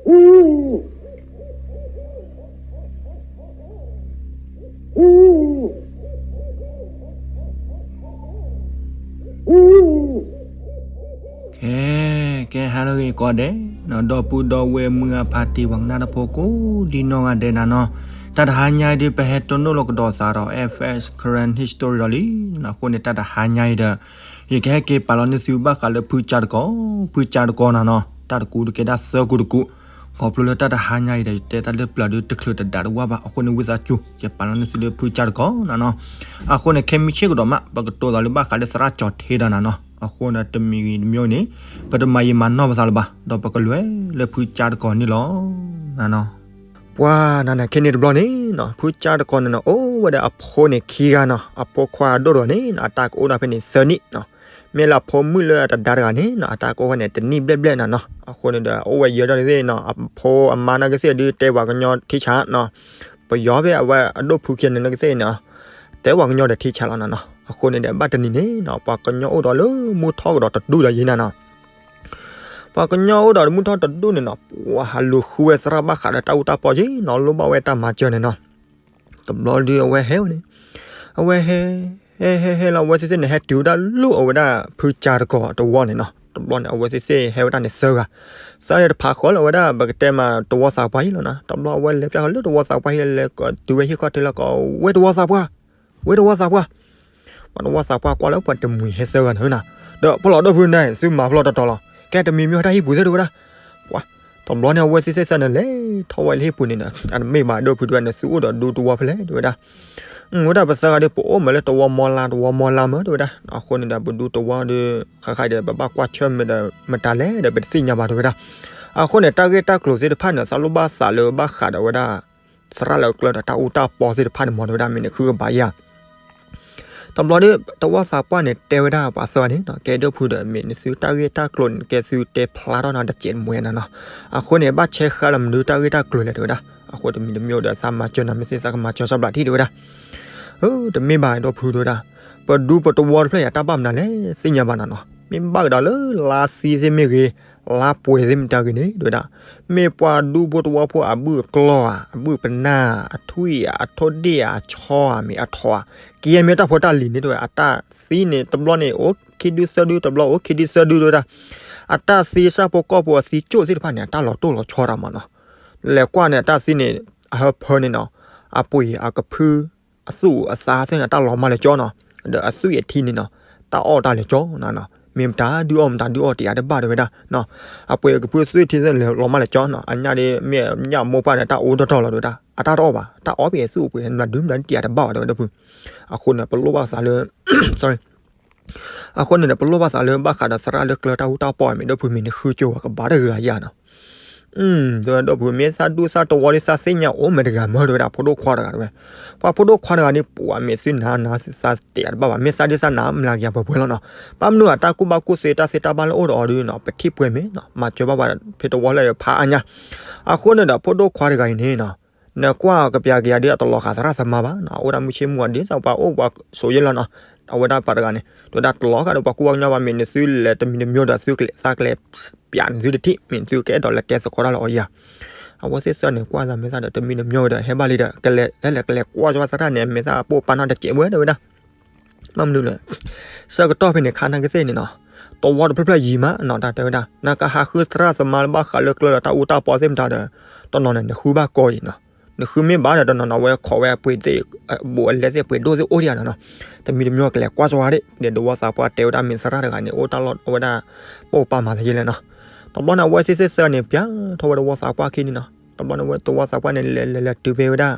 ကဲ ကဲ ဟါလၢအဂ့ၤကိးဂၤဒဲး ဒီပုၢ်ဒီဝဲၢ်မုၢ်အဖါတံၢ် ပှၤကနၣ်တၢ်ဖိကိးဒံနီၢ်ဂၤဒဲးနၤနီၤ, တၢ်တဟါညါအံၤဒီး ပဟဲတိၢ်နီၣ်လီၤကဒီးသးဒီး F S Karen History ဒီးလံနၤ. အဃိန့ၣ် တၢ်တဟါညါအံၤဒီး ယကဟဲက့ၤပာ်လီၤန့ၢ်သုဘၣ်ဃးလၢဖုကၠါတကီၢ်, ဖုကၠါတကီၢ်နၤနီၤ, တၢ်တကူတကဲဒၣ်သၢကူတကူ, ခီဖျိလၢတၢ်တဟါညါအံၤဒီး ယတဲတၢ်လၢပျၢၤဒုးတချုးတဒါတဝၢ်ဘၣ်. အဃိန့ၣ် ဝံသးစူၤ ယပာ်လီၤန့ၢ်သုလၢဖုကၠါတကီၢ်နၤနီၤ. အဃိန့ၣ် ခဲမုၢ်ဆ့ၣ်ကဒီးမး ပကတိၤသးလၢဘၣ်ဃးလၢသရၣ်ကၠီၤထ့ဒီးနၤနီၤ. အဃိန့ၣ် တမံၤဂ့ၤတမံၤန့ၣ် ပတမၤယံာ်မၤနီၢ်ပသးလၢၤဘၣ်, ဒီးပကလဲၤလၢဖုကၠါတကီၢ်န့ၣ်လီၤနၤနီၤ. ပှၤနၤန့ၣ် ခဲန့ၣ်တဘျီန့ၣ်နီၤ, ဖုကၠါတကီၢ်န့ၣ်နီၤ အိၣ်ဝဲဒီးအဖိန့ၣ်ခံဂၤနီၤ. အဖိခွါအဒိၣ်တဂၤန့ၣ်နီၤ အတၢ်ကအိၣ်ဒၣ်ဖဲန့ၣ်သၢနံၣ်နီၤ. မ့ၢ်လၢအဖိမုၣ်လၢအတဒါတဂၤန့ၣ်နီၤ အတၢ်ကအိၣ်ဖဲန့ၣ် တနံၣ်ဘျဲၣ်ဘျဲၣ်နၤနီၤ. အဃိန့ၣ်ဒီး အိၣ်ဝဲယဲၢ်ဒီးကသ့ၣ်နီၤ, အဖိအမါန့ၣ်ကသ့ၣ်ဒုး တဲပှၤကညီထံဆးနီၤ. ပယီၤဖဲအဝဲအဒိၣ်ဖုခံဂၤန့ၣ်ကသ့ၣ်နီၤ တဲပှၤကညီဒီးထံဆးလီၤနၤနီၤ. အဃိန့ၣ်ဒီး ဘၣ်တနံၤန့ၣ်နီၤ ပှၤကညီအိၣ်ဒီးလၢမုၢ်ထီၣ်ကဒီးတဒူၣ်ဒီးယဲၢ်နၤနီၤ. ပှၤကညီအိၣ်ဒီးမုၢ်ထီၣ်တဒူၣ်န့ၣ်နီၤ ပှၤဟးလူၤဃုဝဲသရၣ်ဘၣ်ဃးဒီးတၢ်အူတၢ်ပီယဲၢ်နီၤ, လိၣ်ဘၣ်ဝဲတၢ်မၤစၢၤန့ၣ်နီၤ. တဘျီဒုးအဝဲဟဲဝဲန့ၣ်, အဝဲဟဲ ဟဲဟဲဟဲလီၤ အဝဲသ့ၣ်သ့ၣ်န့ၣ် ဟဲတုၤဝဲဒၣ်လၢအဝဲဒၣ်ဖုကၠါတကီၢ်တဝီန့ၣ်နီၤ. တဘျီန့ၣ် အဝဲသ့ၣ်သ့ၣ်ဟဲဝဲဒၣ်န့ၣ်သၢဂၤ, သၢဂၤတဖးဃီလၢအဝဲဒၣ် ပကတဲမးတဝီသးပှၢ်ဟံၣ်လီၤနီၤ. တဘျီအဝဲလဲၤပၠးဃီလၢတဝီသးပှၢ်ဟံၣ်လၢလဲၤတုၤဝဲဟံၣ်ခီၣ်ထံးလီၤကီး ဝဲတဝီသးပှၢ်, ဝဲတဝီသးပှၢ် ပှၤတဝီသးပှၢ်ကွၢ်လၢပှၤတမှံၤဟဲသၢဂၤန့ၣ်နီၤ. ဒီးပလီၤဒိၣ်ဖုန့ၣ် သုမၤပလီၢ်တတီၤလီၤ, ကဲတမံၤမံၤတၢ်ဟံၣ်ပူၤသ့ၣ်တဲဝဲဒၣ်. ပှၤ တဘျီန့ၣ် အဝဲသ့ၣ်သ့ၣ်သၢန့ၣ် လဲၤထီၣ်ဝဲလၢဟံၣ်ပူၤန့ၣ်နီၤ, အတမ့ၢ်ဘၣ်ဒိၣ်ဖုတဲဝဲန့ၣ် သုအိၣ်ဒီးဒူတဝီဖဲလဲၣ်တဲဝဲဒၣ်. ဝဲဒၣ်ပသၢဂၤဒီး ပအိၣ်မးလၢတဝီမီလါ တဝီမီလါမးတဲဝဲဒၣ်. အဃိန့ၣ်ဒီး ပဒူတဝီဒီး ဃါဃါဒီး ပဘၣ်ကွၢ်ဆၢၣ်မဲာ်ဒီးမတၤလဲၣ်ဒီး ပတသ့ၣ်ညါဘၣ်တဲဝဲဒၣ်. အဃိန့ၣ် တၢ်ဂ့ၢ်တၢ်ကျိၤသ့ၣ်တဖၣ်န့ၣ် သးလိၣ်ဘၣ်သးလၢဘၣ်ဃးဒီးဝဲဒၣ် သရၣ်လၢကျၢၤဒီးတၢ်အူတၢ်ပီသ့ၣ်တဖၣ်န့ၣ်မးတဲဝဲဒၣ် မ့ၢ်နဃုကဘၣ်ယၤ တဘျီဒီး တဝီသးပှၢ်န့ၣ် တဲဝဲဒၣ်ပှၤသၢဂၤန့ၣ်နီၤ, ကဲဒိၣ်ဖုဒီး မ့ၢ်နသုတၢ်ဂ့ၢ်တၢ်ကျိၤန့ၣ် ကဲသုတဲဖျါထီၣ်နီၤတစဲးတမှဲၤနၤနီၤ. အဃိန့ၣ် ဘၣ်ဆဲးဃာ်လၢမနုၤတၢ်ဂ့ၢ်တၢ်ကျိၤလဲၣ်တဲဝဲဒၣ်. အဃိတမံၤတမံၤဒီး သးမၤစၢၤနၤ မ့ၢ်သ့သးကမၤစၢၤစးဘျးထံၣ်တဲဝဲဒၣ်. အၢ တမ့ၢ်ဘၣ်ဒိၣ်ဖုတဲဝဲဒၣ်, ပဒူပတဝီတဖျၢၣ်အံၤ တၢ်ဘၣ်မနုၤလဲၣ် သ့ၣ်ညါဘၣ်နၤနီၤ. မ့ၢ်ဘၣ်ကဒီးလၢလါသံသ့ၣ်မ့ၢ်ဂ့ၤ, လါပှဲၤသ့ၣ်မ့ၢ်တၢ်ဂ့ၤန့ၣ်တဲဝဲဒၣ်, မ့ၢ်ပှၤဒူဖိတဝီဖိအဘုၣ်အကျီၢ်ဧါ, အဘုၣ်ပနၢ်ဧါ, အထွံၣ်ဧါ, အထိၣ်ဒ့ၣ်ဧါ, အဆီဧါ, မ့ၢ်အထိၣ်ဧါ, ကယဲၢ်မ့ၢ်တၢ်ဖိတၢ်လံၤန့ၣ်တဲဝဲ, အတၢ်သံန့ၣ် တဘျီန့ၣ် အိၣ်ခံဒုသၢဒု, တဘျီအိၣ်ခံဒုသၢဒုတဲဝဲဒၣ်. အတၢ်သံ ဆၣ်ဖိကီၢ်ဖိအသံကၠိၣ်သ့ၣ်တဖၣ်န့ၣ် အတၢ်လီၤတိၢ်လီၤဆီတၢ်မးနီၤ. လဲၤကွၢ်န့ၣ် အတၢ်သံန့ၣ် အဟၢဖၢန့ၣ်နီၤ, အပှ့ၤအကဖု အသူၣ်အသးသ့ၣ်န့ၣ် တၢ်လီၤမၢ်လၢကၠီနီၤ, ဒီးအသွံၣ်အထံန့ၣ်နီၤ, တၢ်အီၣ်တၢ်လၢကၠီနီၤ, မ့ၢ်မတၤဒုးအီၣ်မတၤဒုးအီၣ်တယၤတဘၣ်တဲဝဲဒၣ်. အပှ့ၤအကဖုသွံၣ်ထံသ့ၣ်န့ၣ် လီၤမၢ်လၢကၠီနီၤ, အညၣ်ဒီးမ့ၢ်ညၣ်မိၢ်ပှၢ်န့ၣ် တၢ်အိၣ်တီၢ်တီၢ်လီၤတဲဝဲဒၣ်, အတၢ်တအီၣ်ဘၣ်, တၢ်အီၣ်ပှ့ၤအသွံၣ်အပှ့ၤ မတၤဒုးမတၤဒုးတယၤတဘၣ်ဘၣ်တဲဝဲဒၣ်ဖု. အဃိန့ၣ် ပလိၣ်ဘၣ်သးလၢ အဃိန့ၣ်ဒီး ပလိၣ်ဘၣ်သးလၢဘၣ်ဃးဒီးသရၣ်လၢကျၢၤတၢ်ဟူတၢ်ပီၢ် မ့ၢ်ဒိၣ်ဖုမ့ၢ်နဃုကၠိဝဲကဘၣ်တဂၤယၤနီၤ. တဲဝဲဒၣ်ဒိၣ်ဖု မ့ၢ်သးဒူသးတဝီဒီးသးသ့ၣ်ညါအိၣ်မ့ၢ်တဂၤမၢတဲဝဲဒၣ် ဖိဒိၣ်ခွါတဂၤတဲဝဲ. ပှၤဖိဒိၣ်ခွါတဂၤန့ၣ် ပှၤမ့ၢ်သုနၤနၤသးတယၤတဘၣ်ဘၣ်, မ့ၢ်သးဒုသးနၤမျးကယၤပှဲၤပှဲၤလီၤနီၤ. ဘၣ်မနုၤအတၢ်ကူၣ်ဘၣ်ကူၣ်သ့တၢ်သ့တၢ်ဘၣ်လၢအိၣ်ဒီးအီၤဒုးနီၤ ပထံၣ်ပှဲၤမ့ၢ်နီၤ မၤစၢၤဘၣ်ပှၤဖဲတဝီလၢဖးအါညါ. အဃိန့ၣ်ဒီး ဖိဒိၣ်ခွါတဂၤအံၤန့ၣ်နီၤ နကွၢ်ကပျးကယၤဒ်အတလီၤဃာ်သရၣ်သမါဘၣ်နီၤ, အအိၣ်ဒၣ်မုၢ်ဆ့ၣ်မုၢ်ဂီၤဒ်သိးပှၤအိၣ်ပှၤဆိးယဲၢ်လီၤနီၤ. အဝဲဒၣ်ပှၤတဂၤန့ၣ် ဒ်ဝဲဒၣ်တလီၤဃာ်ဒီးပှၤကူၣ်ဘၣ်ကညီဘၣ်, မ့ၢ်နသုလဲၤတမံၤတမံၤဒီး သုကလဲၤသးကလဲၤပျးနသုတထံၣ်, မ့ၢ်နသုကအဲၣ်ဒိးလဲၤတဲသကိးတၢ်လၢအီၤယၤ. အဝဲသ့ၣ်သၢန့ၣ် ကွၢ်သးမဲာ်သၣ်ဒီး တမံၤတမံၤဒီး ဟဲဘၣ်လံဒီး ကလဲၤလဲၤကလဲၤကွၢ်ကၠီသရၣ်န့ၣ် မဲာ်သၣ်ပိၢ်ပာ်နီၢ်တစဲးဝဲတဲဝဲဒၣ်. ဘၣ်မနုၤလဲၣ် ဆၢကတီၢ်ဖဲန့ၣ် ခါနၢ်ကသ့ၣ်န့ၣ်နီၤ, တဝီတဖျၢၣ်ဖျၢၣ်ယံၤမးနီၤ တၢ်တဲဝဲဒၣ် နကဟးဃုသရၣ်သမါလၢဘၣ်ဃးလၢကျၢၤဒီးတၢ်အူတၢ်ပီသ့ၣ်မတၤဒီး တနီၤန့ၣ် နဃုဘၣ်ကီအံၤနီၤ. နဃုမ့ၢ်ဘၣ်ဒီး တနီၤနီၤဝဲခိးဝဲအပှ့ၤသ့ၣ် ဘူးအလဲသ့ၣ်ပှ့ၤဒိၣ်သ့ၣ်အိၣ်ဒံးဧါနီၤ. တမံၤတမံၤကလဲၤကွၢ်စှၤဒၣ် ဒီးတဝီသးပှၢ်တဲဝဲဒၣ်မ့ၢ်သရၣ်တဂၤန့ၣ် အိၣ်တၢ်လီၢ်အဝဲဒၣ် ပိၢ်ပာ်မၤသးယဲလဲၣ်နီၤ. တဘျီန့ၣ် အဝဲသ့ၣ်သ့ၣ်သၢန့ၣ် ပျးထီၣ်ဝဲတဝီသးပှၢ်ခံန့ၣ်နီၤ. တဘျီန့ၣ် ဝဲတဝီသးပှၢ်န့ၣ် လဲၤလဲၤလဲၤတုၤဖဲဝဲဒၣ်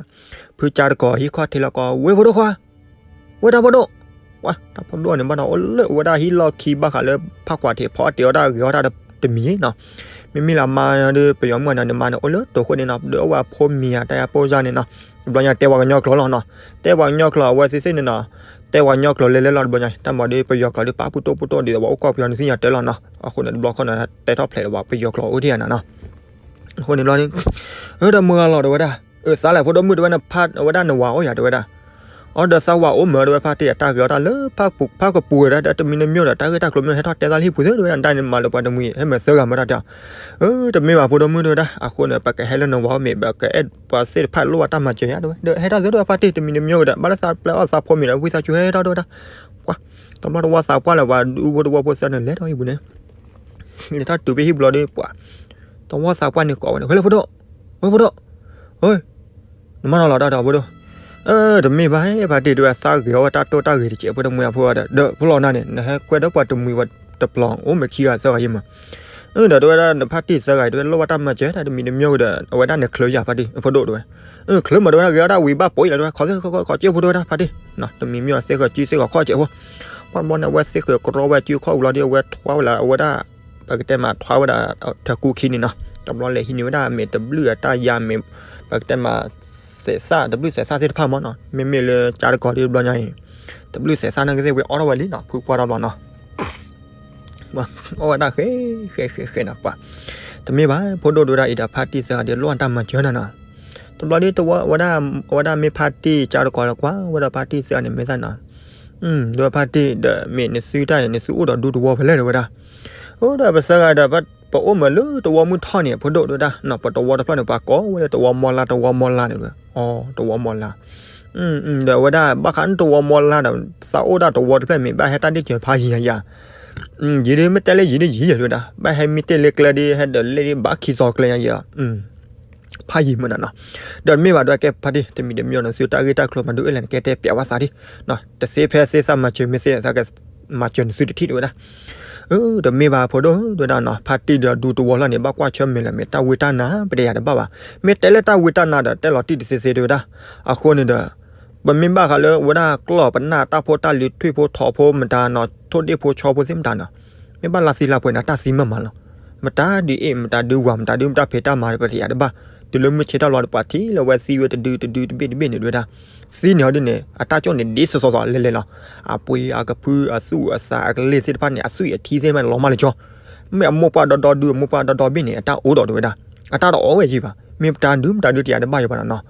ဖုကၠါတကီၢ်ဟံၣ်ခီၣ်ထံးလီၤကီး ဝဲဖိဒိၣ်ခွါ ဝဲတၢ်ဖိဒိၣ်, ဝဲတၢ်ဖိဒိၣ်န့ၣ် ဘၣ်ဒီးအိၣ်လၢအဝဲဒၣ်ဟံၣ်လီၢ်ခံဘၣ်ဃးလၢဖးကွၢ်ထံး ဖီအီၣ်တ့ၤအီၣ်တၢ်ဂ့ၤအီၣ်တၢ်တမံၤနီၤ. မ့မ့ၢ်လၢအမါဒီး ပယီၤမုၣ်န့ၣ် နမါန့ၣ် အိၣ်လၢတိာ်ခိၣ်န့ၣ်နီၤ, ဒီးအိၣ်ဝဲအဖိမံၤဧါ တၢ်ယါပိၢ်ယါန့ၣ်နီၤ. တဘျီညါတဲပှၤကညီကျိာ်လီၤနီၤ, တဲပှၤကညီကျိာ် အဝဲသ့ၣ်သ့ၣ်န့ၣ်နီၤ, တဲပှၤကညီကျိာ်လဲၤလဲၤလီၤ တဘျီညါ တၢ်မၤဒီး ပယီၤကျိာ်ဒီး ပာ်ဖှိၣ်တိၢ်ဖှိၣ်တိၢ်ဒ်သိးပှၤအိၣ်ကီၢ်ပယီၤန့ၣ်သ့ၣ်ညါတဲလီၤနီၤ. အဃိန့ၣ် တဘျီခီန့ၣ် တဲထီၣ်ဖျဲးဒီးပှၤပယီၤကျိာ်အိၣ်ဒံးဧါနီၤ. အဃိန့ၣ်ဘျီန့ၣ် အၢ ဒီးမုၢ်ဂၤလီၤတဲဝဲဒၣ်, အၢ သးလဲၣ်ဖိဒိၣ်မုၣ်တဲဝဲန့ၣ် အဝဲဒၣ်နဝၤအိၣ်ယၤတဲဝဲဒၣ်. အီၤဒီးသးဝးအိၣ်မး တဲဝဲ ဖါတံၢ်အတၢ်ဂဲၤအီၣ်တၢ်လၢ ဖးကပူၤဝဲဒၣ် ဒီးတမံၤတမံၤဒီး တၢ်ဂ့ၢ်တၢ်ကျိၤမ့ၢ်ဟဲထီၣ်တဲသးလၢဟံၣ်ပူၤသ့ တဲဝဲဒၣ် တၢ်န့ၣ်မၤလၢပှၤတမှံၤ ဟဲမၤသၢဂၤမၤတၢ်တဲအီၤ, အၢ တမ့ၢ်ဘၣ်ဖိဒိၣ်မုၣ် တဲဝဲဒၣ်. အဃိန့ၣ် ပကဟဲလၢနဝၤအိၣ်မ့ၢ် ပကအဲၣ်ပှၤသ့ၣ်တဖၣ်လိၣ်ဘၣ်တၢ်မၤစၢၤယါ တဲဝဲ ဒီးဟဲထီၣ်သ့ တဲဝဲ ဖါတံၢ် တမံၤတမံၤဒီး ဘၣ်လၢသးပျဲအီၣ်သးဖိမ့ၢ်ဒီး ဝံသးစူၤဟဲထီၣ် တဲဝဲဒၣ်. ပှၤ တဘျီတဝီသးပှၢ်လၢ ပှၤဒူဖိတဝီဖိသၢန့ၣ် လဲၤထီၣ်ဟံၣ်ပူၤန့ၣ် လဲၤထီၣ်တုၤဖဲဟံၣ်ပူၤလီၤဒီး ပှၤ တဝီသးပှၢ်န့ၣ်ကိးဝဲန့ၣ် ဝဲလၢဖိဒိၣ်, ဝဲဖိဒိၣ်, အၢ နမၤနီၤလီၤတၢ်ဒီးဖိဒိၣ်, အၢ တမ့ၢ်ဘၣ် ဖါတံၢ် တဲဝဲ သးဂဲၤအီၣ်ဝဲတၢ်တိၢ်တၢ်ဂ့ၤတကဲးဖိတမှံၤအဖိဒီး ဒီးဖိလီၤနၤန့ၣ် နဟဲကွဲဒီးပှၤတမှံၤဝဲတပျီၤ အိၣ်မ့ၢ်ခံဂၤသၢဂၤယံၤမး, အၢ ဒီးတဲဝဲဒၣ် နဖါတံၢ်သၢဂၤအံၤ တဲဝဲလိၣ်ဘၣ်တၢ်မၤစၢၤ တမံၤတမံၤဒီး အဝဲဒၣ်န့ၣ်ချၢယၤ ဖါတံၢ် အဖိဒိၣ်တဲဝဲ, အၢ ချၢမး တဲဝဲဒၣ် ဂဲၤအီၣ်တၢ်ဝံၤဘၣ်ပိာ်အံၤလီၤ တဲဝဲ ခီၣ်စ့ၢ်ကီး ခီၣ်စ့ၢ်ဖိ တဲဝဲဒၣ် ဖါတံၢ်, တမံၤမ့ၢ်အီၤသ့ၣ်ဃီၤစုသ့ၣ်ဃီၤခီၣ်စဲးဖိ ပှၤဘျီန့ၣ် အဝဲသ့ၣ်ဃီၤကရီဝဲစုခီၣ်ဝံၤလီၤဒီး အဝဲထွါဝဲလၢအဝဲဒၣ် ပကတဲမးထွါဝဲဒၣ် ထၢကူခံန့ၣ်နီၤ, တဘျီလဲၤဟံးန့ၢ်ဝဲဒၣ်မ့ၢ်တဘျုးအတၢ်ယၤမ့ၢ် ပကတဲမး သဲးစၢ် တဘျုးသဲးစၢ်သ့ၣ်တဖၣ်မးနီၤ, မ့မ့ၢ်လၢကၠါတကီၤဒ်တဘျီညါအံၤ တဘျုးသဲးစၢ်နာ်က့သ့ၣ်ဝဲအီၣ်ထီၣ်ဝဲလံနီၤ ဖုပှၢ်တဘျီနီၤ အီၣ်ဝဲဒၣ်ဃဲ ဃဲ ဃဲ ဃဲနီၤ ပှၤ တမ့ၢ်ဘၣ် ဖိဒိၣ်တဲဝဲဒၣ်အံၤဒီး ဖါတံၢ်သၢဂၤဒီး လိၣ်အတၢ်မၤစၢၤနၤနီၤ, တဘျီဒ်တဝီဝဲဒၣ် အဝဲဒၣ်မ့ၢ်ဖါတံၢ်ကၠါတကီၤလၢကွၢ်ဝဲဒီးဖါတံၢ်သၢဂၤန့ၣ် မ့ၢ်သၣ်နီၤ, ဒီးဖါတံၢ်ဒီး မ့ၢ်နသုတၢ်အံၤ နသုအိၣ်ဒီးဒူတဝီဖဲလဲၣ်တဲဝဲဒၣ်, အိၣ်ဒီးပသၢဂၤဒီး ပအိၣ်မးလၢတဝီမုၢ်ထီၣ်န့ၣ် ဖိဒိၣ်တဲဝဲဒၣ်နီၤ, ပတဝီတဖျၢၣ်န့ၣ် ပှၤကိးဝဲလၢတဝီမီလါ တဝီမီလါန့ၣ်တဲဝဲ, အီ တဝီမီလါ ဒီးအဝဲဒၣ် ဘၣ်ဃးန့ၣ်တဝီမီလါဒီး သးအိၣ်ဒၣ်တဝီတဖျၢၣ်မ့ၢ်ဘၣ်ဟဲတၢ်ဒ့ၣ်စၢၤဖးယံၤယၤယၤ, ယံၤဒ်မ့ၢ်တဲလၢယံၤဒ်ယံၤယၤတဲဝဲဒၣ် ဘၣ်ဟဲမံတ့ၢ်လၢကျဲဒ် ဟဲဒီးလဲၣ်ဒ်ဘၣ်ခံသီကျဲယၤယၤ, ဖးယံၤမးနီၤနီၤ, ဒီးမ့ၢ်ဘၣ်ဒီးကဲဖါတံၢ် တမံၤတမံၤနသုတၢ်ဂ့ၢ်တၢ်ကျိၤမၤဒုးအဲၣ်လဲၣ်န့ၣ် ကဲတဲပျးဝဲသးဒ်, တသ့ဖဲသ့သးမၤစၢၤမ့ၢ်သ့ သးကမၤစၢၤနသုတထံၣ်တဲဝဲဒၣ် အၢ တမ့ၢ်ဘၣ်ဖိဒိၣ်တဲဝဲဒၣ်နီၤ, ဖါတံၢ်ဒီးဒူတဝီလီၤန့ၣ် ဘၣ်ကွၢ်ဆၢၣ်မဲာ်လၢမ့ၢ်တၢ်ဝံတၢ်နါ ပတယၤတဘၣ်ဘၣ်, မ့ၢ်တဲလၢတၢ်ဝံတၢ်နါဒီး တဲလီၤတံၢ်တသ့သ့တဲဝဲဒၣ်, အဃိန့ၣ်ဒီး ပမ့ၢ်ဘၣ်ဃးလၢဝဲဒၣ်ကျီၢ်ပနၢ်တၢ်ဖိတၢ်လံၤထွံၣ်ဖိထိးဖိမတၤနီၤ ထိၣ်ဒ့ၣ်ဖိဆီဖိသ့ၣ်မတၤနီၤ, မ့ၢ်ဘၣ်လါသံလါပှဲၤန့ၣ် တၢ်သံမ့ၢ်မးလီၤ, မတၤဒုးအ့ၣ် မတၤဒုးဝၤ မတၤဒုးမတၢ်ဖံးတၢ်မၤ ပတယၤတဘၣ်, တုၤလၢမုၢ်ဆ့ၣ်ထီၣ်လီၤဒီး ပှၤထံၣ်လၢဝဲသံဝဲတဒုတဒုတဘ့ၣ်တဘ့ၣ်န့ၣ်တဲဝဲဒၣ်, သံန့ၣ်ဟီဒ်န့ၣ် အတၢ်ကၠိၣ်န့ၣ် ဒ်သိးသိးသိးလဲၤလဲၤလီၤ, အပှ့ၤအကဖုအသူၣ်အသးအကလ့ၢ်သ့ၣ်တဖၣ်န့ၣ် အသွံၣ်အထံသ့ၣ်တဖၣ်န့ၣ် လီၤမၢ်လၢကၠီ, မ့ၢ်အမိၢ်ပှၢ်ဒီဒီဒု အမိၢ်ပှၢ်ဒီဒီဘ့ၣ်န့ၣ် အတၢ်အိၣ်ဒီးတဲဝဲဒၣ်, အတၢ်တအိၣ်ဝဲယံၤဘၣ်, မ့ၢ်ပတၤဒုးမတၤဒုးတယၤတဘၣ်ယံၤဘၣ်နီၤနီၤ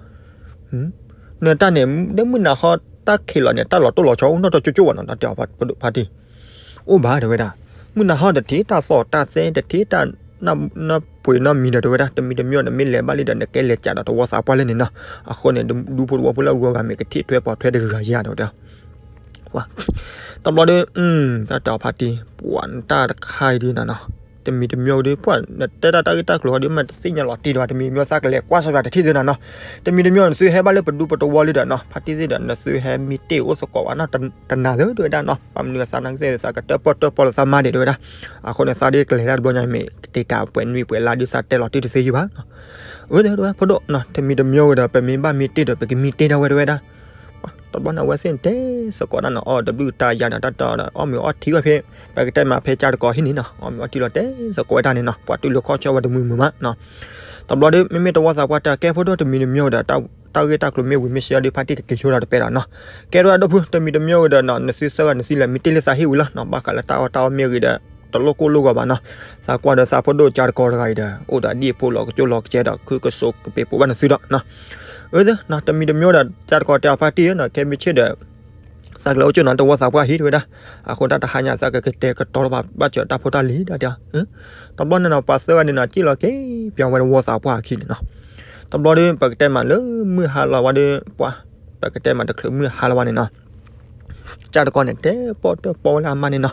နတၢ်န့ၣ် ဒ်မုၢ်နၤဟီ တၢ်ခံးလီၤန့ၣ် တၢ်လီၤတိၢ်လီၤဆီ အိၣ်နီၣ်တကၠိကၠိဘၣ်နီၤ တၢ်တဲအီၤဖါတံၢ်, အိၣ်ဘၣ်တဲဝဲဒၣ်, မုၢ်နၤဟီတထံၣ်တၢ်သီၣ်တၢ်သဲ တထံၣ်တၢ်နီၢ်ပှ့ၤနီၢ်မံၤဒီးတဲဝဲဒၣ် တမံၤတမံၤနမ့ၢ်လဲၤဘၣ်လံဒီး နကဲလဲၤကးဒီးတဝီသးပှၢ်လၢန့ၣ်နီၤ, အဃိန့ၣ် ဒူဖိတဝီဖိလၢအဂုၤအဂၤမ့ၢ်ကထံၣ်ထွဲပိာ်ထွဲတဂၤဂၤယၤတဲဝဲဒၣ် တဘျီဒီး တၢ်တဲအီၤဖါတံၢ် ပှၤနတၢ်တခါအံၤဒ်နီၤနီၤ, တမံၤတမံၤဒီး ပှၤနတဲတၢ်တၢ်ဂ့ၢ်တၢ်ကျိၤဒီး မ့ၢ်တသ့ၣ်ညါလီၤတံၢ်ဒီး တမံၤတမံၤသးကလဲၤကွၢ်စီပၤတထံၣ်သ့နီၤနီၤ, တမံၤတမံၤနသုဟဲဘၣ်လၢပဒူပတဝီလံဒီးနီၤ ဖါတံၢ်သ့ၣ်ဒီး နသုဟဲမံတ့ၢ်အိၣ်သကိးဘၣ်နီၤ တနၤသ့တဲဝဲဒၣ်နီၤ ဘၣ်မနုၤသးနာ်က့သးကတၢၣ်ပီၣ်တၢၣ်ပီလီၤသးမါဒံးတဲဝဲဒၣ်, အဃိန့ၣ် သးဒ်ကလဲၤတၢ်တဘျီညါမ့ၢ် ကတ့ၢ်တၢ်ပှဲၤနွံပှဲၤလါဒုးသးတဲလီၤတံၢ်တသ့ယံၤဘၣ် အၢ တဲဝဲ ဖိဒိၣ်နီၤ တမံၤတမံၤဝဲဒီး ပမ့ၢ်ဘၣ်မံတ့ၢ်ဒီး ပကမံတ့ၢ်ဒၣ်ဝဲတဲဝဲဒၣ်, တဘျီန့ၣ် အဝဲသ့ၣ်န့ၣ် တဲသကိးတၢ်န့ၣ် အီၣ်တဘျုးတၢ်ယၤန့ၣ် တၢ်တီဒီး အီၣ်မ့ၤအီထံဝဲဖဲ ပကတဲမးဖဲကၠါတကီၤဟံၣ်န့ၣ်နီၤ အီၣ်မ့ၤအီထံလီၤ တဲသကိးဝဲတၢ်န့ၣ်နီၤ ပှၤတူၢ်လိာ်ခီၣ်ဆၢဝဲတမုာ်မုာ်မးနီၤ, တဘျီဒီး မ့မ့ၢ်တဝီသးပှၢ်တၢ်ကဲဖိဒိၣ်တမံၤတမံၤဒီး တၢ်ဂ့ၢ်တၢ်ကျိၤမ့ၢ်ဝံၤမ့ၢ်ဆှၢဒီး ဖါတံၢ်ကက့ၤဆိဒီးတပဲဒီးနီၤ, ကဲထီၣ်ဝဲဒၣ်ဒီးဖု တမံၤတမံၤဝဲဒီးနီၤ နသုသၢဂၤနသုလဲၤမံတ့ၢ်လၢသးဟံၣ်ဝံၤလီၤနီၤ ဘၣ်ဃးလၢတၢ်အီၣ်တၢ်အီမ့ၢ်ဂ့ၤဒီး တလိၣ်ကိၢ်လိၣ်ဂီၤဘၣ်နီၤ, သးကွၢ်ဒီးသးဖိဒိၣ်ကၠါတကီၤတဂၤအံၤဒီး အိၣ်ဒီးဒ်အဖိလီၤကကၠိလီၤကကဲဒီး ခုကစိာ်ကပ့ၤပိာ်ဘၣ်နသုဒီးနီၤ, အၢ သၢနီၤ တမံၤတမံၤဒီး ကၠါတကီၤတဲအီၤဖါတံၢ်ဧၢနီၤ ခဲမုၢ်ဆ့ၣ်ဒီး သးကလဲၤအိၣ်ကၠိနီၤ တဝီသးပှၢ်ဟံၣ်တဲဝဲဒၣ်, အဃိတၢ်တဟါညါသးကကတဲာ်ကတီၤလီၤဘၣ် ဘၣ်စၢၤတၢ်ဖိတၢ်လံၤတၢ်တဲအီၤ, တဘျီန့ၣ်နီၤ ပှၤသၢဂၤန့ၣ်နီၤ က့ၣ်လီၤက့ၤပၠီဝဲတဝီသးပှၢ်အခံန့ၣ်နီၤ, တဘျီဒီး ပကတဲမးလၢမုၢ်ဟါလီၤဝဲဒီး ပှၤ ပကတဲမးတချုးမုၢ်ဟါလီၤဝဲန့ၣ်နီၤ ကၠါတကီၤန့ၣ် တဲပီၣ်တၢၣ်ပီၣ်ဝဲလၢအမါန့ၣ်နီၤ,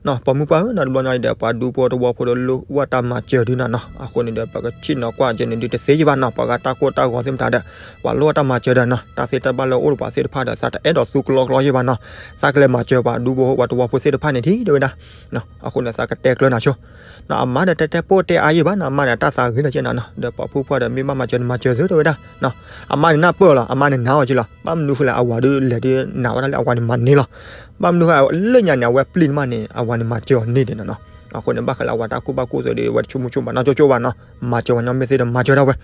နီၤ ပိာ်မုၣ်ပှၢ်ဧၢနီၤ တဘျီညါအံၤဒီး ပှၤဒူဖိတဝီဖိဒီးလိၣ်ဝဲတၢ်မၤစၢၤဒုနီၤနီၤ, အဃိန့ၣ်ဒီး ပကဆ့ၣ်နီၤကွၢ်က့ၤန့ၣ်ဒုတသ့ယံၤဘၣ်နီၤ, ပှၤဂၤတၢ်ကိၢ်တၢ်ဂီၤသ့ၣ်မတၤဒီး ပှၤလိၣ်ဝဲတၢ်မၤစၢၤဒီးနီၤ, တၢ်သ့တၢ်ဘၣ်လၢအအိၣ်လၢပှၤသ့ၣ်တဖၣ်ဒီး သးတအဲၣ်ဒိးသူကျီကျီယံၤဘၣ်နီၤ, သးကလဲၤမၤစၢၤပှၤဒူဖိပှၤတဝီဖိသ့ၣ်တဖၣ်န့ၣ်ထံၣ်တဲဝဲဒၣ်, အဃိန့ၣ် သးကတဲကျၢၤနၤဆိ နီၤ အမါဒီးတဲတဲပိာ်တဲအါယံၤဘၣ်နီၤ, အမါန့ၣ် အတၢ်သးဂ့ၤလၢက့နီၤနီၤ, ဒီးပိာ်မုၣ်ပှၢ်ဒီး မ့ၢ်ဘၣ်မၤစၢၤနမၤစၢၤသုတဲဝဲဒၣ်, အမါန့ၣ်နၢ်ပၢၢ်လီၤ, အမါန့ၣ်နာ်အီၤက့လီၤ, ဘၣ်မနုၤဃိလဲၣ်အဝၤဒုးလဲၤဒုးနာ်ဝဲဒၣ်လၢအဝၤန့ၣ်မၤန့ၢ်လီၤ, ဘၣ်မနုၤဃိလၢညါန့ၣ် အဝဲပျံၤန့ၣ်မးန့ၣ် အဝၤန့ၣ်မၤစၢၤအီၤန့ၢ်ဒံးနီၤနီၤ, အဃိန့ၣ် ဘၣ်ဃးလၢအဝၤတၢ်ကူၣ်ဘၣ်ကူၣ်သ့ဒီး အဝဲတဆိကမိၣ်ဆိကမးနီၤကၠိကၠိဘၣ်နီၤ, မၤစၢၤဝဲညီမ့ၢ်သ့ဒီးမၤစၢၤဒၣ်ဝဲ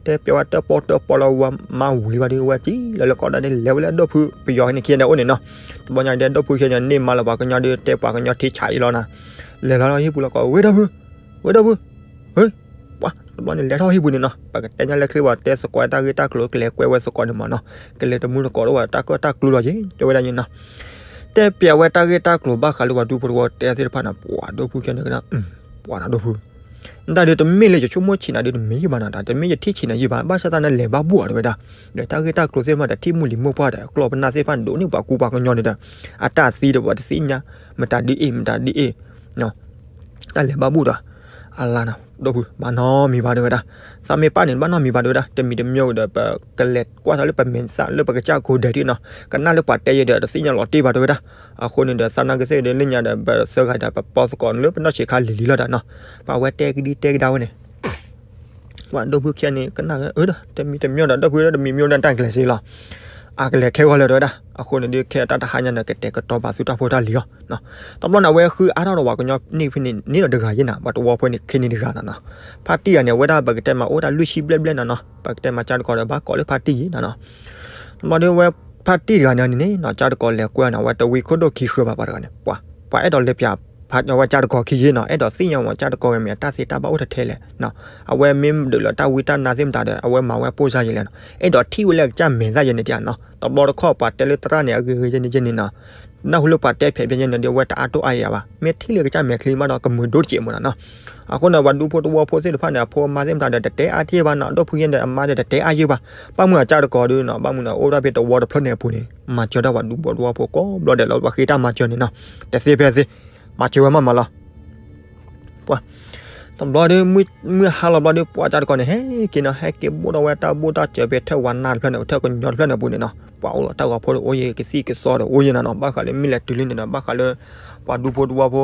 တဲပျီဝဲတၢၣ်ပီၣ်တၢၣ်ပီၣ်လၢဝဲမါဝံၤဘၣ်ဒီး ဝဲက့ၤလီၤလၢကီၢ်ဒၣ်န့ၣ် လဲၤဝဲလၢဒိၣ်ဖုပယီၤန့ၣ်ခံဂၤန့ၣ်အိၣ်န့ၣ်နီၤ, တဘျီညါဒဲးဒိၣ်ဖုခံဂၤန့ၣ် န့ၢ်မါလၢပှၤကညီဒုးတဲပှၤကညီထံဆးအံၤလီၤနီၤ, လဲၤလီၤလၢဟံၣ်ပူၤလီၤကီး ဝဲဒိၣ်ဖု, ဝဲဒိၣ်ဖု, ဟ့, ပှၤ တဘျီန့ၣ်လဲၤထီၣ်ဟံၣ်ပူၤန့ၣ်နီၤ, ပကတဲညါလၢချ့ ပှၤတဲသကိးတၢ်ဂ့ၢ်တၢ်ကျိၤ ကလဲၤကွဲဝဲသကိးန့ၣ်မးနီၤ, ကလဲၤတမူသကိးတအိၣ်ဘၣ် တၢ်ကၢၣ်တၢ်ကျူလီၤက့ၤ တဲဝဲဒၣ်န့ၣ်နီၤ. တဲပျးဝဲတၢ်ဂ့ၢ်တၢ်ကျိၤဘၣ်ဃးလၢပှၤဒူဖိတဝီတဲသ့ၣ်တဖၣ်န့ၣ် ပှၤဒိၣ်ဖုခဲန့ၣ်ကဒီး, ပှၤနီၤဒိၣ်ဖု နတၢ်ဒုးတမ့ၢ်လၢယဆိကမိၣ်ဆံးနၤဒုးတမ့ၢ်ယဘၣ်နီၤ, တမ့ၢ်ယထံၣ်ဆံးနၤယဘၣ်, ဘၣ်ဆၣ်သနာ်လဲၤဘၣ်ဘူၣ်အီၤတဲဝဲဒၣ်, ဒီးတၢ်ဂ့ၢ်တၢ်ကျိၤသ့ၣ်တဖၣ်ဒီးထံၣ်မုၢ်လံၤမိၢ်ပှၢ်ဒီး ကျီၢ်ပနၢ်သ့ၣ်တဖၣ်န့ၣ် ဒိးန့ၢ်ပှၤကူပှၤကညီန့ၣ်ဒီး အတၢ်သံဒီးပှၤတသ့ၣ်ညါ, မတၤဒုးအ့ၣ် မတၤဒုးအ့ၣ်, တၢ်လဲၤဘၣ်ဘူၣ်ဒီး အလါနီၤ ဒိၣ်ဖု ဘၣ်နီတမံၤဘၣ်တဲဝဲဒၣ်, သးမ့ၢ်ပၣ်န့ၣ် ဘၣ်နီတမံၤဘၣ်တဲဝဲဒၣ်, တမံၤတမံၤဒီး ပကလဲၤကွၢ်သးလၢပမဲာ်သးလၢပကစၢ်ကိးဒဲးဒ်နီၤ, ကနၣ်လၢပှၤတဲယဲဒီး တသ့ၣ်ညါလီၤတံၢ်ဘၣ်တဲဝဲဒၣ်. အဃိန့ၣ်ဒီး သနာ်က့သ့ၣ်ဒီးလၢညါဒီး ပသၢဂၤဒီး ပပီသကိးလၢပနီၢ်ဆံးခါလံၤလံၤလီၤဒီးနီၤ, ပှၤဝဲတဲကဒံတဲကဒါဝဲန့ၣ် ပှၤဒိၣ်ဖုခဲန့ၣ် ကနၣ်ဒီး တမံၤတမံၤဒီး ဒိၣ်ဖုဒီးတမံၤမံၤဒီးတၢ်ကျဲၤစ့လီၤ, အကလဲၤခဲဂီၤလၢၤတဲဝဲဒၣ်. အဃိန့ၣ်ဒုး ခဲအတၢ်တဟါညါန့ၣ် ကတဲာ်ကတီၤပာ်ဆူတၢ်ဖိတၢ်လံၤလီၤ. တဘျီန့ၣ် အဝဲဃုအါထီၣ်ဒီးပှၤကညီန့ၣ်ဖဲန့ၣ် န့ၢ်ဒီးတဂၤယဲၢ်နၤ, ပှၤတဝီဖိန့ၣ် ခဲန့ၣ်တဂၤနီၤနီၤ. ဖါတံၢ်ဂၤန့ၣ် အဝဲဒၣ်ပကတဲမးအိၣ်တၢ်လွံၢ်ဆံဘျဲၣ်ဘျဲၣ်နီၤနီၤ, ပကတဲမးကၢ်တကိးဒီး ဘၣ်ကိးလၢဖါတံၢ်ယဲၢ်နီၤနီၤ. တဘျီဒုး အဝဲဖါတံၢ်တဂၤန့ၣ်န့ၣ်နီၤ ကၢ်တကိးလဲၤကွဲအီၤန့ၣ် အဝဲတဝံခိၣ်ဒိၣ်ခံဃၢၤဘၣ်ပှၤတဂၤန့ၣ်, ပှၤ ပှၤအဲၣ်ဒိးလဲၤပျး ဖါ အဝဲကၢ်တကိးခံယဲၢ်နီၤ, အဲၣ်ဒိးသ့ၣ်ညါဝဲကၢ်တကိးဂ့ၤမ့ၢ် အတၢ်သ့တၢ်ဘၣ်အိၣ်ထဲထဲလဲၣ်နီၤ, အဝဲမ့ၢ်ဒုးလၢတၢ်ဝံတၢ်နါသ့ၣ်မတၤဒီး အဝဲမၤဝဲပိၢ်စၢ်ယဲၢ်လဲၣ်နီၤ, အဲၣ်ဒိးထံၣ်ဝဲလၢအကစၢ်မဲာ်သၣ်ယဲၢ်န့ၣ်တယၤနီၤ. တဘျီတခီၣ်ပှၤတဲလၢသရၣ်န့ၣ် အဂ့ၤဂ့ၤယဲၢ်န့ၣ်ယဲၢ်န့ၣ်နီၤ, နၢ်ဟူလၢပှၤတဲဖျဲးဖျဲးယဲၢ်န့ၣ်ဒီး အဝဲတအါတိၢ်အါယၤဘၣ်, မ့ၢ်ထံၣ်လၢကစၢ်မဲာ်ချံမးဒီး ကမုာ်ဒိၣ်တစဲးမးနီၤနီၤ. အဃိန့ၣ် ပှၤဒူဖိတဝီဖိသ့ၣ်တဖၣ်န့ၣ် အဖိအမါသ့ၣ်မတၤဒီး တတဲအါယဲၢ်ဘၣ်နီၤ, ဒိၣ်ဖုယဲၢ်ဒီးအမါဒီးတတဲအါယဲၢ်ဘၣ်, ဘၣ်မနုၤအကၢ်တကိးဒုးနီၤ, ဘၣ်မနုၤအအိၣ်ဒၣ်ဖဲတဝီတဖျၢၣ်န့ၣ်အပူၤန့ၣ် မၤစၢၤတၢ်ပှၤဒူဖိတဝီဖိကိးဘျီဒဲးလီၤ, ပှၤဃ့တၢ်မၤစၢၤန့ၣ်နီၤ, တသ့ဖဲသ့, မၤစၢၤဝဲမးမးလီၤ. ပှၤ တဘျီဒုး မုၢ်ဟါလီၤဘျီဒုး ပှၤကၢ်တကိးန့ၣ် ဟဲက့ၤနီၤ, ဟဲက့ၤဘိၣ်ထီၣ်ဝဲတၢ်ဘိၣ်တၢ်စၢၤဖဲထၢၣ်ဝါနၢ်တဖျၢၣ်န့ၣ် ထၢၣ်ကညီတဖျၢၣ်န့ၣ်အပူၤန့ၣ်နီၤ, ပှၤအိၣ်ဒီးတၢ်ဂီၤဖိဒီးအိၣ်ယဲၢ် ကသံၣ်ကသီဒီးအိၣ်ယဲၢ်နီၤနီၤ, ဘၣ်ဃးလၢမ့ၢ်လဲၤတုၤလံန့ၣ်ဒီး ဘၣ်ဃးလၢ ပှၤဒူဖိတဝီဖိ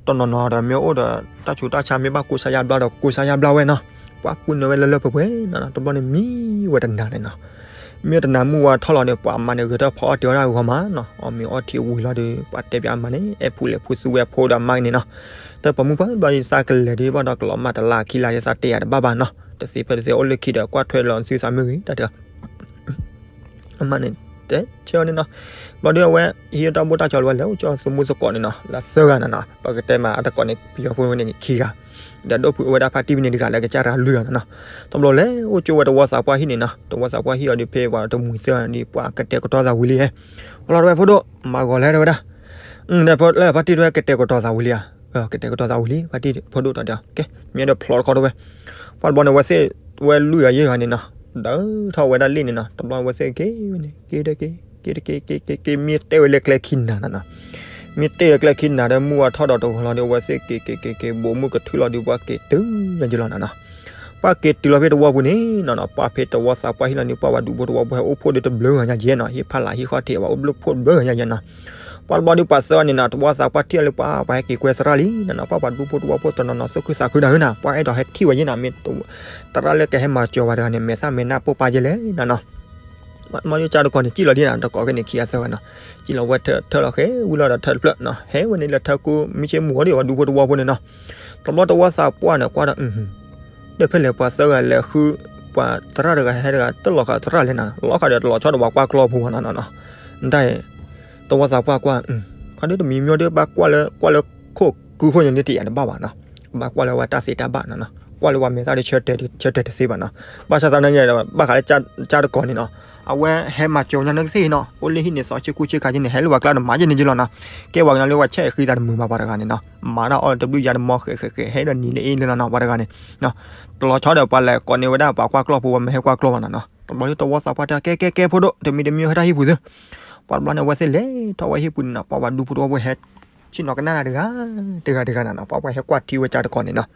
တနီၤနီၤဒီးမ့ၢ်အိၣ်ဒီး တၢ်ဆူးတၢ်ဆါမ့ၢ်ဘၣ်ကူစါယါဘျါဒီး ကူစါယါဘျါဝဲနီၤ, ပှၤပုၢ်နၢ်ဝဲလၢလၢပှဲၤပှဲၤနီၤနီၤ, တဘျီန့ၣ်မံဝဲတနၤန့ၣ်နီၤ, မ့ၢ်တနၤမုၢ်ဝါထီၣ်လီၤန့ၣ် ပှၤအမါန့ၣ် ဂဲၤထီၣ်ဖီအီၣ်တ့ၤအီၣ်တၢ်ဂီၤမးနီၤ, အီၣ်မ့ၤအီထံဝံၤလီၤဒီး ပှၤတဲပၠးအမါန့ၣ် အဲၣ်ဖူလဲၤဖူသူဝဲဖိဒီးအမါန့ၣ်နီၤ, တၢ်ပိာ်မုၣ်ပှၤဘျီဒုး သးကလဲၤဒုး ဘၣ်ဒီးကလီၤမၢ်တလါခံလါဒုး သးတဲယၤတဘၣ်ဘၣ်နီၤ, တသ့ဖဲတသ့ အိၣ်လၢခံဒီး ကွၢ်ထွဲလီၤသုသးမုၢ်ဂ့ၤ တၢ်တဲ အမါန့ၣ် တဲဆၢအီၤန့ၣ်နီၤ, ဘျီဒုးအဝဲ ဟံးတၢ်ဘိၣ်တၢ်စၢၤလီၤဝဲ လဲၤအိၣ်ကၠီသမူသကိးန့ၣ်နီၤ, လၢသၢဂၤန့ၣ်နီၤ, ပကတဲမးအတကိးန့ၣ် ပယီၤဖိန့ၣ်ခံဂၤ, ဒီးဒိၣ်ဖုအိၣ်ဝဲဒၣ်ဖါတံၢ်ဖဲန့ၣ်တဂၤ လၢကစၢ်တဂၤလွံၢ်ဂၤနီၤနီၤ, တဘျီလဲၤအိၣ်ကၠိဝဲတဝီသးပှၢ်ဟံၣ်န့ၣ်နီၤ, တဝီသးပှၢ်ဟံၣ်အီၤဒုး ဖဲပှၤတမှံၤသၢဂၤဒုး ပှၤကတဲာ်ကတီၤသးဝံၤလံဟဲ, ပှၤလီၤတဝဲဖိဒိၣ် မၤဂီၤလဲၣ်တဝဲဒၣ် ဒီးဖါတံၢ်တဝဲကတဲာ်ကတီၤသးဝံၤလံဧါ, ကတဲာ်ကတီၤသးဝံၤလံ ဖါတံၢ်ဖိဒိၣ်တၢ်တဲ ကဲ မ့ၢ်ဒီးဖျိးတခီတဝဲ, ပှၤတဘျီန့ၣ် ဝဲသ့ၣ်ဝဲလွံၢ်ဂၤယဲၢ်ဂၤန့ၣ်နီၤ, ဒၢထီၣ်ဝဲဒၣ်လံန့ၣ်နီၤ, တဘျီဝဲသ့ၣ်က့ၤဝဲန့ၣ် က့ၤတက့ၤ က့ၤတက့ၤ က့ၤက့ၤ က့ၤ မ့ၢ်တဲဝဲလၢကျဲခံနၤနီၤနီၤ, မ့ၢ်တဲဝဲကျဲခံနၤဒီး မုၢ်ဝါထီၣ်ဒီးတဂီၤလီၤဒီး အဝဲသ့ၣ်က့ၤက့ၤက့ၤက့ၤ ဘိးမုၢ်ကထုးလီၤဒီး ပှၤက့ၤတုၤယဲၢ်လီၤနီၤနီၤ, ပှၤက့ၤတုၤလီၤဖဲတဝီပူၤန့ၣ်နီၤနီၤ, ပှၤဖဲတဝီသးပှၢ်ဟံၣ်လီၤန့ၣ် ပှၤပှၤဒူဖိတဝီဖိဟဲအိၣ်ဖှိၣ်ဒီးတဘျုးဂၤညါယဲၢ်နီၤ, ဟ့ၣ်ဖးလၢဟ့ၣ်ဃီၣ်ထံး ပှၤအိၣ်ဖှိၣ်တဘျုးဂၤညါယဲၢ်နီၤ, ပှၤတဘျီဒုးပှၤသၢဂၤန့ၣ်နီၤ, တဝီသးပှၢ်ထံၣ်အီၤလၢပှၤ ပှၤဟဲက့ၤကွဲသရၣ်လံနီၤနီၤ, ပှၤပှၤဒူဖိတဝီဖိတနီၤနီၤ သူၣ်ခုသးခုတၢ်ဟဲနီၤ, ပှၤအဲၣ်ဒိးဟဲထံၣ်ဝဲယဲၢ်နီၤ, မ့ၢ်သရၣ်လၢကဟဲမၤစၢၤဝဲတဂၤန့ၣ် မဲာ်သၣ်မဲာ်နၢ်ပိာ်ပာ်ယဲၢ်လဲၣ်နီၤနီၤ, ပှၤတဘျီဒုးကၢ်တကိးန့ၣ် စံၣ်လီၤဒ်နီၤ, တကိးဖဲန့ၣ်ခံဂၤသၢဂၤနီၤ, စံၣ်လီၤဝဲထၢၣ်ထၢၣ်လီၤဃဲဝံၤလီၤဒီးထၢၣ်တဖျၢၣ်နီၤ, ဟဲဝဲန့ၣ်လၢထၢၣ်ကိး မုၢ်ဆ့ၣ်မုၢ်ဂီၤဒီး ပှၤဒူဖိတဝီဖိန့ၣ်နီၤ, တဘျီတဝီသးပှၢ်န့ၣ် ကွၢ်ဒီး ဒီးဖဲလဲၣ်ပှၤသၢဂၤလဲၤဃု ပှၤသရၣ်တဂၤဟဲတဂၤ တလီၤဃာ်သရၣ်လဲၣ်နီၤ, လီၤဃာ်ဒီးတလီၤဆီဒီးပှၤကွၢ်ကျီၢ်ဖိဘၣ်နီၤနီၤနီၤ, တၢ် တဝီသးပှၢ်ကွၢ် ခီဒုတမံၤမ့ၢ်ဒီး ဘၣ်ကွၢ်လၢ ကွၢ်လၢခိၣ်ကုခိၣ်ညါန့ၣ်တယာ်တဘၣ်ဘၣ်နီၤ, ဘၣ်ကွၢ်လၢဝဲတၢ်သ့တၢ်ဘၣ်နီၤနီၤ, ကွၢ်လၢပှၤမဲာ်သၣ်ဒီး ဆၢတဲာ်တသ့ဘၣ်နီၤ, ဘၣ်ဆၣ်သနာ်က့ဒီး ဘၣ်ဃးလၢကၢ်တကိးန့ၣ်နီၤ, အဝဲဟဲမၤစၢၤညါန့ၣ်ကသ့ၣ်နီၤ, အိၣ်လၢဟံၣ်န့ၣ် သီဆ့ကူဆ့ခါက့န့ၣ် ဟဲလၢပှၤကျါတမၤယဲၢ်န့ၣ်က့လီၤနီၤ, ကဲပှၤကညီလၢပှၤဆဲးဃံသးတမုာ်ဘၣ်ပှၤတဂၤန့ၣ်နီၤ, မၤတၢ်အီၣ်လၢတဘျုးယၤတမီၤဃဲးဃဲးဃဲး ဟဲဒီးနံၤလၢအ့ၣ်လၢနီၤနီၤ ပှၤတဂၤန့ၣ် တလီၤဆီဒီးပှၤလဲၤကိးန့ၢ်ဝဲဒၣ်ပှၤကွၢ်ကျီၢ်ဖိ ပှၤမ့ၢ်ဟဲကွၢ်ကျီၢ်ဘၣ်နီၤနီၤ, တဘျီလၢတဝီသးပှၢ်တဲ ကဲကဲကဲဖိဒိၣ် တမံၤတမံၤဟဲတၢ်ဟံၣ်ပူၤသု, ပှၤတဘျီန့ၣ် အဝဲသ့ၣ်လဲၤထီၣ်ဝဲဟံၣ်ပူၤန့ၣ်နီၤ, ပှၤပှၤဒူဖိတဝီဖိဟဲ ဆ့ၣ်နီၤကနၣ်တၢ်တဂၤ တဂၤတဂၤနီၤနီၤ, ပှၤပှၤဟဲကွၢ်ထံဝဲကၢ်တကိးန့ၣ်နီၤ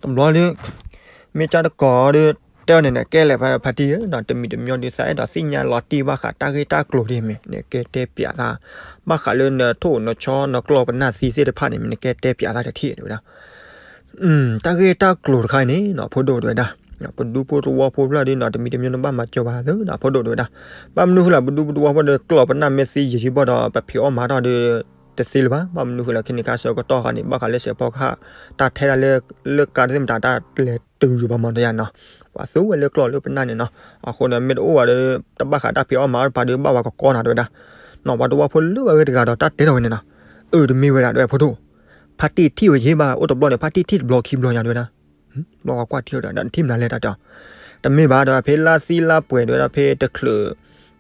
တဘျီဒီး မ့ၢ်ကၢ်တကိးဒီး တဲအီၤန့ၣ်န့ၣ် ကဲလဲၣ်ဖါတံၢ်ဧၢ, တမံၤတမံၤဒီး သးအဲၣ်ဒိးသ့ၣ်ညါလီၤတံၢ်ဘၣ်ဃးတၢ်ဂ့ၢ်တၢ်ကျိၤဒ်မ့ၢ် နကဲတဲပျးသး, ဘၣ်ဃးလၢနထိၣ်နဆီနကျီၢ်ပနၢ်သံသ့ၣ်တဖၣ်န့ၣ် မ့ၢ်နကဲတဲပျးသးတထံၣ်တဲဝဲဒၣ်, တၢ်ဂ့ၢ်တၢ်ကျိၤတခါအံၤန့ၣ်နီၤ ဖိဒိၣ်တဲဝဲဒၣ်, ပဒူဖိတဝီဖိဖျၢၣ်ဒီးနီၤ တမံၤတမံၤနဘၣ်မၤစၢၤပှၤသ့နီၤ ဖိဒိၣ်တဲဝဲဒၣ်, ဘၣ်မနုၤဃိလၢပဒူဖိတဝီဖိဒီးကျီၢ်ပနၢ်မ့ၢ်သံယံာ်ယံာ်ဘၣ်ဒီး ပဖံးအီၣ်မၤထီၣ်ဒီး တသ့လၢၤဘၣ်, ဘၣ်မနုၤဃိလၢခဲန့ၣ်ခါဆၢကတီၢ်ခါန့ၣ် ဘၣ်ဃးလၢစဲးဖီကဟၣ် တၢ်ထဲဒၣ်လၢ လၢကါသ့ၣ်မတၤတၢ်လဲၤတုၤယိာ်ဘၣ်မၤတယၤနီၤ, ပှၤသူဝဲလၢကျီၢ်လၢပနၢ်န့ၣ်နီၤ, အဃိန့ၣ် မ့ၢ်တအိၣ်ဘၣ်ဒီး တဘၣ်ဃးတၢ်ဖံးအီၣ်မၤအီၣ်တပၤဒီး ဘၣ်ပှၤကကီနၤတဲဝဲဒၣ်, နီၤ ပှၤတဝီဖိလၢပှၤဂ့ၤတဂၤဒီးတၢ်တဲထီၣ်ဝဲန့ၣ်နီၤ, အၢ တမ့ၢ်ဝဲဒၣ်တဲဝဲဖိဒိၣ်, ဖါတံၢ်ထံၣ်ဝဲယ့ၢ်ဘၣ် အိၣ်တဘျီန့ၣ် ဖါတံၢ်ထံၣ်တဘျီခံဘျီယၤတဲဝဲဒၣ် ဘျီဝဲကွၢ်ထံၣ်ဒီး ဒၣ်နထံၣ်မနုၤလဲၣ်တၢ်တဲအီၤ, တမ့ၢ်ဘၣ်ဒီး ဖဲလါသံလါပှဲၤဒီးဝဲဒၣ် ဖဲတချုး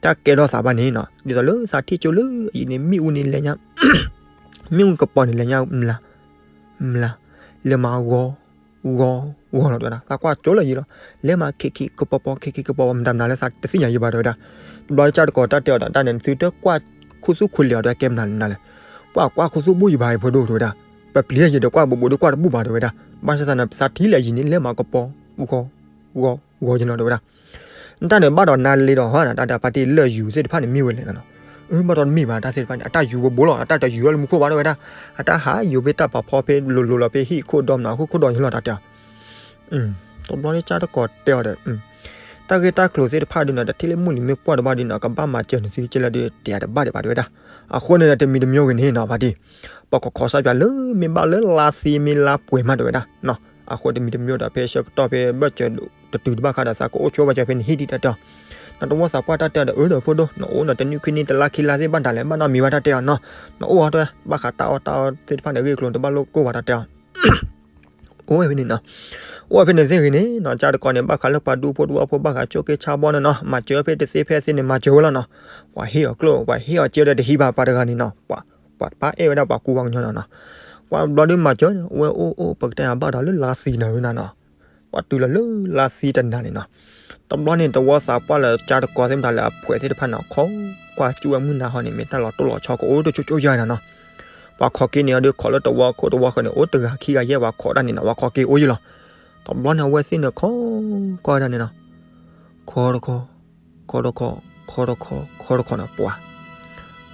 တၢ်ကဲထီၣ်သးဘၣ်န့ၣ်နီၤ, ဒ်သိးလၢသးထံၣ်ကၠိလၢအယံၤန့ၣ် မ့ၣ်အူန့ၣ်လဲၤညါ မ့ၣ်အူကပီၤန့ၣ်လဲၤညါ မျး မျး လဲၤမၤဂီၤ ဂီၤ ဂီၤလီၤတဲဝဲဒၣ်, သးကွၢ်ကၠိလၢယံၤလီၤ, လဲၤမၤခံခံကပီၤပီၤ ခံခံကပီၤပီၤ မတၤမနုၤလၢသးတသ့ၣ်ညါယံၤဘၣ်တဲဝဲဒၣ်. တဘျီတၢ်တကိးတၢ်တဲအီၤဒီး တၢ်န့ၣ်သုတကွၢ်ခူသူၣ်ခူလံာ်အီၤဒီး ကဲမနုၤလဲၣ်မနုၤလဲၣ်, ကွၢ်ကွၢ်ခူသူၣ်ဘူၣ်ယံၤဘၣ်အံၤဖိဒိၣ်တဲဝဲဒၣ်, ပပျံၤတၢ်ယံၤဒီးကွၢ်ဘူးဘူးဒီးကွၢ်တဘူၣ်ဘၣ်တဲဝဲဒၣ်, ဘၣ်ဆၣ်သးန့ၣ် သးထံၣ်လၢအယံၤန့ၣ် လဲၤမၤကပီၤ ဂီၤ ဂီၤ ဂီၤယံၤလီၤတဲဝဲဒၣ်. တၢ်န့ၣ်ဘၣ်ဒီးနၤလ့ဒီးဟီ တၢ်တဲဖါတံၢ်လၢယူၤသ့ၣ်တဖၣ်န့ၣ်မ့ၢ်ဝဲလဲၣ်နီၤ, အၢ ဘၣ်ဒီးတမ့ၢ်ဘၣ်တၢ်သ့ၣ်တဖၣ်န့ၣ် အတၢ်ယူၤဘိဘိလီၤ အတၢ်တယူၤလၢမူခိၣ်ဘၣ်တဲဝဲဒၣ်, အတၢ်ဟးယူၤဖဲတၢ်ပာ်ဖီဖဲလိၤလိၤလီၤ ဖဲဟံၣ်ခိၣ်ဒီမနုၤ ဟီၣ်ခိၣ်ဒီယံၤလီၤတၢ်တဲအီၤ. တဘျီန့ၣ်တၢ်တကိးတဲအီၤဒီး တၢ်ဂ့ၢ်တၢ်ကျိၤသ့ၣ်တဖၣ်ဒုးနီၤ တထံၣ်လၢမုၢ်လံၤမ့ၢ်ပှၢ်တဘၣ်ဒုးနီၤ ကဘၣ်မၤစၢၤနသုကဲလၢဒုး တဲတဘၣ်ဒံးဘၣ်တဲဝဲဒၣ်. အဃိန့ၣ်ဒီး တမံၤတမံၤဂ့ၤန့ၣ်နီၤ ဖါတံၢ် ပကခိးစၢ်ပၠးလၢမ့ၢ်ဘၣ်လၢလါသံမ့ၢ်လါပှဲၤမးတဲဝဲဒၣ်နီၤ, အဃိတမံၤတမံၤဒီး ဖဲဆၢကတီၢ်ဖဲဘၢၣ်စၢၤတတုၤတဘၣ်ခါဒီး သးကအိၣ်ဆိးဘၣ်စၢၤဖဲနဟံၣ်ဒံးတၢ်တဲအီၤ. နတဝီသးပှၢ်တၢ်တဲအီၤဒီး အၢဒီးဖိဒိၣ် နအိၣ်ဒီးတနံၣ်ခံနံၣ်တလါခံလါသ့ၣ်ဘၣ်တၢ်လဲၣ် ဘၣ်နီတမံၤဘၣ်တၢ်တဲအီၤနီၤ, နအိၣ်အီၤတဲ ဘၣ်ဃးတၢ်အီၣ်တၢ်အီသ့ၣ်တဖၣ်န့ၣ် ဂ့ၢ်ကျိၤတဘၣ်လိၣ်ကိၢ်ဘၣ်တၢ်တဲအီၤ. အိၣ်ဝဲဖဲန့ၣ်နီၤ, အိၣ်ဝဲဖဲန့ၣ်သ့ၣ်ဂ့ၤန့ၣ်နီၤ တၢ်တကိးန့ၣ် ဘၣ်ဃးလၢပှၤဒူဖိတဝီဖိဘၣ်ဃးကၠိက့ဆါဘီန့ၣ်နီၤ မၤစၢၤဖဲတသ့ဖဲသ့န့ၣ် မၤစၢၤဝဲလီၤနီၤ, ပှၤဟ့ၣ်အီၤကျိၣ် ပှၤဟ့ၣ်အီၤစ့ဒီးတဟံးဘၣ်ပှၤတဂၤန့ၣ်နီၤ, ပှၤ ပှၤပၢ်အဲၣ်ဝဲဒၣ်ပှၤကူပှၤကညီနီၤနီၤ, ပှၤဘျီဒုးမၤစၢၤန့ၣ် အဝဲအိၣ်အိၣ် ပကတဲအဘၣ်ဒီးလၢလါသံနၤဝဲနၤနီၤ, ပှၤတုၤလီၤလၢလါသံတနၤန့ၣ်နီၤ, တဘျီန့ၣ် တဝီသးပှၢ်လၢတၢ်တကိးသ့ၣ်မတၤလၢအဖှဲးသ့ၣ်တဖၣ်န့ၣ် ခိးကွၢ်ကၠူၣ်ဝဲမုၢ်နၤဟီန့ၣ် မ့ၢ်တၢ်လီၤတိၢ်လီၤဆီကအိၣ်တကၠိကၠိယါနီၤနီၤ, ပှၤခိးက့ၤန့ၣ်အီၤဒုး ခိးလၢတဝီခိၣ်တဝီဃၢၤန့ၣ် အိၣ်တဂၤခံဂၤယဲၢ်ပှၤခိးတၢ်န့ၣ်နီၤ ပှၤခိးက့ၤအိၣ်ယံၤလီၤ. တဘျီန့ၣ် အဝဲသ့ၣ်န့ၣ် ခိးကွၢ်ဝဲဒၣ်န့ၣ်နီၤ, ခိးတခီ ခိးတခီ ခိးတခီ ခိးတခီန့ၣ် ပှၤ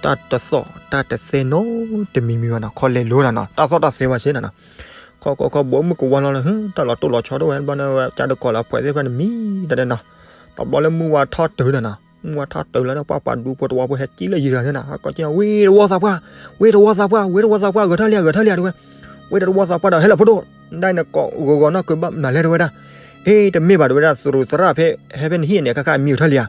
တၢ်တသီၣ်တၢ်တသဲနီတမံၤမံၤဘၣ်နီၤ ခိးလဲၤလိၤနၤနီၤ တၢ်သီၣ်တၢ်သဲဘၣ်စ့ၢ်နၤနီၤ, ခိးခိးခိး ဘူးမုၢ်ကဝါလီၤလၢ တၢ်လီၤတိၢ်လီၤဆီတအိၣ်ဝဲ တဘျီန့ၣ် ဝဲကၢ်တကိးလၢအဖှဲးသ့ၣ်တဖၣ်န့ၣ် မံတၢ်တဲနီၤ, တဘျီလၢမုၢ်ဝါထီၣ်တုၤနၤနီၤ မုၢ်ဝါထီၣ်တုၤလီၤဒီး ပှၤပှၤဒူဖိတဝီဖိဟဲကံလၢယံၤတဂၤန့ၣ်နီၤ ဟဲကိးက့ၤ ဝ့ၢ်တဝီသးပှၢ် ဝ့ၢ်တဝီသးပှၢ် ဝ့ၢ်တဝီသးပှၢ် ဂဲၤထီၣ်လံ ဂဲၤထီၣ်လံတဲဝဲ, ဝ့ၢ်တဝီသးပှၢ်ဒီး ဟဲလီၤဖိဒိၣ် ဒ်န့ၣ်ကိးဂီၤဂီၤနီၢ်ကဘၣ်မနုၤလဲၣ်တဲဝဲဒၣ်, အ့ တမ့ၢ်ဘၣ်တဲဝဲဒၣ် သရူးသရၣ်ဖဲ ဟဲဖဲနဟံၣ်န့ၣ် ခါခါအမံၤဂဲၤထီၣ်လံဧါ,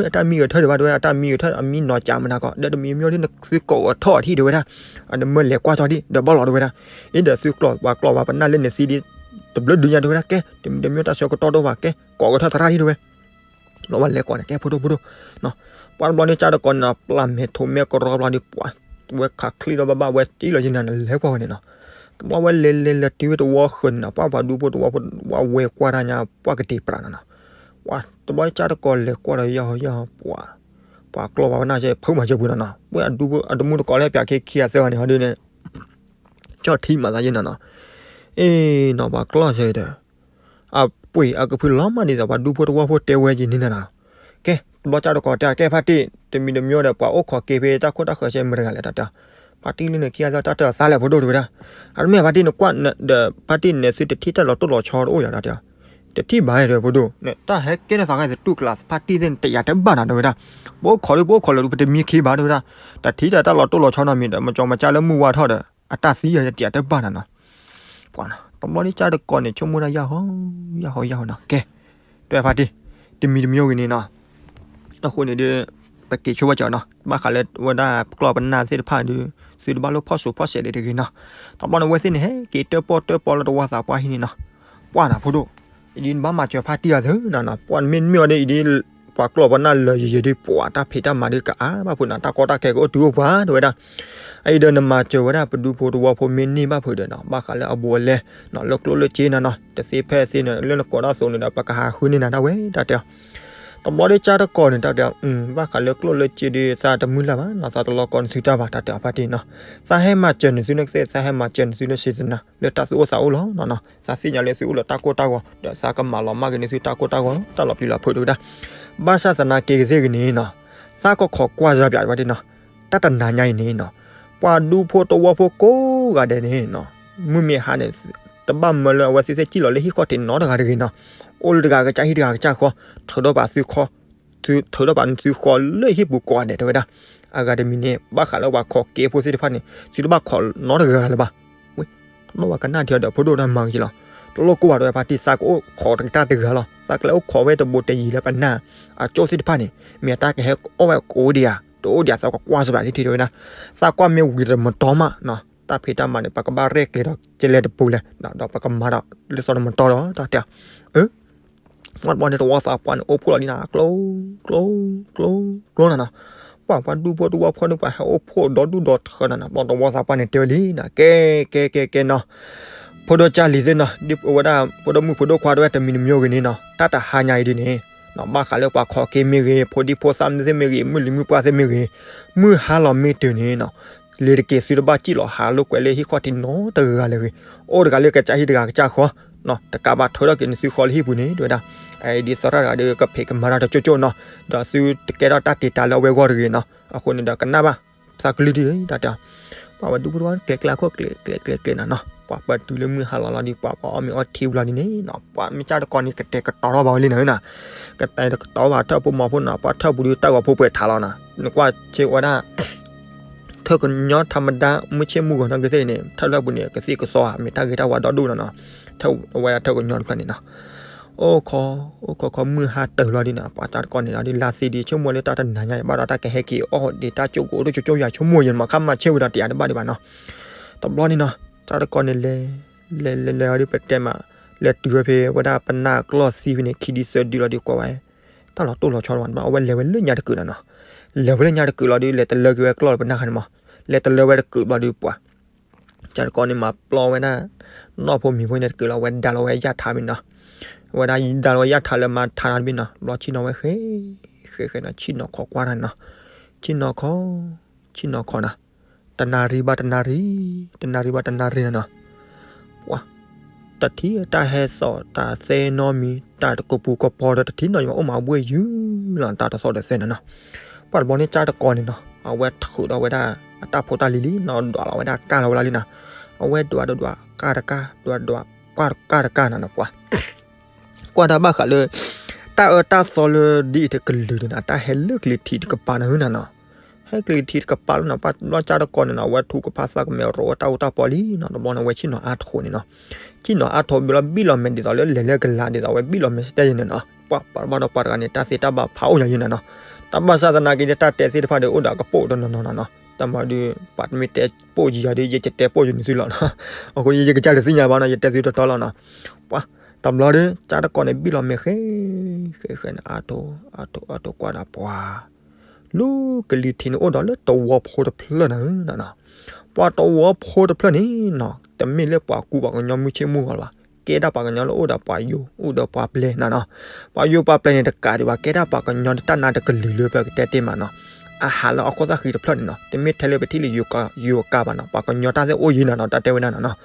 အတၢ်မံၤဂဲၤထီၣ်ဒံးဘၣ်တဲဝဲ အတၢ်မံၤဂဲၤထီၣ် အမံၤနီၤကးမနၤကီး ဒီးတမံၤမံၤဒ်နသုကိးဂဲၤထီၣ်အထံၣ်တဲဝဲဒၣ်, အနမၢလဲၤကွၢ်ထီၣ်ဒံး ဒီးဘၣ်လီၤတဲဝဲဒၣ်, အ့ ဒီးသုကျိးပှၤကျိးပှၤပနၢ်လၢနသံဒ် တဘျုးဒုညါတဲဝဲဒၣ် ကဲ တမံၤတမံၤတၢ်ဆၢကတီၢ်တအိၣ်ဘၣ် ကဲ ကိးဂဲၤထီၣ်သရၣ်ဒံးတဲဝဲ ဘျီဝဲလဲၤကိးန့ၣ် ကဲဖိဒိၣ်ဖိဒိၣ်, ပှၤတဘျီန့ၣ် ကၢ်တကိးန့ၣ် ပျၢ်မဲာ်ထိးမဲာ်ကရီဘျီဒုး ပှၤ ဝဲခးချံဒီးဘၣ်ဘၣ်ဝဲတံၢ်လီၤယံၤနၤန့ၣ် လဲၤကွၢ်ဝဲန့ၣ်နီၤ, တဘျီဝဲလဲၤလဲၤလဲၤတုၤဝဲတဝီဃၢၤန့ၣ်နီၤ ပှၤပှၤဒူဖိတဝီဖိ ဝဲဝဲကွၢ်တၢ်ညါ ပှၤကတ့ၤပြးနီၤနီၤ, ပှၤတဘျီကၢ်တကိးလဲၤကွၢ်ဒီး ယီၢ်ယီၢ်ပှၤ ပှၤကျိးပှၤပနၢ်စဲ ဖုးမၤစၢၤပှၤနီၤနီၤ ပှၤအဒူဖိအတမူတကိးလၢပၠးခ့ခံဂၤသၢဂၤန့ၣ် ဟီဒ်န့ၣ် ကၠီၣ်ထံမၤသးယံၤနီၤနီၤ, အ့နီၤ ပှၤကျိးစဲဒီး အပှ့ၤအကဖုလီၤမးဒ်သိး ပှၤဒူဖိတဝီဖိတဲဝဲယံၤန့ၣ်နီၤနီၤ, ကဲ တဘျီကၢ်တကိးတဲ ကဲဖါတံၢ် တမံၤတမံၤဒီး ပှၤအိၣ်ခိးက့ၤဖဲတၢ်ခိၣ်တၢ်ဃၢၤစဲမတၤတဂၤလဲၣ်တၢ်တဲ, ဖါတံၢ်လၢနခံဂၤသၢဂၤတၢ်တဲအီၤသးလဲၣ်ဖိဒိၣ်တဲဝဲဒၣ်, အတမ့ၢ်ဖါတံၢ်နကွၢ်ဒီး ဖါတံၢ်န့ၣ်သုတထံၣ်တၢ်လီၤတိၢ်လီၤဆီတအိၣ်ယၤတၢ်တဲ, တထံၣ်ဘၣ်ဒီးဖိဒိၣ်န့ၣ် တၢ်ဟဲကဲထီၣ်သးခါသတူၢ်ကျး ဖါတံၢ်သ့ၣ်န့ၣ်တယာ်တဘၣ်နၤတဲဝဲဒၣ်, ပအိၣ်ခိးဒုး ပအိၣ်ခိးလၢဒုး ပတမံခ့ဘၣ်တဲဝဲဒၣ်, တထံၣ်တၢ်လီၤတိၢ်လီၤဆီနီတမံၤဒီး မကၠီမကၢ်လၢမုၢ်ဝါထီၣ်ဒီး အတၢ်သံယၤတယာ်တဘၣ်နၤနီၤ, ပှၤနီၤ တဘျီဒ်ကၢ်တကိးန့ၣ် ဆိကမိၣ်ဒၣ်ယၢ်ဟီ ယၢ်ဟီ ယၢ်ဟီနီၤ ကဲ တဲဖါတံၢ် တမံၤတမံၤဂ့ၤန့ၣ်နီၤ, အဃိန့ၣ်ဒုး ပက့ၤဆိဘၣ်ကၠီနီၤ ဘၣ်ဃးလၢဝဲဒၣ်ပကျိးပနၢ်သ့ၣ်တဖၣ်ဒုး သုတဘၣ်လိၣ်ဖီၣ်စိဖီၣ်စဲးဒံးတဂ့ၤနီၤ, တဘျီန့ၣ် အဝဲသ့ၣ်န့ၣ် ဟဲက့ၤတၢၣ်ပီၣ်တၢၣ်ပီလၢတဝီသးပှၢ်ဟံၣ်န့ၣ်နီၤ, ပှၤနီၤဖိဒိၣ်, အံၤဒ်နဘၣ်မၤစၢၤဖါတံၢ်အသးနီၤနီၤ ပှၤမ့ၢ်မ့ၢ်အီၤဒ်အံၤဒ် ပှၤကျိးပနၢ်လၢယံၤယံၤဒ် ပှၤတၢ်ဖံးတၢ်မၤဒ်ကအါဘၣ်ဖုးနီၤ တၢ်ကီတၢ်ခဲကအိၣ်တုၤအိၣ်ပှၤတဲဝဲဒၣ်, အအံၤဒီးနမၤစၢၤဝဲဒၣ်ပဒူဖိတဝီဖိမ့ၢ်န့ၢ်ဘၣ်ဖုးဒီးနီၤ ဘၣ်ဃးလၢအဘူးအလဲနီၤ လၢကျိၣ်လၢစ့နီၤနီၤ တသ့ဖဲသ့န့ၣ် လၢနကိးတၢ်သိးန့ၣ်ဒီး ပကဟးဃုန့ၢ်နၤဒၣ်ဝဲတၢ်တဲအီၤ, တဘျီဒ်ကၢ်တကိးန့ၣ် တၢ်တဲအီၤ ဘၣ်ဃးလၢကျိၣ်လၢစ့ဒ် သးတမုၢ်လၢ်ဘၣ်နီၤ သးတလီၤကီနသုတၢ်ဘၣ် တၢ်တဲအီၤဖါတံၢ်နီၤ, သးဟဲမၤစၢၤနသုန့ၣ်ကသ့ သးဟဲမၤစၢၤနသုန့ၣ်စ့သနၤ လၢတၢ်သူၣ်အိၣ်သးအိၣ်လီၤနီၤနီၤ သးသ့ၣ်ညါလၢသုအိၣ်လၢတၢ်ကိၢ်တၢ်ဂီၤ ဒီးသးကမၤလီၤမၢ်က့ၤန့ၢ်သုတၢ်ကိၢ်တၢ်ဂီၤလီၤ တၢ်လီၤပျံၤလီၤဖုးတဲဝဲဒၣ်, ဘၣ်ဆၣ်သနာ်က့ကသ့ၣ်ဂ့ၤန့ၣ်နီၤ, သးကခိးကွၢ်စၢ်ပၠးဝဲဒၣ်နီၤ, တၢ်တနၤညါအံၤန့ၣ်နီၤ, ပှၤဒူဖိတဝီဖိကိးဂၤဒဲးန့ၣ်နီၤ, မုၢ်မ့ၢ်ဟါန့ၣ် တဘၣ်မၢလၢအဝဲသ့ၣ်သ့ၣ်စံၣ်လီၤလၢဟံၣ်ဃီတ့ၢ်နီတဂၤတဂ့ၤနီၤ, အိၣ်လၢတဂၤကစၢ်ဟံၣ်တဂၤကစၢ်ဃီ, ထုးထီၣ်ပာ်သုဃီ ထုးထီၣ်ပာ်သုဃီလၢဟံၣ်ပူၤကိးဂၤဒဲးတဲဝဲဒၣ်, အဂၤတမံၤန့ၣ် ဘၣ်ဃးလၢပှၤခိးက့ၤဖိသ့ၣ်တဖၣ်န့ၣ် သုတဘၣ်ခိးနီတဂၤလၢၤဘၣ်, ဝဲ တဘၣ်ပှၤကနၣ်ထံအီၤဒီးဖိဒိၣ်တၢ်မၤက့ၤလီၤ, တလိၣ်ကိၢ်ဘၣ်တဲဝဲဖါတံၢ် သးကအိၣ်ခိးတကတၢၢ်တဂၤလီၤ သးကလဲၤအိၣ်ခိးဝဲတဘိတယံၤလၢပနၢ် အကၠိသ့ၣ်တဖၣ်န့ၣ် မ့ၢ်အတၢ်ကဟဲအီၣ်ဝဲကအိၣ်ဒံးဧါ တအိၣ်ဒံးဧါ သးကကွၢ်စၢ်ပၠးဒ်ထံတဲဝဲဒၣ်, သးကွၢ်မ့ၢ်ဝံၤတမတီၤမးနီၤ တၢ်ဖံးတၢ်မၤန့ၣ် ပကဘၣ်ရဲၣ်ကျဲၤဒီးကလဲၤတပူၤလဲၣ်, ဒီးပကမၤဒီးလၢစီၤတမတီၢ်ဒီး တၢ်တဲ အၢ ပှၤတဘျီန့ၣ် တဝီသးပှၢ်န့ၣ် အိၣ်ဖှိၣ်လီၤဒ်နၤ ကျိ ကျိ ကျိ ကျိနၤနီၤ. ပှၤ ပှၤဒူဖိတဝီဖိန့ၣ် ပှၤဟဲအိၣ်ဖှိၣ်ဒီဒူၣ်ဒီထၢနၤနီၤ. တဝီသးပှၢ်န့ၣ်တဲဝဲလံနီၤ ကဲ ကဲ ကဲ ကဲနီၤ, ဖိဒိၣ်ကၢ်လံၤသ့ၣ်နီၤ, ဒ်ဝဲဒၣ်ဖိဒိၣ်မုၣ်ဖိဒိၣ်ခွါတဝဲတမံၤတမံၤဂ့ၤန့ၣ်နီၤ, တၢ်တဟါညါအံၤဒ်န့ၣ် ဘၣ်ဃးလၢပှၤခီက့ၤမ့ၢ်ဂ့ၤ, ဖိဒံဖိသၣ်မ့ၢ်သ့ၣ်မ့ၢ်ဂ့ၤ, မုၢ်လံၤမုၢ်ပှၢ်သ့ၣ်မ့ၢ်ဂ့ၤ, မုၢ်ဟါလီၤမ့ၢ်တုၤန့ၣ်နီၤ, လ့ၤတက့ၤသုတဘၣ်စံၣ်လီၤဟးလိာ်ကွဲလၢဟံၣ်ခီၣ်ထံးနီတဂၤလၢၤဂ့ၤ, အိၣ်တဂၤလၢကစၢ်ဟံၣ်တဂၤကစၢ်ဃီ, တကးဘၣ်ထုးထီၣ်က့ၤနသုဃီလၢဟံၣ်ပူၤန့ၣ် တဲဝဲဒၣ်, ဒ်သရၣ်တဂၤဒီးကဖံးကမၤတၢ်တကၠိကၠိနီၤ, ဒီးသုတကဲထီၣ်တၢ်တ့တၢ်လၢအဝဲဂီၢ်တဂ့ၤနီၤ, အဃိန့ၣ်ဒီးကနၣ်ဘၣ် သးကလုၢ်ဒ်အံၤ တၢ်တဲ ပှၤဝဲဒူဖိတဝီကျဲၤကျဲၤခိၣ်ကျဲၤကျဲၤကျဲၤကျဲၤနၤနီၤ, ပှၤပတုၤလၢမုၢ်ဟါလီၤလီၤဒီး ပှၤပှၤအီၣ်မ့ၤအီထံဝံၤလီၤဒ်န့ၣ်နီၤ, ပှၤမ့ၢ်ကၢ်တကီန့ၣ် ကတဲာ်ကတီၤထီၣ်ဘၣ်ဝဲလံနီၤ, ကတဲာ်ကတီၤဘၣ်ထၢၣ်ဖိမီၤဖိနီၤ, ပှၤထၢၣ်ပူၤဒီးတၢ်ဂီၤဖိပှဲၤထးလီၤနီၤ, နကွၢ်ဆ့ဝဲဒၣ် ထၢၣ်ကညီထးမဒါ မုၢ်ဆ့ၣ်မုၢ်ဂီၤနီၢ်ကသ့ၣ်န့ၣ် ထၢၣ်လၢပူၤန့ၣ် ကသံၣ်ကသီဧါ, မ့ၢ်တၢ်ဂ့ၤတၢ်ဝါဒီဒူၣ်နီၤနီၤ, ထၢၣ်ဝဲဒၣ်ထၢၣ်ကညီတဖျၢၣ်န့ၣ်နီၤ, အိၣ်ခီ အိၣ်ခီခီမုၢ်ဟါတၢၤလီၤဒ်နီၤ, ပှၤကၢ်တကီန့ၣ်လီၤဒ် လါသ့ဒ်ဆိကမိၣ်လၢတၢ်တနၤညါအံၤဘၣ်ဒီးတၢ်ကဟဲက့ၤအီၣ်ဒံးတၢ်ကၠိကအိၣ်ဒိၣ်ကၠိကၠိယၤဆိကမိၣ်ယဲၢ်မး ခါမၤဆ့ၣ်ဝံၤဒီးတယၤတဘၣ်ဒံးဘၣ်နီၤ, တဘျီန့ၣ်နီၤ, ကၢ်တကီန့ၣ်လဲၤ လဲၤလဲၤလဲၤအီၤဒ်ပတဲမး, လဲၤတုၤဝဲဖဲဝဲဒၣ်ပနၢ်ကျီၢ်သံဖဲန့ၣ် ခံဒုသၢဒုလီၤဒ်ကွၢ်ဝဲ တၢ်လီၤတိၢ်လီၤဆီတဘၣ် အဝဲလဲၤဝဲလၢညါတကုာ်နီၤနီၤ, လဲၤဝဲလၢညါတကုာ်လီၤဒ် လဲၤတလၢက့ၤဝဲကျီၢ်လၢပနၢ်ခါန့ၣ်မး, လဲၤတလၢဝဲတကုာ်ဘျီဒ်ပှၤ ကၢ်တကီန့ၣ်မၤပျီဝဲဒၣ် နီၢ်ဖိမံၤဖိန့ၣ်တကုာ်လီၤ ဝဲဒါလီၤဝဲယၣ်ထးဘၣ်နီၤ, ဝဲဒၣ်ဒါလီၤဝဲယၣ်ထးလၢမၤထးတဘ့ၣ်နီၤ, ဘျီဆ့ၣ်နီၤဝဲဃဲ ဃဲဃဲနီၤ ဆ့ၣ်နီၤခီကွၢ်တၢ်နီၤ, ဆ့ၣ်နီၤခီ ဆ့ၣ်နီၤခီနီၤ, တနၣ်ရံၣ်ဘၣ်တနၣ်ရံၣ် တနၣ်ရံၣ်ဘၣ်တနၣ်ရံၣ်နီၤနီၤ, ပှၤ တထံၣ်တၢ်ဟဲသီၣ် တၢ်သဲနီတမံၤ တၢ်တကပူၤကပီၤဒီးတထံၣ်နီတမံၤ အိၣ်မးဘှ့ၣ်ယုၢ်လီၤ တၢ်တသီၣ်တသဲနီၤနီၤ, ပှၤတဘျီန့ၣ် ကၢ်တကီန့ၣ်နီၤ အဝဲထုးဒီးဝဲဒၣ် အတၢ်ဖိတၢ်လံၤလံနီၤ ဒွးလီၤဝဲဒၣ်ကၢ်လီၤဝဲလံနီၤ, အဝဲဒွးဒွးဒွး ကၢ်တကၢ် ဒွးဒွး ကၢ်တကၢ်တကၢ်နီၤနီၤ ပှၤ ကွၢ်တၢ်ဘၣ်ဃးလၢ တၢ်အၢတၢ်သီလၢဒ်အံၤတကလုာ်န့ၣ်နီၤ တၢ်ဟဲလၢကလံၤထံးတကပၤန့ၣ်နီၤနီၤ, ဟဲကလံၤထံးတကပၤလီၤနီၤ ပှၤတဘျီကၢ်တကီန့ၣ်နီၤ အဝဲထုးကဖၣ်သၣ်ကမဲာ်ရိးဝဲတၢ်အူတၢ်ပီလံနီၤ တဘျီန့ၣ် အဝဲဆ့ၣ်နီၤအါထီၣ်န့ၣ်နီၤ, ဆ့ၣ်နီၤအါထီၣ်ဘျီလီၤ ဘံၣ်လီၤမဲာ်ဒ်သိးလၢလဲၤလၢကလၤဒ်သိး အဝဲဘံၣ်လီၤမဲာ်စတဲယဲၢ်န့ၣ်နီၤ, ပှၤ ပှၤတဘျီဒီးပှၤတဂၤန့ၣ် တၢ်သ့တၢ်ဘၣ်ဖးအိၣ်ညါယဲၢ်နီၤနီၤ, တၢ်ဘၣ်ဆၣ်သနာ်က့ဒီး တၢ်တဲသ့ၣ်တဖၣ်ဒီး အိၣ်ဒီးအကပိာ်တနီၤနီၤနီၤနီၤ, တၢ်မၤဒုး ပှၤတမ့ၢ်တဲပိာ်ယံၤယၤဒီး ယကတဲပိာ်ယံၤနသုလီၤနီၤ, အဃိယကစၢ်တသ့ၣ်ညါဘၣ်နီၤ ယတဲသုတီတီလီၤနီၤ, ပှၤ တဘျီဒီး ကၢ်တကီန့ၣ် ဘံၣ်လီၤမဲာ်ဃဲ ဃဲဃဲန့ၣ် အါထီၣ် အါထီၣ် အါထီၣ်ကွၢ်ဒီးပှၤ လၢကလံၤထံးန့ၣ် အိၣ်ဒီးလၢတဝီဖိတဖျၢၣ်န့ၣ်နီၤနီၤ, ပှၤတဝီဖိတဖျၢၣ်န့ၣ်နီၤ တမ့ၢ်လၢပှၤကူပှၤကညီမုၢ်ဆ့ၣ်မုၢ်ဂီၤလၢၤဘၣ်, ကဲဒၣ်ပှၤကညီလၢအိၣ်ဒီးပှၤယိၤ အိၣ်ဒီးပှၤပျဲၤနီၤနီၤ, ပှၤယိၤပှၤပျဲၤန့ၣ်တကးဒံးဘၣ် ကဲဒၣ်ပှၤကညီတၢ်နါတကလုာ်လၢပကတဲတ့ၢ်မးနီၤ, အဟးလၢအခိၣ်သၣ်ဃံတဖျၢၣ်န့ၣ်နီၤ တမ့ၢ်ထဲလၢပထံၣ်လၢယိၤကါယိၤကါဘၣ်နီၤ ပှၤကညီတၢ်သ့ၣ်အိၣ်ယံၤနီၤနီၤ တၢ်တဲဝဲဒၣ်နီၤနီၤ,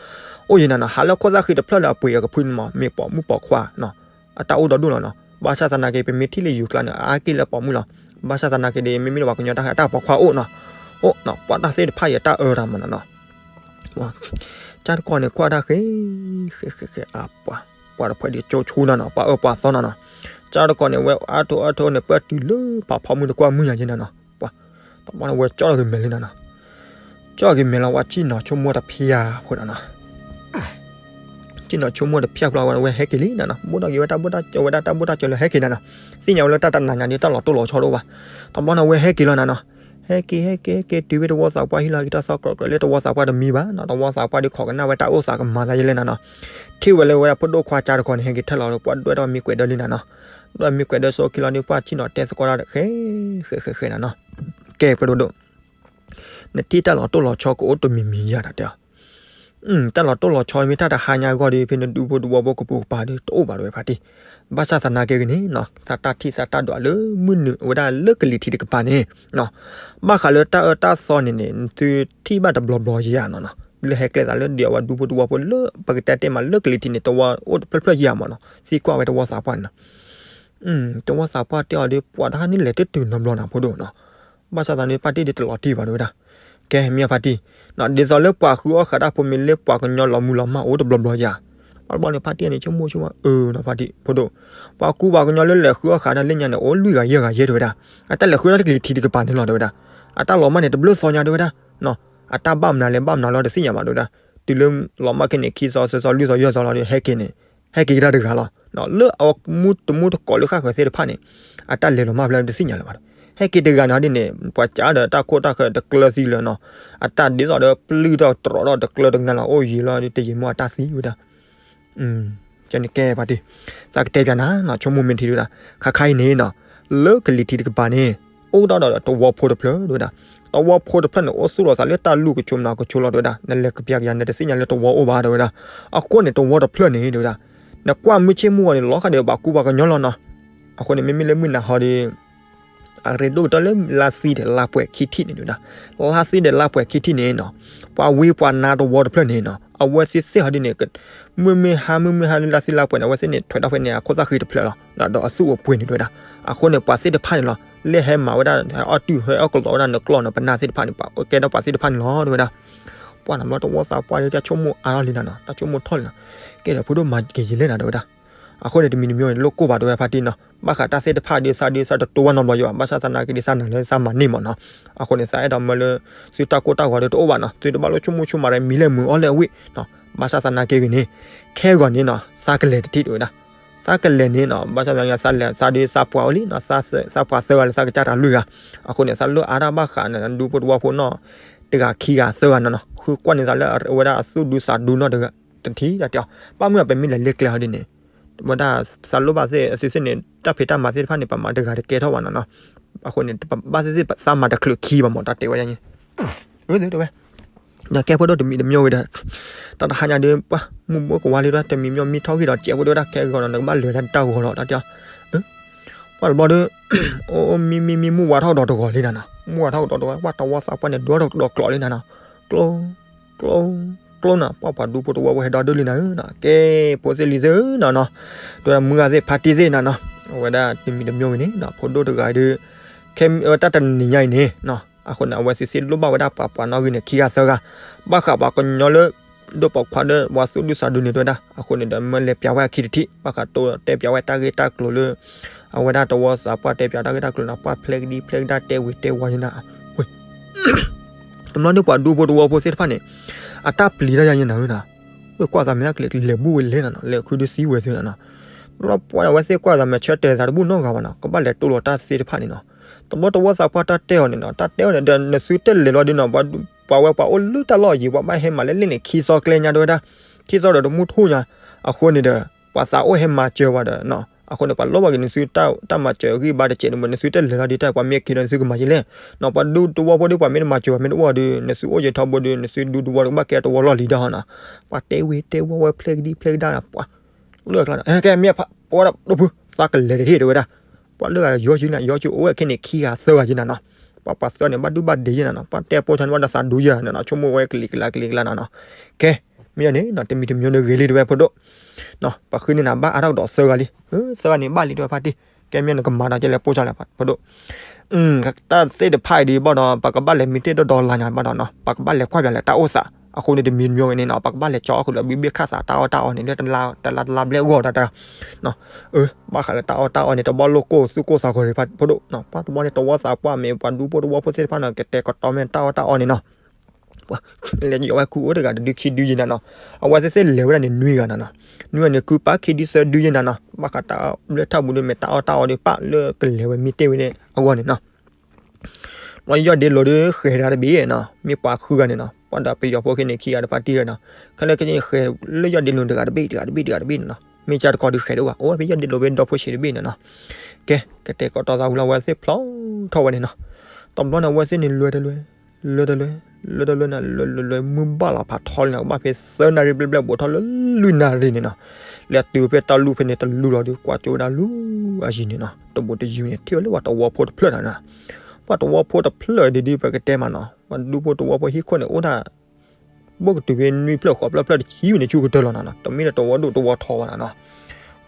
အိၣ်ယံၤနီၤနီၤ ဟးလၢခိၣ်သၣ်ဃံတဖျၢၣ်လၢအပှ့ၤအကဖုန့ၣ်မး မ့ၢ်ပိာ်မုၣ်ပိာ်ခွါနီၤ အတၢ်အိၣ်ဒီဒူၣ်လီၤနီၤ, ဘၣ်ဆၣ်သနာ်က့ ပမ့ၢ်ထံၣ်လၢယိၤကျါန့ၣ် အါက့ၢ်လၢပိာ်မုၣ်လီၤ, ဘၣ်ဆၣ်သနာ်က့ဒီး မ့မ့ၢ်လၢပှၤကညီတၢ်ဟဲတၢ်ပိာ်ခွါအိၣ်နီၤ, အိၣ်နီၤ ပှၤတၢ်သ့ၣ်တဖၣ်အံၤအတၢ်အၢတၢ်မးနီၤနီၤ, ကၢ်တကီန့ၣ် ကွၢ်တၢ်ဃဲ ဃဲဃဲဃဲ အါပှၤ ပှၤတဖှဲးဒ်ကၠိဆူနီၤနီၤ ပှၤအၢပှၤသီနီၤနီၤ, ကၢ်တကီန့ၣ် ဝဲအါထီၣ်အါထီၣ်န့ၣ် ပၢၢ်တုၤလၢပာ်ဖီမုၢ်တကွၢ်မုၢ်ယၤယဲၢ်နီၤနီၤ, ပှၤ တဘျီန့ၣ် ဝဲကၠီၣ်ထီၣ်က့ၤမဲာ်လံနီၤနီၤ ကၠီၣ်က့ၤမဲာ်လီၤ ပှၤဆ့ၣ်နီၤဆိကမိၣ်တဖျၢၣ်ဖိနီၤနီၤ, ဆ့ၣ်နီၤဆိကမိၣ်တဖျၢၣ်ဖိလီၤ ဝဲဟဲက့ၤလံနီၤနီၤ ဘိၣ်ထီၣ်က့ၤဝဲတၢ်ဘိၣ်တၢ်ကၠီဝဲဒၣ်တၢ်ဘိၣ်တၢ်ကၠီလၢဟဲက့ၤနီၤနီၤ, သ့ၣ်ညါဝဲလၢတၢ်တနၤညါဒီးတၢ်လီၤတိၢ်လီၤဆီတအိၣ်ဘၣ်, တဘျီန့ၣ် ဝဲဟဲက့ၤလီၤနီၤနီၤ, ဟဲက့ၤ ဟဲက့ၤ ဟဲက့ၤ တုၤဝဲတဝီသးပှၢ်ဟံၣ်လီၤ ဟဲက့ၤတၢ်သီကြၢးကြၢးလၢတဝီသးပှၢ်တမံၤဘၣ်နီၤ တဝီသးပှၢ်ဒီးခိးကနၣ်ဝဲတၢ်အိၣ်သးကမၤသးယဲၢ်လဲၣ်နီၤနီၤ, ထံၣ်ဝဲလၢဝဲဒၣ်ဖိဒိၣ်ခွါကၢ်တကီန့ၣ် ဟဲက့ၤထၢၣ်လီၤဒီး ပှၤဒွဲၣ်ထီၣ်မ့ၤကွဲးဒၢလံနီၤနီၤ, ဒွဲၣ်မ့ၤကွဲးဒၢစိခံလီၤဒီး ပှၤဆ့ၣ်နီၤတဲသကိးတၢ်ဒီး ဃဲ ဃဲ ဃဲ ဃဲနီၤနီၤ, ကဲ ဖိဒိၣ်ဒိၣ် နထံၣ်တၢ်လီၤတိၢ်လီၤဆီကအိၣ်တမံၤမံၤယၤနီၤတဲအီၤ, တၢ်လီၤတိၢ်လီၤဆီမ့ၢ်တၢ်တဟါညါအဂီၢ်ဒီး ဖဲနဒူဖိတဝီဖိကပူၤကပၤဒီး တအိၣ်ဘၣ်တဝဲဖါတံၢ်, ဘၣ်ဆၣ်သနာ်က့ဂ့ၤန့ၣ်နီၤ သးတၢ်ထံၣ်သးတၢ်ဒွးလၢမုၢ်နုာ်ဝဲဒၣ်လၢ ကလံၤထံးတကပၤန့ၣ် ဘၣ်ဃးလၢတၢ်အၢတၢ်သီန့ၣ်န့ၣ် သုထံၣ်ဘၣ်တဘျီဘျီယၤနီၤနီၤ, လၢဟဲကျဲသးလၢဒ်အဝဲဒူဖိတဝီဖိလၢ ပကတဲတ့ၢ်မးလၢကလံၤထံးန့ၣ် တဝီအိၣ်တဖျၢၣ်ဖျၢၣ်ယၤမးနီၤ, သံကွၢ်ဝဲတဝီသးပှၢ်န့ၣ်နီၤ တဝီသးပှၢ်တဲအီၤဒီး ပှၤတဟါန့ၣ်လဲၤတတုၤနီတဘျီနီၤ ဖိဒိၣ်နီၤ, ဘၣ်ဆၣ်သးန့ၣ် ဖါတံၢ်ဒီးတလီၤတံၢ်ဘၣ်တဝဲဒၣ်, ကဲ မ့ၢ်ဖါတံၢ်, ဒ်သိးလၢပှၤဃုအီၣ်ဃာ်တၢ်ဖိမ့ၢ်လၢပှၤကညီလီၤမုၢ်လီၤမၢ်အိၣ်တဘျီဘျီယၤ, ဘၣ်တဘျီန့ၣ် ဖါတံၢ်န့ၣ် ဆိကမိၣ်ဆိကမိၣ် အၢနီၤ ဖါတံၢ် ဖိဒိၣ်, ပှၤကူပှၤကညီလၢလဲၤဃုအီၣ်ဃာ်တၢ်လၢညါန့ၣ် အိၣ်လွံၢ်ဂၤယဲၢ်ဂၤယဲၢ်တဝဲဒၣ်, အတၢ်လဲၤဃုတၢ်လၢကလံၤထံးတကပၤန့ၣ်လီၤတဝဲဒၣ်, အတၢ်လီၤမၢ်န့ၣ် တဘျုးသီညါတဝဲဒၣ်, အတၢ်ဘၣ်မနုၤလဲၣ်ဘၣ်မနုၤလီၤတသ့ၣ်ညါဘၣ်တဝဲဒၣ်, တုၤလၢလီၤမၢ်ခဲန့ၣ် ခံသီသၢသီလွံၢ်သီယဲၢ်သီလီၤဒီး ဟဲက့ၤန့ၣ် ဟဲက့ၤကဒါတဂၤလီၤ, လၢအမူတမူတကိးလၢဃၣ်ဃၢၤသ့ၣ်တဖၣ်န့ၣ် အတၢ်လဲၤလီၤမၢ်ဖဲလဲၣ်တသ့ၣ်ညါလၢၤဘၣ်ဒီး ဟဲက့ၤတဂၤန့ၣ်ဟီဒ်န့ၣ် ပှၤကးဒီးတၢ်ခိၣ်တၢ်ဃၢၤတကျၢၤသံလၢၤနီၤ, အတၢ်ဒ်သိးဒီးပျုၢ်ထီၣ်တြီထီၣ်တကျၢၤတငါလီၤ အိၣ်ယံၤလီၤဒ်တယံာ်မ့ၢ်အတၢ်သံဝဲဒၣ် ကန့ၣ်ကဲပှၤတံၢ်, သးကတဲပၠးနၤနီၤ ဆိကမိၣ်မ့ၢ်ထံတဝဲဒၣ်, ခါခါအံၤန့ၣ်နီၤ, လၢကလံၤထံးတကပၤန့ၣ် အိၣ်ဒီးဒီးတဝီဖိတဖျၢၣ်တဝဲဒၣ်, တဝီဖိတဖျၢၣ်န့ၣ် အိၣ်သူၣ်လီၤသးလၢတၢ်လူၢ်ကဆိမနီၤ ကဆိလီၤတဝဲဒၣ်, နလဲၤကပျးကယၤ နတသ့ၣ်ညါလၢတဝီအိၣ်ဘၣ်တဝဲဒၣ်, အဃိန့ၣ် တဝီတဖျၢၣ်န့ၣ်တဝဲဒၣ်, နကွၢ်မုၢ်ဆ့ၣ်မုၢ်ဂီၤန့ၣ် လီၤဃာ်ဒီးဘၣ်ကူဘၣ်ကညီလီၤနီၤ, အဃိန့ၣ် မ့မ့ၢ်လၢမုၢ်နၤဟီဒီး အရ့ဒိၣ်ကတၢၢ်လၢလါသံဒီးလါပှဲၤခံထံၣ်န့ၣ်ဒၣ်, လါသံဒီးလါပှဲၤခံထံၣ်န့ၣ်နီၤ, ပှၤဝံပှၤနါတဝီတဖျၢၣ်န့ၣ်နီၤ အဝဲသ့ၣ်စ့ၢ်ဟီဒ်န့ၣ်, မုၢ်မ့ၢ်ဟါ မုၢ်မ့ၢ်ဟါလၢ လါသံလါပှဲၤန့ၣ် အဝဲသ့ၣ်န့ၣ် ထွဲဒီးဖဲန့ၣ် အခိၣ်သၣ်ဃံတဖျၢၣ်လီၤ, ဒီးအသူၣ်အပှ့ၤန့ၣ်တဝဲဒၣ်, အဃိန့ၣ် ပှၤသ့ၣ်တဖၣ်န့ၣ်လီၤ, လၢဟဲမၤဝဲဒၣ် ဟဲအီၣ်တုာ် ဟဲအီၣ်ကလီဝဲဒၣ် နကျီၢ်နပနၢ်သ့ၣ်တဖၣ်န့ၣ် ပှၤကဲဒီးပှၤသ့ၣ်တဖၣ်န့ၣ်လီၤတဝဲဒၣ်, ပှၤနဘျီတဝီသးပှၢ်ဒီး တၢ်ဆိကမိၣ်အါထီၣ်လံနၤနီၤ တၢ်ဆိကမိၣ်ထီၣ်လံနီၤ, ကဲဒီးဖိဒိၣ်မၤက့ၤယလဲၣ်နၤတဝဲဒၣ်, အဃိန့ၣ် တမံၤတမံၤန့ၣ် လိၣ်ကိၢ်ဘၣ်တဝဲဖါတံၢ်နီၤ, ဘၣ်ဃးတၢ်သ့ၣ်တဖၣ်ဒ်သးဒ်သးတတိဝဲနီတဘျီယဘၣ်, ဘၣ်ဆၣ်သနာ်က့ဒ်သးနၤလၢသးမၤန့ၢ်မးနီၤ, အဃိန့ၣ် သးအဲၣ်ဒိးမၢလၢ သုတၢ်ကိၢ်တၢ်ဂီၤဒီးတအိၣ်ဘၣ်နီၤ, သုတဘၣ်လိၣ်ဆိကမိၣ်ဆိကမးဒီး မံၤလဲၣ်မုာ်အီၤလဲၣ်အဝံၣ်, ဘၣ်ဆၣ်သနာ်က့ဂ့ၤန့ၣ်, ခဲဂီၤန့ၣ်နီၤ သးကလဲၤတထံၣ်တဝဲဒၣ်, သးကလဲၤန့ၣ်နီၤ ဘၣ်ဆၣ်သနာ်က့ သးလဲၤသးဒ်သးပှၢ်အိၣ်လံနီၤ, သးပှၢ်သၢဂၤလၢသးကစၢ်တၢ်လွံၢ်ဂၤ, အဃိန့ၣ် သးလိၣ်အါတၢ်ဘၣ်ဃးန့ၣ် ဒူဖိတဝီဖိနီၤ, တဂၤခံဂၤသၢဂၤနီၤနီၤ, ဃုကွၢ်န့ၢ်သးလၢအဝဲဒၣ်အသူၣ်ဒူသးဒူနီတဂၤ, တထံၣ်တၢ်တဲအီၤ, ဘၣ်မနုၤအပမ့ၢ်လဲၤလၢကျဲဟီဒ်န့ၣ်, ဝဲဒၣ်သးလိၣ်ဘၣ်သ့ၣ်အသုသ့ၣ်န့ၣ် တၢ်ဖံးတၢ်မၤသ့ၣ်တဖၣ်န့ၣ် ပမၤတဂၤတကဲထီၣ်ဘၣ်နီၤနီၤ, အဃိန့ၣ် ဘၣ်သ့ၣ်သ့ၣ်သးမၤတချုးခံဘၣ်မး တၢ်တဲဝဲဒ်န့ၣ်, အၢ တဝဲ ဒီးကဲဖိဒိၣ်တမံၤတမံၤဝဲဒီး, တၢ်တဟါညါဒီး ပှၤမုၢ်ဘိကဝါလံဒီး တမံၤမံၤမံထီၣ်ဂံၢ်ဒီး ကဲးဖိဒိၣ်ဝဲဒၣ် ခဲဂီၤနီၤ နကဘၣ်လဲၤဝဲဒၣ်တၢ်ဂီၤလီၤ တၢ်တဲအီၤ, ပှၤတဘျီဒီး အိၣ်မံမံမံမုၢ်ဝါထီၣ်ကဒီးတဂီၤလံနၤနီၤ, မုၢ်ဝါထီၣ်ကဒီးတဂီၤ ပှၤတဝီသးပှၢ်န့ၣ် ဒိၣ်ထီၣ်ကဒီးကျိးလံနၤနီၤ, ကျိ ကျိ ကျိနၤ ပှၤပှၤဒူဖိတဝီဖိဟဲဒီဒိၣ်လံနၤဧၢနီၤ, ကဲ ဖိသ့ၣ်လံၤသ့ၣ်ဧၢနီၤနီၤ, တဝဲဒၣ်မုၢ်ဂၤသ့ၣ်ဖါတံၢ်သ့ၣ်နၤနီၤ, အဝဲဒၣ်တမံၤတမံၤဝဲန့ၣ်နီၤ ဖိဒိၣ်တဂၤဒီး ခဲတၢ်တနံၤညါအံၤန့ၣ်နီၤ အဃိန့ၣ် အဝဲသ့ၣ်သ့ၣ်လိၣ်ဘၣ်ဝဲဒၣ်ပှၤပှၤနီၣ်ဂံၢ်န့ၣ် ခံဂၤသၢဂၤ, ဘၣ်ဃးပှၤကညီလၢ ဒိၣ်ပိာ်ခွါဒီးပှၤသူၣ်ဒူသးဒူန့ၣ်တဝဲဒၣ်, အဃိန့ၣ်ဒီး မၢလဲၤပျးဝဲအခံတထံၣ် ဘၣ်ဃးတိတဲပျးဝဲတၢ်ဂ့ၢ်တၢ်ကျိၤလၢ အဝဲဒၣ်တဝီသးပှၢ်တဲပျးတၢ်ဂ့ၢ်တၢ်ကျိၤန့ၣ် ပှၤဖျဲးကဒံဖျဲးကဒါတဲဝံၤတဲဝီယနၤ, ဝဲ တဘျီဒီးပှၤဒူဖိတဝီဖိသ့ၣ်တဖၣ်န့ၣ် အတၢ်ပျံၤတၢ်ယါယနၤဧၢနီၤ, ဝဲကွၢ်သးမဲာ်တၢ်ကလဲၤလဲၤဘူၣ်ဝဲလဲၣ်နၤနီၤ, လဲၤခုဒုသံဝဲသ့ၣ်နၤနီၤ, တဘျီပှၤအဝဲသ့ၣ်ကွၢ်သးမဲာ်ဆၢတဲာ်သးတဘူၣ်နီတဂၤဘၣ်နီၤ, ကဘၣ်လဲၤတိၢ်လီၤတၢ်သ့ၣ်တဖၣ်န့ၣ်နီၤ, တဘျီတဝီသးပှၢ်တၢ်တဲအီၤန့ၣ်နီၤ, တၢ်တဲအီၤန့ၣ်ဒီး နသုတဲလဲၤလီၤဒ်နီၤ, ပှၤဝဲပှၤအိၣ်လၢတၢ်လီၢ်ယံၤ ပှၤဘၣ်ဟဲမၤလၢလ့ၣ်န့ၣ် ခံသီကျဲညါတဝဲဒၣ်, ခံသီဒီးတမူထူၣ်ညါ, အဃိန့ၣ်ဒီး ပှၤသးအိၣ်ဟဲမၤစၢၤဝဲဒီး အဃိန့ၣ် ပှၤလိၣ်ဘၣ်က့ၤနသုတၢ်မၤစၢၤဂံၢ်ဘါတစဲးန့ၣ်မး နသုတဲလဲၤလီၤဒ်တၢ် ပှၤမ့ၢ်က့ၤဒီးနသုကမၤယလဲၣ်, ပှၤဒူတဝီဖိဒီးပှၤမ့ၢ်တမၤစၢၤဘၣ်မ့ၢ်တအိၣ်ဒီး နသုအိၣ်ယဲထီဘိဒီး နသုဒူတဝီဒီးကဘၣ်ကဲတဝီလီၢ်လံၤဒီးနီၤ, ပှၤတဲဝဲတဲဝဲဝဲဖျဲးကဒံဖျဲးကဒါ ပှၤလၢအကျါဒီး ကဲမ့ၢ်ပဝဲဒၣ်ဒိၣ်ဖု သးကလဲၤတထံၣ်တဝဲဒၣ်, ပှၤလၢအဂၤယီၤစုန့ၣ် ယီၤစုအိၣ်ဝဲခဲန့ၣ် ခံဂၤသၢဂၤယနၤနီၤ, ပှၤပှၤသၢန့ၣ် ဘၣ်ဒုဘၣ်ဒ့ယနၤနီၤ, ပှၤတဲပိာ်ဆါန့ၣ် ဘၣ်ဒီးသးဒူယနၤနီၤ, ဆိကမိၣ်ဝဲကလံၤကလါကလံၤကလါနၤနီၤ, ကဲ မ့ၢ်ယၤန့ၣ်နီၤ တမံၤတမံၤဒီးဂ့ၤလံတဝဲဖိဒိၣ်, ပှၤဃုန့ၢ်နၤဘၣ်အါထီၣ်ကဒီးသၢဂၤလံ, သၢဂၤန့ၣ်ဘၣ်လံတဝဲဖါတံၢ်, ကဲမ့ၢ်နကမၤဒီးကဲလဲၤပိာ်ဆါလဲၣ်ဖိဒိၣ် တၢ်သ့ၣ်တဖၣ်အံၤဒ်ဘၣ်ဒီး ပကဘၣ်လဲၤမံတ့ၢ်ဒီဒီလါညါဘၣ်ဒီးနီၤ ပကဘၣ်လဲၤကွၢ်ပၠးလၢတၢ်အိၣ်သး, အဃိန့ၣ် တမံၤတမံၤဂ့ၤန့ၣ်နီၤ ပကဘၣ်လဲၤကၠီအီၣ်ဃုာ်လၢဘံဘ့ၣ်ခၣ်သးတၢ်အီၣ်တၢ်အီန့ၣ် လၢတလါတလါဘျဲၣ်အဂီၢ်တၢ်တၢ်, ဘၣ်ဃးလၢတၢ်အီၣ်တၢ်အီန့ၣ် တဘၣ်လိၣ်ကိၢ်သူၣ်ကိၢ်သးဂီၤဖိဒိၣ်, ပှၤတဝီန့ၣ်တဝီသးပှၢ်မ့ၢ်ပှၤဒူဖိတဝီဖိသ့ၣ်တဖၣ်နီၤ ကတဲာ်ကတီၤမ့ၢ်တၢ်အီၣ်တၢ်အီန့ၣ်နီၤ ပှၤလဲၤယီၤဝဲခူအိၣ်တဂၤတဒုခံဒုယနၤနီၤ, အဝဲသ့ၣ်သ့ၣ်လဲၤဝဲဒၣ်န့ၣ်နွံဂၤနၤနီၤ, နွံဂၤန့ၣ်ကုပာ်ခံဒုသၢဒုယနၤနီၤ, ဘၣ်ဃးတၢ်ဘျၢထၢ်ပူၤဒုးမ့ၢ်တၢ်အီၣ်တၢ်အီဒုးပာ်လၢကလဲၤဝဲမံတ့ၢ်ဝဲန့ၣ်အဂီၢ်န့ၣ်နီၤ ပှၤယီၢ်ဒ့လိာ်ဒီးဃဲၤတဂၤတဘ့ၣ်နီၤ, မ့ၢ်ပှၤဃုဂၤန့ၣ်နီၤ, ပှၤဒီးပယီၤဖိခဲန့ၣ်ခံဂၤဒီးဖါတံၢ်ဂၤနီၤ, ခဲလၢာ်ခဲဆ့ဃဲၤလၢယီၢ်ဒ့လိာ်တဂၤတဘ့ၣ်တဂၤတဘ့ၣ်တဂၤတဘ့ၣ်န့ၣ်နီၤ, မ့ၢ်ကၢ်တကီၢ်ဒုးဃဲၤတအိၣ်ဘၣ်, အိၣ်ဝဲဖဲယီၢ်ဒ့လိာ်ဖဲဒီဖိဆံးတဘ့ၣ်န့ၣ်နီၤ, ကဲ ကတဲာ်ကတီၤသးဝံၤလီၤအဝဲသ့ၣ်ဖျီထီၣ်ဝဲန့ၣ်နီၤ, တဘျီန့ၣ် အဝဲသ့ၣ်န့ၣ်လွဲတလွဲ, လွဲတလွဲ, လွဲတလွဲန့ၣ် လွဲလွဲလွဲမုၢ်ဘၣ်လီၤဖးထီလံနီၤ, ကဘၣ်ဖဲသၢနၣ်ရံၣ်ဘျဲၣ်ဘျဲၣ်ဘူးထီၣ်လၢလွံၢ်နၣ်ရံၣ်န့ၣ်နီၤ, လဲၤတုၤဖဲတၢ်လူၢ်ဖဲန့ၣ်တလူၢ်လီၤဒီး ကွၢ်ကၠိဝဲဒၣ်လူၢ်အယံၤန့ၣ်နီၤ, တဘူးတယုၢ်န့ၣ် ထံၣ်ဝဲလၢပှၤတဝီဖိတဖျၢၣ်နီၤ, ပှၤတဝီဖိတဖျၢၣ်ဒ်ဒ်ပကတဲမးနီၤ, ပှၤဒူဖိတဝီဖိဟံၣ်ခိၣ်န့ၣ်အိၣ်ဒၣ် ဘိၣ်ကတုၤဖဲနွံဖျၢၣ်ဃိးဖျၢၣ်ဖျၢၣ်တဆံဝဲန့ၣ် ဆူကတၢၢ်လီၤနီၤ, တမ့ၢ်လၢတဝီဒိၣ်တဝီထီဘၣ်နီၤနီၤ,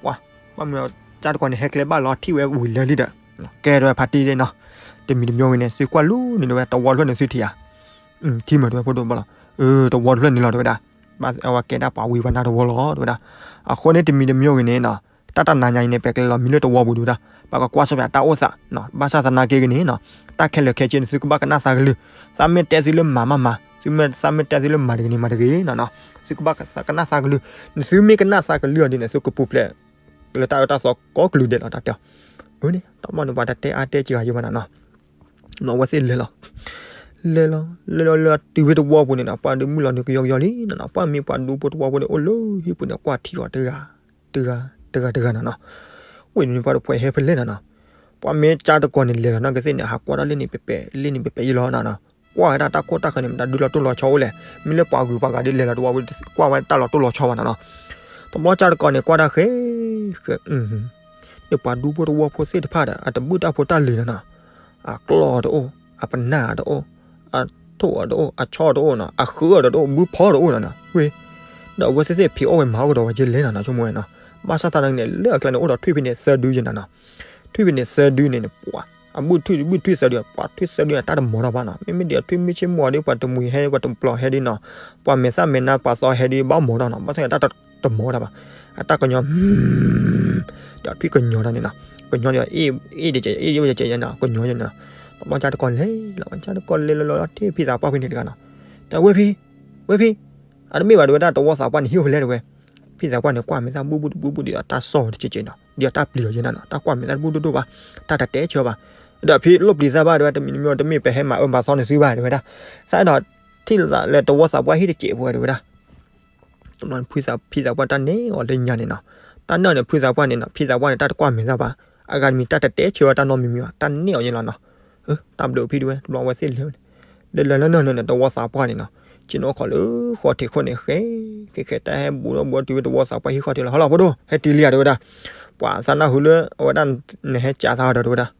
ပှၤ ဘၣ်မနုၤကၢ်တကီၢ်န့ၣ် ဟဲကျဲဘၣ်လီၤထံၣ်ဝဲဝံၤလၢာ်လံဒီး, ကဲတဝဲဖါတံၢ်သ့ၣ်နီၤ, တမံၤတမံၤဂ့ၤန့ၣ် သုကွၢ်လူၤန့ၣ်တဝဲ တဝီတဖျၢၣ်န့ၣ်သုထံၣ်ဧါ, ထံၣ်မုာ်တဝဲဖိဒိၣ်ဘၣ်လီၤ, တဝီတဖျၢၣ်န့ၣ်လီၤတဝဲဒၣ်, ဘၣ်အဝဲကဲဒၣ်ပှၤဝံပှၤနါတဝီလီၤတဝဲဒၣ်, အဃိန့ၣ်တမံၤတမံၤဂ့ၤန့ၣ်နီၤ, တၢ်တနၤညါအံၤန့ၣ် ပကလဲၤလီၤမံလၢတဝီပူၤဒုၣ်ဒၣ်, ပကကွၢ်ဆၢၣ်မဲာ်တၢ်အိၣ်သး, ဘၣ်ဆၣ်သနာ်က့ဂ့ၤန့ၣ်နီၤ, တၢ်ခဲလၢာ်ခဲဆ့န့ၣ် သုကဘၣ်ကနၣ်သးကလုၢ်, သးမ့ၢ်တဲသုလၢမၤမးမၤ, သးမ့ၢ်တဲသုလၢမၤတဂ့ၤန့ၣ် မၤတဂ့ၤနီၤနီၤ, သုကဘၣ်ကနၣ်သးကလုၢ်, နသုမ့ၢ်ကနၣ်သးကလုၢ်အီၤဒ်န့ၣ် သုကပူၤဖျဲး လၢတၢ်အၢတၢ်သီကိးကလုာ်ဒဲးလီၤ တၢ်တဲအီၤ, အန့ၣ် တၢ်မီၢ်န့ၣ် ပှၤတတဲအါတဲစှၤယိၤဘၣ်နီၤနီၤ နီၢ်ဝဲသ့ၣ်လဲၤလီၤ, လဲၤလီၤ လဲၤလီၤလဲၤလီၤတုၤဖဲတဝီပူၤန့ၣ်နီၤ, ပှၤဒုးမုၢ်လီၤနုာ်ကယီကယီလံနီၤနီၤ, ပှၤမ့ၢ်ပှၤဒူဖိတဝီဖိန့ၣ် အိၣ်လၢဟံၣ်ပူၤန့ၣ် ကွၢ်ထံအီၤတဂၤ တဂၤ တဂၤတဂၤနီၤနီၤ, ဝဲန့ၣ်ပှၤတဖှဲးဟဲဖဲလဲၣ်နီၤနီၤ, ပှၤမ့ၢ်ကၠါတကီၢ်န့ၣ် လဲၤလီၤနီၢ်ကသ့ၣ်န့ၣ် ဟးကွၢ်တၢ်လ့ၣ်န့ၣ်ပဲပဲ လ့ၣ်န့ၣ်ပဲပဲယံလီၤနီၤနီၤ, ကွၢ်ဝဲဒၣ်တၢ်ခိၣ်တၢ်ဃၢၤန့ၣ် မတၤဒုလီၤတိၢ်လီၤဆီအိၣ်လဲၣ်, မ့ၢ်လၢပှၤဂုၤပှၤဂၤဒ်လဲၤလီၤတဝီပူၤ ကွၢ်ဝဲတၢ်လီၤတိၢ်လီၤဆီဘၣ်နီၤနီၤ, တဘျီကၠါတကီၢ်န့ၣ် ကွၢ်တၢ်ဃဲ ဃဲ ဒီးပှၤဒူဖိတဝီဖိသ့ၣ်တဖၣ်ဒီး အတဘူၣ်တၢ်ဖိတၢ်လံၤနီၤနီၤ, အကျီၢ်အီၤတအိၣ်, အပနၢ်အီၤတအိၣ်, အထိၣ်အီၤတအိၣ်, အဆီၣ်အီၤတအိၣ်နီၤ, အဃုအီၤတအိၣ်, ဘုဖီတအိၣ်နီၤနီၤ, ဝ့ၢ်, ဒီးအဝဲသ့ၣ်သ့ၣ်ဖံးအီၣ်ဝဲမၤအီၣ်ကဒီးဝဲက့လဲၣ်နီၤနီၤ, ဆိကမိၣ်ဝဲနီၤ, ဘၣ်ဆၣ်သနာ်က့န့ၣ် လၢအကျါန့ၣ် အိၣ်ဒီးထွံၣ်ဖဲန့ၣ်သၢဒုယဲနီၤနီၤ, ထွံၣ်ဖဲန့ၣ်သၢဒုန့ၣ်န့ၣ် ပှၤ အဘုၣ်ထွံၣ်ဘုၣ်ထွံၣ်သၢဒု, ပှၤထွံၣ်သၢဒုန့ၣ် တၢ်တမီၤတၢ်ဘၣ်နီၤ, မ့မ့ၢ်ဒ်အထွံၣ်မုၢ်ဆ့ၣ်မုၢ်အီၤဒ် ပှၤတမှံၤဟဲ ပှၤတပျီၤဟဲဒ်နီၤ, ပှၤမဲာ်သၣ်မဲာ်နါပှၤသီဟဲဒ် ဘၣ်မီၤတၢ်နီၤ, ဘၣ်ဆၣ်န့ၣ် တၢ်တမီၤတၢ်ဘၣ်, အတၢ်ကညီ ဒီးထွံၣ်ကညီတၢ်န့ၣ်နီၤ, ကညီန့ၣ် အ့ၣ်တကဲး အ့ၣ်တကဲးနီၤ, ကညီန့ၣ်နီၤ, တဘျီကၠါတကီၢ်လဲၤလီၤ, ကၠါတကီၢ်လဲၤလီၤလီၤလီၤ ထံၣ်ဖံသးပှၢ်ဖဲန့ၣ်တဂၤနီၤ, တဲဝဲဖံ, ဝဲဖံ, အတမ့ၢ်ဘၣ်တဲဝဲဒၣ် တဝီသးပှၢ်န့ၣ် ဟံၣ်အိၣ်ဖဲလဲၣ်တဲဝဲ, ဖံသးပှၢ်န့ၣ် ကွၢ်မဲာ်သၣ်ဘူၣ်ဘူၣ်တဘူၣ်ဘူၣ်ဒီး အတၢ်စီၣ်တကဲးကဲးနီၤ, ဒီးတၢ်ပျံၤအီၤယဲနီၤနီၤ, တၢ်ကွၢ်မဲာ်သၣ်တဘူၣ်ဒိၣ်ဒိၣ်ဘၣ်, တၢ်တတဲဆၢဘၣ်, ဒီးဖံလိၣ်ပျံၤသးဘၣ်တဲဝဲ, တမံၤတမံၤ တမ့ၢ်ပဟဲမၤအၢမၤသီန့ၣ်သုဘၣ်တဲဝဲဒၣ်, သးအဲၣ်ဒိး ထံၣ်လိာ်သးလၢတဝီသးပှၢ်ဟံၣ်တကဲးဖိတဲဝဲဒၣ်, တဘျီဖံသးပှၢ်တၢ်နဲၣ်အီၤလၢညါန့ၣ်နီၤ, တၢ်နဲၣ်အီၤန့ၣ် ဖံသးပှၢ်န့ၣ်နီၤ, ဖံသးပှၢ်န့ၣ် တၢ်တကွၢ်မဲာ်သၣ်ဘၣ်, အဂၤတမံၤ တၢ်တတဲဆၢဝဲတၢ်နီတမံၤမံၤဘၣ်, တၢ်နဲၣ်အီၤယဲလီၤနီၤ, တၢ်ဘျုးဖံတဲဝဲ, တဘျီဝဲသ့ၣ်လဲၤဝဲန့ၣ်, လဲၤလဲၤလၢနီၢ်န့ၣ် တဝီသးပှၢ်န့ၣ်နီၤ, ဆ့ၣ်နီၤခီၣ်လၢဃီထံးခိၣ်န့ၣ် ဃဲ ဃဲ ဃဲ တၢ်ဟဲဘူးထီၣ်ဘူးတုၤဝဲတဝီသးပှၢ်ဟံၣ်ဃီထံးလီၤ, ဟီလီၤဖိဒိၣ် ဟဲတုၤလံဧါတဲဝဲဒၣ်, ပှၤသးနၢ်ဟူလၢ အဝဲဒၣ် နဟဲကးသးဒီးတဲဝဲဒၣ်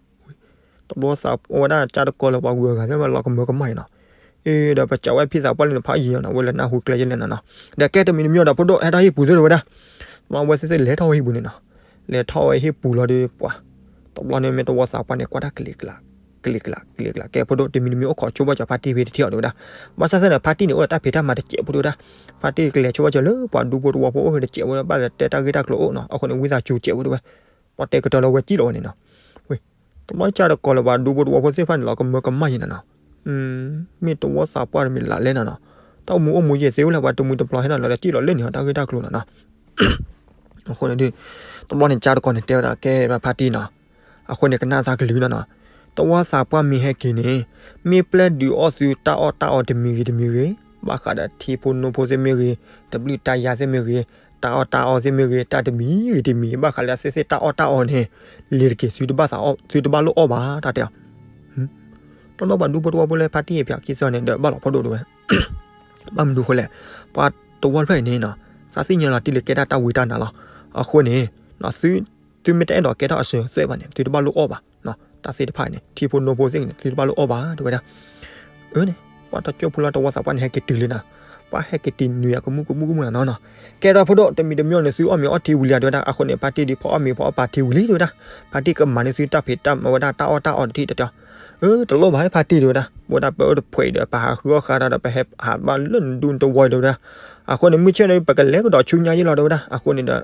တဘျီသး အဝဲဒၣ်ကၠါတကီၢ်လၢပှၤဂုၤအဂၤသ့ၣ်မးလီၤကမၢကမၣ်အံၤနီၤ, အ့ ဒီးပစံးဝဲဖံသးပှၢ်လံန့ၣ် ဖးယံၤနီၤနီၤ, ဝဲလဲၤနၢ်ဟူကျဲယဲလဲၣ်နီၤနီၤ, ဒီးကဲတမံၤတမံၤဒီးဖိဒိၣ် ဟဲထီၣ်ဟံၣ်ပူၤသ့ၣ်တဲဝဲဒၣ်, တဘျီဝဲသ့ၣ်သ့ၣ်လဲၤထီၣ်ဝဲဟံၣ်ပူၤန့ၣ်နီၤ, လဲၤထီၣ်ဝဲဟံၣ်ပူၤလီၤဒီးပှၤ, တဘျီန့ၣ်မ့ၢ်တဝီသးပှၢ်န့ၣ် ကွၢ်တၢ်ကလံၤကျါ ကလံၤကျါ ကလံၤကျါ ကဲဖိဒိၣ် တမံၤတမံၤအိၣ်ခိးဆိဘၣ်စၢၤဖါတံၢ်ဖဲတထံၣ်အီၤတဲဝဲဒၣ်, ဘၣ်ဆၣ်သနာ်က့ဖါတံၢ်န့ၣ် အိၣ်ဒီးတၢ်ဖံးတၢ်မၤတစဲးဖိတဲဝဲဒၣ်, ဖါတံၢ်ကလဲၤဆိဘၣ်စၢၤလၢပှၤဒူဖိတဝီဖိအိၣ်ဖဲတစဲးဖိ ဘၣ်လဲၤတဲတၢ်ဂ့ၢ်တၢ်ကျိၤအိၣ်နီၤ, အဃိန့ၣ် ဝံသးစူၤစဲးဖိတဲဝဲ, ပှၤတဲကတၢၢ်လၢဝဲစံၣ်လီၤဝဲန့ၣ်နီၤ, ဝ့ၢ်, တဘျီကၠါတကီၢ်လၢပှၤဒူဖိတဝီဖိသ့ၣ်တဖၣ်န့ၣ် လီၤကမၢကမၣ်ယဲနီၤနီၤ, မ့ၢ်တဝီသးပှၢ်တမ့ၢ်လၢလဲၣ်နီၤနီၤ, တၢ်အိၣ်မူအိၣ်မူယဲၢ်သ့ဝဲလၢပှၤတမှံၤတပျီၤဟဲနီၤ လီၤလၢစံၣ်လီၤလဲၣ်န့ၣ် တၢ်ဂ့ၢ်တၢ်ကျိၤနီၤနီၤ အဃိန့ၣ်ဒီး တဘျီန့ၣ် ကၠါတကီၢ်န့ၣ် တဲဝဲဒၣ်ကဲဖါတံၢ်နီၤ, အဃိန့ၣ် ကနၣ်သးကလုၢ်နီၤနီၤ, တဝီသးပှၢ်မ့ၢ်ဟဲက့ၤန့ၣ် မ့ၢ်ပျဲဒုးအီၣ်သုတၢ်အီၣ်တၢ်အီတမံၤဂ့ၤတမံၤဂ့ၤ, ဘၣ်ဃးဒီးထံဖိနိဖိသ့ၣ်မ့ၢ်ဂ့ၤ, တဘျုးတၢ်ယၤသ့ၣ်မ့ၢ်ဂ့ၤ, တၢ်အီၣ်တၢ်အီသ့ၣ်မ့ၢ်ဂ့ၤ, တၢ်တမံၤဂ့ၤတမံၤဂ့ၤ, ဘၣ်ဃးလၢအသ့ၣ်သ့ၣ်တၢ်အီၣ်တၢ်အီန့ၣ် လ့ၤတက့ၤ သုတဘၣ်လိၣ်အီၣ်ဘၣ် တၢ်တဲအီၤ တဘျီပှၤဒူဖိတဝီဖိလၢဖါတံၢ်အဖၠးခံသီန့ၣ်ဒီး ဘၣ်လီၤဖိဒိၣ်တဲဝဲ, ဘၣ်မနုၤအဃိလဲၣ်, ပှၤတဝီတဖျၢၣ်အံၤန့ၣ်နီၤ, သးသ့ၣ်ညါလီၤတံၢ်လၢကဲဒၣ်တၢ်ဝံတၢ်နါလီၤ. အဃိန့ၣ် သုမ့ၢ်တအဲၣ်ဒိးကဲထီၣ်အစၢၤအသွဲၣ်ဘၣ်န့ၣ် သုတဘၣ်လိၣ်အီၣ်ဘၣ်, တၢ်သ့ၣ်တဖၣ်န့ၣ် ထံဖိနိဖိသ့ၣ်န့ၣ် သုတဘၣ်လိၣ်အီၣ်ဘၣ် တဲဝဲဒၣ်. အၢန့ၣ် ပှၤတကၠိၢ်ဖိလၢတဝီသးပှၢ်န့ၣ် ဟဲက့ၤတုၤလံနီၤ, ပှၤဟဲက့ၤတုၤနုာ်ယၤကမူၣ်ကမူၣ်ကမူၣ်နီၤနီၤ. ကဲထီၣ်ဖိဒိၣ် တမံၤတမံၤန့ၣ် သုအီၣ်မ့ၤအီထံဝံၤလံ တဲဝဲဒၣ်. အဃိန့ၣ် ဖါတံၢ်ဒ်ဖီအီၣ်မ့ၤဖီအီၣ်ပာ်ထံဝံၤလံ တဲဝဲဒၣ်. ဖါတံၢ်ကမၤန့ၢ်သုတၢ်ဖံးတၢ်မၤဝဲဒၣ်တၢ်အီၣ်တၢ်အီတထံၣ်တတီၤ. အၢ တလိၣ်ဘၣ်ဖါတံၢ် တဲဝဲဒၣ်, ပဝဲဒၣ်ပအိၣ်တဖှဲးဒီး ပဟးဃုအီၣ်ဃာ်တၢ်ဒီး ပဟဲဟးဘၣ်လၢနဒူနတဝီ တဲဝဲဒၣ်. အဃိန့ၣ် မုၢ်ဆ့ၣ်ဒီး ပကလဲၤကဒီးဆူညါယဲလီၤ တဲဝဲဒၣ်. အဃိန့ၣ်ဒီး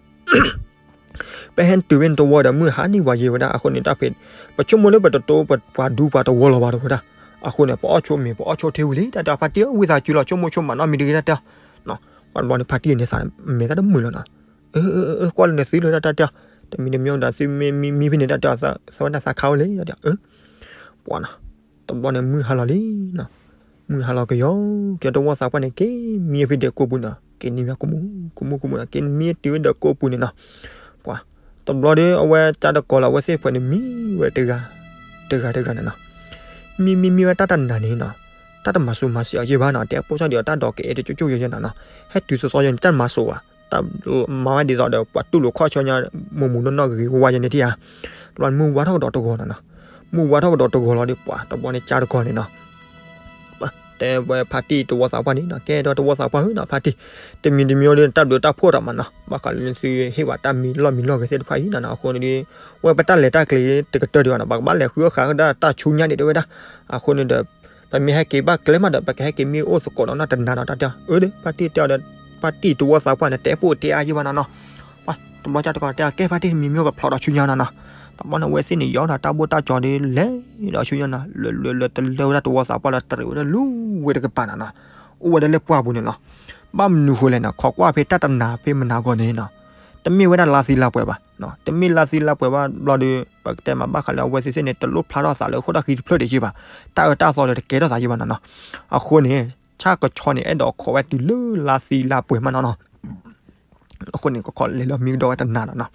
ပဟဲတုၤဝဲနတဝီဒီး မုၢ်ဟါနံၤဝဲယဲဝဲဒၣ်. အဃိန့ၣ် တၢ်ဖံး ပဆိကမိၣ်လၢပတတိ ပှၤဒူပှၤတဝီလီၤဘၣ် တဲဝဲဒၣ်. အဃိန့ၣ် ပအီၣ်ဆိမ့ၤ ပအီၣ်ဆိထံဝံၤလံ တၢ်တဲအီၤ. ဖါတံၢ်ဧၢ ဝံသးစူၤလီၤ ဆိကမိၣ်ဆိမးနီတမံၤတဂ့ၤ တၢ်တဲအီၤ. ပှၤတဘျီန့ၣ် ဖါတံၢ်န့ၣ်သးမဲာ်သၣ်တမုာ်လီၤနီၤ. အၢ အၢ အၢ ကွၢ်လၢနသုလၢတၢ်တဲအီၤ. တမံၤတမံၤဒီး သုမ့ၢ်မံဖဲန့ၣ် တၢ်တဲအီၤ သးဝဲဒၣ်သးခါအိၣ်လံ တၢ်တဲအီၤ. အၢ ပှၤနီၤ တဘျီန့ၣ် မုၢ်ဟါလီၤလံနီၤ. မုၢ်ဟါလီၤကယီကယီ တဝီသးပှၢ်န့ၣ် က့ၤမံဖဲဒီးကိးပူၤနီၤ. က့ၤန့ၢ်ဝဲကမူၣ်ကမူၣ်ကမူၣ်နီၤ. က့ၤမံတုၤဝဲဒီးကိးပူၤန့ၣ်နီၤ. ပှၤ တဘျီဒီး အဝဲကၠါတကီၢ်လၢအဝဲသ့ၣ်တဖၣ်န့ၣ် မံဝဲတဂၤ တဂၤတဂၤန့ၣ်နီၤ. မံမံမံဝဲတၢ်တနၤန့ၣ်နီၤ. တၢ်တမၤစိၤမၤစံးအီၤယဲဘၣ်နီၤ. တဲပိၢ်စၢ်ဒံးအီၤ တၢ်ဒိးကအဲၣ်တကၠိၣ်ကၠိၣ်ယဲယဲနီၤနီၤ. ဟဲတုၤသီသီယဲန့ၣ် တၢ်တမၤစိၤဘၣ်. တၢ်မၤဝဲဒ်သိးဒီး ပှၤတူၢ်လိာ်ခီၣ်ဆၢညါ မိၢ်မူနီၢ်နီၢ်ဂ့ၤဂ့ၤဝါဝါယဲန့ၣ်ထံၣ်ဧါ. တဘျီမုၢ်ဝါထီၣ်ကဒီးတဂီၤနီၤနီၤ. မုၢ်ဝါထီၣ်ကဒီးတဂီၤလီၤဒီး ပှၤ တဘျီန့ၣ် ကၠါတကီၢ်န့ၣ်နီၤ. တဲဝဲဖါတံၢ်တဝီသးပှၢ်န့ၣ်နီၤ. ကဲဒီးတဝီသးပှၢ်ဧၢနီၤ ဖါတံၢ်, တမံၤတမံၤဒီး တၢ်ဘျုးတၢ်ဖှိၣ်တၢ်မးနီၤ. ဘၣ်ဃးလၢသုဟ့ၣ်ဝဲတၢ်မံလီၢ်မံလီၢ်ဂ့ၤသ့ၣ်တဖၣ်အံၤနီၤနီၤ. အဃိန့ၣ်ဒီး ဝဲပတၢ်လဲၤတၢ်ကျဲၤတကတၢၢ်ဒံးဘၣ်နီၤ. ပကဘၣ်လဲၤဃုအီၣ်ဃာ်ကဒါတၢ်ဆူညါန့ၣ် တဲဝဲဒၣ်. အဃိန့ၣ်ဒီး ပမ့ၢ်ဟဲက့ၤဘၣ်ကျဲမးဒီး ပကဟဲက့ၤမံအိၣ်သကိးဒီးနီၢ်တနၤနီၤ တၢ်တဲအီၤ. အၢ ဒီး ဖါတံၢ်တဲအီၤဒီး ဖါတံၢ်တဝီသးပှၢ်န့ၣ် တဲပိၢ်တဲအါယဲဘၣ်နီၤနီၤ. ပှၤ တဘျီကၠါတကီၢ်တဲအီၤ ကဲ ဖါတံၢ်တမံၤမံၤ ပဖျိးဒီးဆူညါနီၤနီၤ. တဘျီန့ၣ် အဝဲသ့ၣ်န့ၣ် ယီၤဒီးတၢ်ဘိၣ်တၢ်ကၠီဒီး လဲၤဒီးဆူညါနီၤ. လၢလၢလၢတလၢဝဲဒၣ်တဝီသးပှၢ်လၢတရံးဝဲဒၣ်လူၤဝဲတကပၤနီၤနီၤ. အိၣ်ဝဲဒၣ်လၢပှၢ်ပူၤန့ၣ်လီၤ. ဘၣ်မနုၤဃိလဲၣ်နီၤ, ခိးကွၢ်ဖဲတၢ်တနၤဖဲမနၤဂီၢ်န့ၣ်နီၤ, တမ့ၢ်ဝဲဒၣ်လါသံလါပှဲၤဘၣ်, တမ့ၢ်လါသံလါပှဲၤဘၣ်ဘျီဒီး ပကတဲမးဘၣ်ဃးလၢအဝဲသ့ၣ်သ့ၣ်န့ၣ် တလိၣ်ဖျါထီၣ်သးလၢအဃိတၢ်ဃံတဖျၢၣ်ဒံးက့ဘၣ်, တၢ်အၢတၢ်သီဒီးတကဲထီၣ်သးက့ဘၣ်နီၤနီၤ. အဃိန့ၣ် ဆၣ်ကဆီန့ၣ် အဲၣ်ဒိးခိးဝဲတုၤလၢလါသံလါပှဲၤမးနီၤနီၤ. အဃိန့ၣ် ကခိးလဲၤလၢမံကဒီးဝဲတနၤနီၤနီၤ.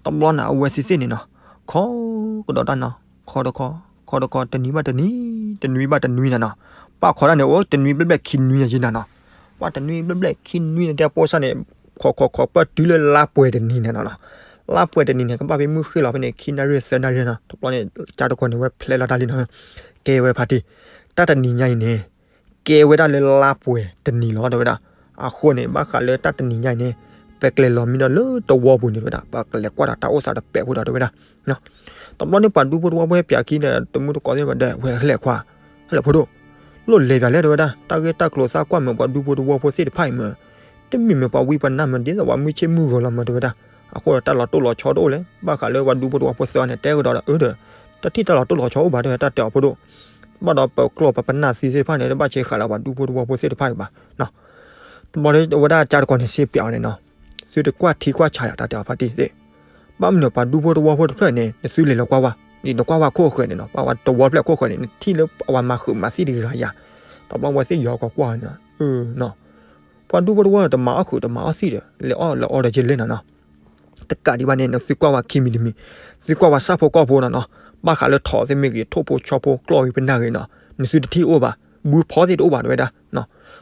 တဘျီန့ၣ် အဝဲသ့ၣ်သ့ၣ်န့ၣ်နီၤ ခိးကဒီးတၢ်နီၤ, ခိးတခီ, ခိးတခီ တနွံဘၣ်တနွံ, တနွံဘၣ်တနွံနီၤနီၤ. ပှၤခိးတၢ်န့ၣ် အိၣ်တနွံဘျဲၣ်ဘျဲၣ်ခံနွံယဲနီၤနီၤ. ပှၤတနွံဘျဲၣ်ဘျဲၣ်ခံနွံန့ၣ် တဲပိၢ်စၢ်န့ၣ် ခိးခိးခိးပၢၢ်တုၤလၢလါပှဲၤတနံၤန့ၣ်နီၤနီၤ. လါပှဲၤတနံၤန့ၣ် ကဘၣ်ဖဲမုၢ်ဃ့ၢ်လီၤဖဲန့ၣ် ခံနၣ်ရံၣ်သၢနၣ်ရံၣ်နီၤ. တဘျီန့ၣ် ကၠါတကီၤန့ၣ် ဝဲဖျဲးလီၤတၢ်လံနီၤ, ကဲဝဲဖါတံၢ်, တၢ်တနံၤညါအံၤန့ၣ် ကဲဝဲဒၣ်လၢလါပှဲၤတနံၤလီၤ တဲဝဲဒၣ်. အဃိန့ၣ် ဘၣ်ဃးလၢတၢ်တနံၤညါအံၤန့ၣ် ပကလဲၤလီၤမံဒီးလၢတဝီပူၤန့ၣ် တဲဝဲဒၣ်, ပကလဲၤကွၢ်ဒီးတၢ်အိၣ်သးတပဲာ်ဖိဒီး တဲဝဲဒၣ်. တဘျီန့ၣ် ပှၤဒူဖိတဝီဖိဟဲပၠးခံဒီး တမုၢ်တကိးသ့ၣ်တဖၣ်ဒီး ဝဲဟဲလဲၤခွါ, ဟဲလဲၤဖိဒိၣ်, လိၣ်လဲၤပၠးလဲၣ် တဲဝဲဒၣ်, တၢ်ဂ့ၢ်တၢ်ကျိၤသးကွၢ်မ့ၢ် ပှၤဒူဖိတဝီဖိသ့ၣ်တဖၣ်အံၤမ့ၢ် တမ့ၢ်မ့ၢ်ပှၤဝံပှၤနါမ့ၢ် ဒ်သိးပှၤမုၢ်ဆ့ၣ်မုၢ်ဂီၤလီၤမ့ၢ် တဲဝဲဒၣ်. အဃိဒီးတၢ်လီၤတိၢ်လီၤဆီတအိၣ်လဲၣ်. ဘၣ်ဃးလၢပှၤဒူဖိတဝီဖိသ့ၣ်တဖၣ်န့ၣ် တဲကဒီးဒီး အၢဒီး တထံၣ်တၢ်လီၤတိၢ်လီၤဆီအိၣ်ဘၣ် တဲဝဲ တၢ်တဲအီၤဖိဒိၣ်. ဘၣ်ဒီးပကျီၢ်ပပနၢ်သံသ့ၣ်တဖၣ်န့ၣ် တဘၣ်ဆဲးဃာ်လၢပှၤဒူဖိတဝီဖိသ့ၣ်တဖၣ်အံၤဘၣ်. တဘျီဒီး အဝဲဒၣ်ကၠါတကီၤန့ၣ် စံးပၠးအီၤန့ၣ်နီၤ, သုတကွၢ်ထံကွၢ်ဆးယၤ တၢ်တဲအီၤဖါတံၢ်သ့ၣ်, ဘၣ်မနုၤပှၤဒူဖိတဝီဖိတဖျၢၣ်န့ၣ် နသုလဲၤလီၤကွၢ်ဝဲ, နကွၢ်ဝဲခိၣ်ဃၢၤန့ၣ်နီၤ, ပှၤတဝီဖျၢၣ်ခိၣ်ဃၢၤန့ၣ် နထံၣ်လၢအဝဲမၤဃုာ်မၤသံၣ်တဂၤယၤ. တဘျီဝဲသ့ၣ်ယီၤကီၤကွၢ်န့ၣ် အၢနီၤ, ပှၤဒူဖိတဝီန့ၣ် တမၤအီၣ်ဃုာ်တမၤအီၣ်သံၣ်ဒီး လဲၤအီၣ်လဲၤအီဒီးက့လဲၣ်နီၤနီၤ. တကးဒံးဘၣ်န့ၣ် နသုကွၢ်ဝဲခံမံၤတမံၤ, သုကွၢ်ဝဲဆၣ်ဖိကီၢ်ဖိနီၤနီၤ, ဘၣ်ဃးလၢထိးသ့ၣ်မ့ၢ်ဂ့ၤ ထိၣ်ဖိဆီဖိကျီၢ်ဂ့ၤပနၢ်ဂ့ၤနီၤ, နသုတထံၣ်အိၣ်ဘၣ်, ဘုဖီသ့ၣ်တအိၣ်ဘၣ် တဲဝဲဒၣ်.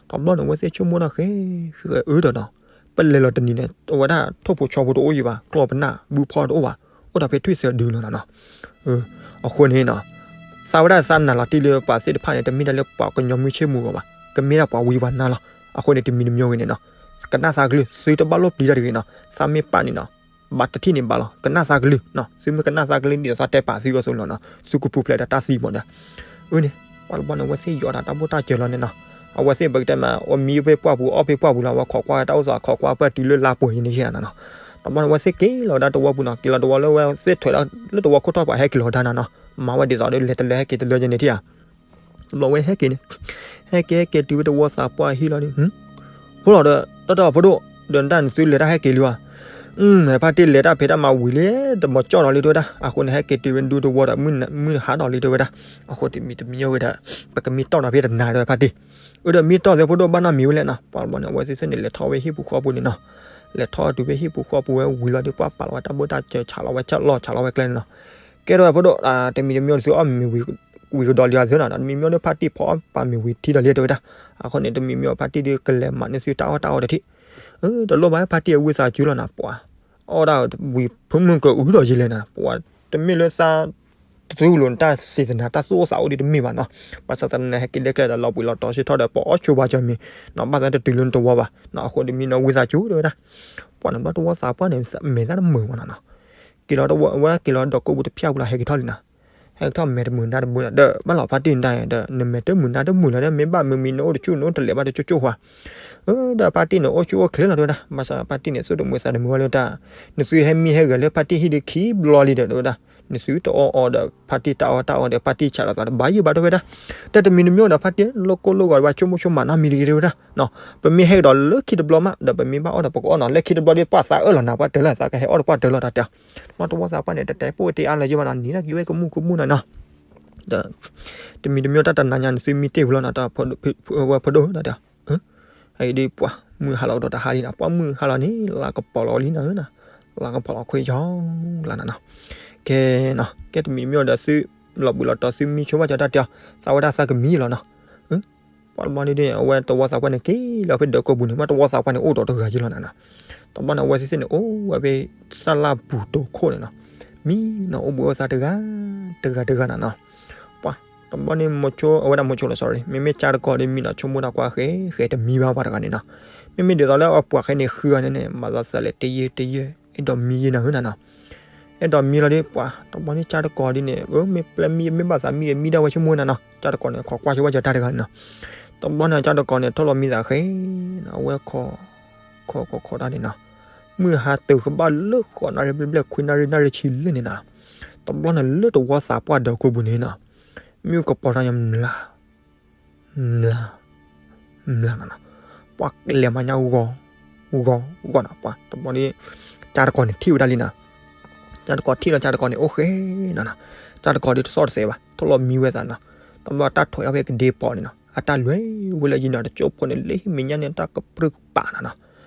တဘျီန့ၣ် အဝဲသ့ၣ်ဆိကမိၣ်တၢ်ဃဲ ဃဲအၢဒီးနီၤ, ပလဲၤလီၤတနံၤန့ၣ် အဝဲဒၣ်ထိၣ်ဖိဆီဖိတအိၣ်ယံၤဘၣ်, ကျီၢ်ပနၢ်ဘုဖီတအိၣ်ဘၣ်, အိၣ်ဒီးဖဲထွံၣ်သၢဒုလီၤနီၤနီၤ. အဃိန့ၣ်နီၤ သးဝဲဒၣ်သးနာ်လီၤတံၢ်လၢပှၤသ့ၣ်တဖၣ်န့ၣ် တမ့ၢ်ဒၣ်လၢပှၤကညီမုၢ်ဆ့ၣ်မုၢ်ဂီၤဘၣ်, ကမ့ၢ်ဒၣ်ပှၤဝံပှၤနါလီၤ. အဃိန့ၣ် တမံၤတမံၤဂ့ၤန့ၣ်နီၤ, ကနၣ်သးကလုၢ်, သုတဘၣ်လိၣ်ပျံၤတၢ်တဂ့ၤနီၤ, သးမ့ၢ်ပာ်န့ၣ်နီၤ, ဘၣ်တထံၣ်န့ၣ်ဘၣ်လီၤ, ကနၣ်သးကလုၢ်နီၤ, သုမ့ၢ်ကနၣ်သးကလုၢ်ဒ်သိးသးတဲပာ်သုအသိးလီၤနီၤ, သုကပူၤဖျဲးဒီးတၢ်သံမးဒီး. အၢန့ၣ် ပှၤတဘျီန့ၣ် အဝဲသ့ၣ်ယီၤတၢ်တၢ်ဘိၣ်တၢ်စၢၤလီၤန့ၣ်နီၤ, အဝဲသ့ၣ်ပကတဲမး အီၣ်မံဖဲပှၢ်ပူၤ အီၣ်ဖဲပှၢ်ပူၤလီၤ, အဝဲခိးကွၢ်တၢ်အိၣ်သး ခိးကွၢ်ပၢၢ်တုၤလၢလါပှဲၤယံၤန့ၣ်ယဲနီၤနီၤ. တဘျီန့ၣ် အဝဲသ့ၣ်က့ၤလီၤဝဲဒၣ်တဝီပူၤနီၤ, က့ၤလီၤတဝီလၢအဝဲသ့ၣ်ထွဲးလၢတဝီခိၣ်ထီၣ် ပှၤဟဲက့ၤလီၤဝဲဒၣ်နီၤနီၤ, မၤဝဲဒ်သိးဒီးလဲၤတလၢဟဲက့ၤတလၢယဲန့ၣ်ထံၣ်ဧါ. တဘျီဝဲဟဲက့ၤန့ၣ်, ဟဲက့ၤဟဲက့ၤတုၤဝဲတဝီသးပှၢ်ဟံၣ်လီၤဒီး ဖိလီၤဒီး တၢ်တဲအီၤဖိဒိၣ်, ဒီးနတၢ်နသုလဲၤတၢ်ဟဲက့ၤလံဧါ. ဖါတံၢ်လဲၤတၢ်ဖံးတၢ်မၤဝံၤလံ, တမီၤကၠီၣ်နီၤလံတဲဝဲဒၣ်, အဃိန့ၣ် ဟဲက့ၤတုၤဝဲဒူတဝီဒီး မုၢ်ဟါနီၤလံတဲဝဲဒၣ်, အဃိတမံၤတမံၤဝဲဒၣ် ပကမံတီၢ်နီၤဖဲတနၤတဲဝဲဖါတံၢ်, အၢဒီးမံတီၢ်သ့ဖိဒိၣ်ဘၣ်နီတမံၤဝဲလဲၣ်နီၤ, ပှၤတဘျီန့ၣ် အဝဲသ့ၣ်သ့ၣ်န့ၣ် လဲၤထီၣ်ဝဲဟံၣ်ပူၤဃီပူၤန့ၣ်နီၤ, လဲၤထီၣ်တုၤဖဲဟံၣ်ပူၤဃီပူၤဝဲဝံၤလီၤဒီး ပှၤပာ်လီၤဝဲတၢ်ဘိၣ်တၢ်စၢၤ ဆးလီၤဝဲဆၢၣ်လီၢ် ဆးလီၤဝဲကျဲန့ၣ်နီၤ, ကဲထီၣ်ဝဲဖိဒိၣ်, တမံၤတမံၤန့ၣ် သုအီၣ်မ့ၤဝံၤကဒီးလံအသုနီၤ, တမံၤမ့ၢ်ဒီးဖါတံၢ်ဖိအီၣ်ပာ်မ့ၤဝံၤထံဒီးလံတဲဝဲဒၣ်, အဃိန့ၣ် တမံၤမ့ၢ်ဖါတံၢ်ဒီးကလဲၤမၤန့ၢ်သုတၢ်အီၣ်တၢ်အီတထံၣ်, တလိၣ်ဘၣ်ဖါတံၢ်အဝံသးစူၤလီၤနီၤ, ပှၤအီၣ်ဒၣ်ဝံၤဖုမုၢ်ကအုဒီးယံၤလဲၣ်နီၤ, ပှၤတမ့ၢ်လၢသး တသူလိၤနတၢ်စံးသနာ် တၢ်သူၣ်အိၣ်သးအိၣ်ဒ်တမ့ၢ်ဘၣ်နီၤ, ဘၣ်ဆၣ်သနာ်ဟဲက့ၤလၢကျဲဒီးလီၤဘှံးလီၤတီၤဆၢထီၣ်ဒီး ပအီၣ်ဆိဘါကၢမ့ၤနီၤ, ဘၣ်သးတတုၤလၢနတဝီဘၣ်နီၤ, အဃိတမံၤနီၤဝံသးစူၤတဲဝဲဒၣ်, ပှၤန့ၣ်ဘျီတဝီသးပှၢ်န့ၣ် မဲာ်သၣ်တမုာ်ဘၣ်နီၤနီၤ, က့ၤလီၤတဝီ အဝဲက့ၤလီၤဒီးကိးပူၤတဖျၢၣ်ပူၤလီၤ ဟဲက့ၤထီၣ်လံနီၤ, ဟဲက့ၤထီၣ်မဲာ်တမုာ်နါတမုာ်လီၤဒီး ဘၣ်လီၤဖါတံၢ်နတၢ်ဒီး နမဲာ်တမုာ်နါတမုာ်လီၤဒီး မ့ၢ်ဘၣ်မုာ်မံၤနအိၣ်တဆူၣ် နအိၣ်တလဲၤဘၣ်တကၠိၣ်ကၠိၣ်ဃီ ဒီးဖါတံၢ်န့ၣ် အိၣ်ဆူၣ်အိၣ်ချ့လီၤတဲဝဲဒၣ်, ဘၣ်ဆၣ်ဖါတံၢ်န့ၣ် သူၣ်တမုာ်သးတမုာ်ဝဲလၢတၢ်, နသုဟဲမံဟဲဂဲၤလၢဖါတံၢ်ဟံၣ်ဒီးခံဘျီလံဒီးတဲဝဲဒၣ်, နသုတအီၣ်အီဒီးဖါတံၢ်တၢ်အီၣ်တၢ်အီဒီး ဖါတံၢ်ဆးလီၤသးတဘၣ်ယုၢ်ဘၣ်တဲဝဲဒၣ်, တၢ်တမံၤတမံၤဒီးဖါတံၢ် လိၣ်ကိၢ်လိၣ်ဂီၤဘၣ်ဆိကမိၣ်ဆိကမးနီတမံၤတဂ့ၤတဲဝဲဒၣ်, ပမ့ၢ်ဟဲကဒီးလၢခံတဘျီမး ဒီးပမ့ၢ်ဘၣ်အီၣ်ဒီးပကအီၣ်နီၤ, လၢခံတဘျီဒီးပှၤသးအၢၣ်လီၤနၤ ပှၤတၢၢ်လီၤသးကဟဲအီၣ်ဒီးပှၤတၢၢ်လီၤတၢ်တဲ, ဘျီတဝီသးပှၢ်န့ၣ် တတဲပိၢ်တ့အါလၢၤယုၢ်ဘၣ်နီၤ, နံၤတၢ်က့ၤဝဲကမူၣ်ကမူၣ်နီၤနီၤ ဒီး တမံၤတမံၤတၢ်တနၤညါန့ၣ် သုမံတ့ၢ်ဝံၤလီၤနီၤ, တၢ်ဝဲဖိဒိၣ်နီၤဒီး, အံၤဒ်ပှၤမုၢ်ဟါလီၤကဒီးတဟါလံနီၤ, ပှၤမုၢ်ဟါလီၤန့ၣ်လၢကပီၤလီၤလံနီၤ, လၢကပီၤလီၤခွ့ယီၤလၢနီၤနီၤ, ကဲနီၤ, ကဲတမံၤတမံၤဒီးသုလီၤဘှံးလီၤတီၤ သုမံဆိဘၣ်ကၠီတၢ်တဲအီၤ, သးဝဲဒၣ်သးကမံလီၤနီၤ, ပှၤတဘျီန့ၣ် အဝဲတဝီသးပှၢ်န့ၣ် က့ၤလီၤဖဲဒၢးကိာ်ပူၤန့ၣ် မ့ၢ်တဝီသးပှၢ်န့ၣ် အိၣ်ဒီးတဂၤယ့လီၤနီၤနီၤ, တဘျီန့ၣ် အဝဲသ့ၣ်သ့ၣ်န့ၣ် အိၣ်ဝဲဖဲ သၣ်လၣ်ပူၤတိခိၣ်န့ၣ်နီၤ, မံနီၤ အိၣ်ဘှံးအိၣ်သါတဂၤ တဂၤတဂၤနီၤနီၤ, ပှၤတဘျီန့ၣ် မိၤဆိ အဝဲဒၣ်မိၤဆိလီၤ sorry, မ့မ့ၢ်ကၠါတကီၤဒီး မံနီၤ ဆိကမိၣ်တၢ်ကွၢ်ဃဲဃဲတမံဘၣ်ပှၤတဂၤန့ၣ်နီၤ, မ့မ့ၢ်ဒ်သိးလၢအပှၤဃဲန့ၣ်ဃုဂၤန့ၣ်န့ၣ် မၤသးသးလဲၤတယၢတယၢ အဲၣ်ဒိးမံယ့နီၤနီၤ, အဲၣ်ဒိးမံလီၤဒီး ပှၤတဘျီန့ၣ် ကၠါတကီၤဒ်န့ၣ် မ့ၢ်ပျဲမံ မ့ၢ်ဘၣ်သးမံဒီး မံဒၣ်ဝဲဆိကမိၣ်နီၤနီၤ, ကၠါတကီၤန့ၣ် ခိးကွၢ်ဆိဝဲကၠီတၢ်တဂၤန့ၣ်နီၤ, တဘျီန့ၣ် ကၠါတကီၤန့ၣ် ထိၣ်လီၤမံသးဃဲနီၤ, အဝဲခိး ခိးခိးခိးတၢ်န့ၣ်နီၤ, မုၢ်ဟါတုၤကဘၣ်လၢဃိးနၣ်ရံၣ်ဘျဲၣ်ဘျဲၣ် ခွံနၣ်ရံၣ် နၣ်ရံၣ်ဆံလၢန့ၣ်နီၤ, တဘျီန့ၣ် လၢတဝီသးပှၢ်ဒၢးကိာ်ပူၤန့ၣ်နီၤ, မ့ၣ်အူကပီၤထီၣ်ညါမျး မျး မျးနီၤနီၤ, ပှၤလဲၤမၤညါဂီၤ ဂီၤ ဂီၤနီၤ, ပှၤတဘျီန့ၣ် ကၠါတကီန့ၣ်ထံၣ်ဝဲဒၣ်လံနီၤ. ကၠါတကီထံၣ်လီၤ ကၠါတကီန့ၣ် အိၣ်ဃဲနီၤနီၤ. ကၠါတကီဒုးတသီၣ်တသဲဘၣ်, ထိၣ်လီၤမံဝဲသးနီၤ. တဘျီတၢ်ထွဲးထီၣ်ဖဲကဒ့ပီန့ၣ်နီၤ, အတၢ်လွဲဝဲလၢယနီၤ တကၠိဖိန့ၣ် လၢမဲာ်ညါန့ၣ် တၢ်ကပြုၢ်ကပၤနီၤနီၤ.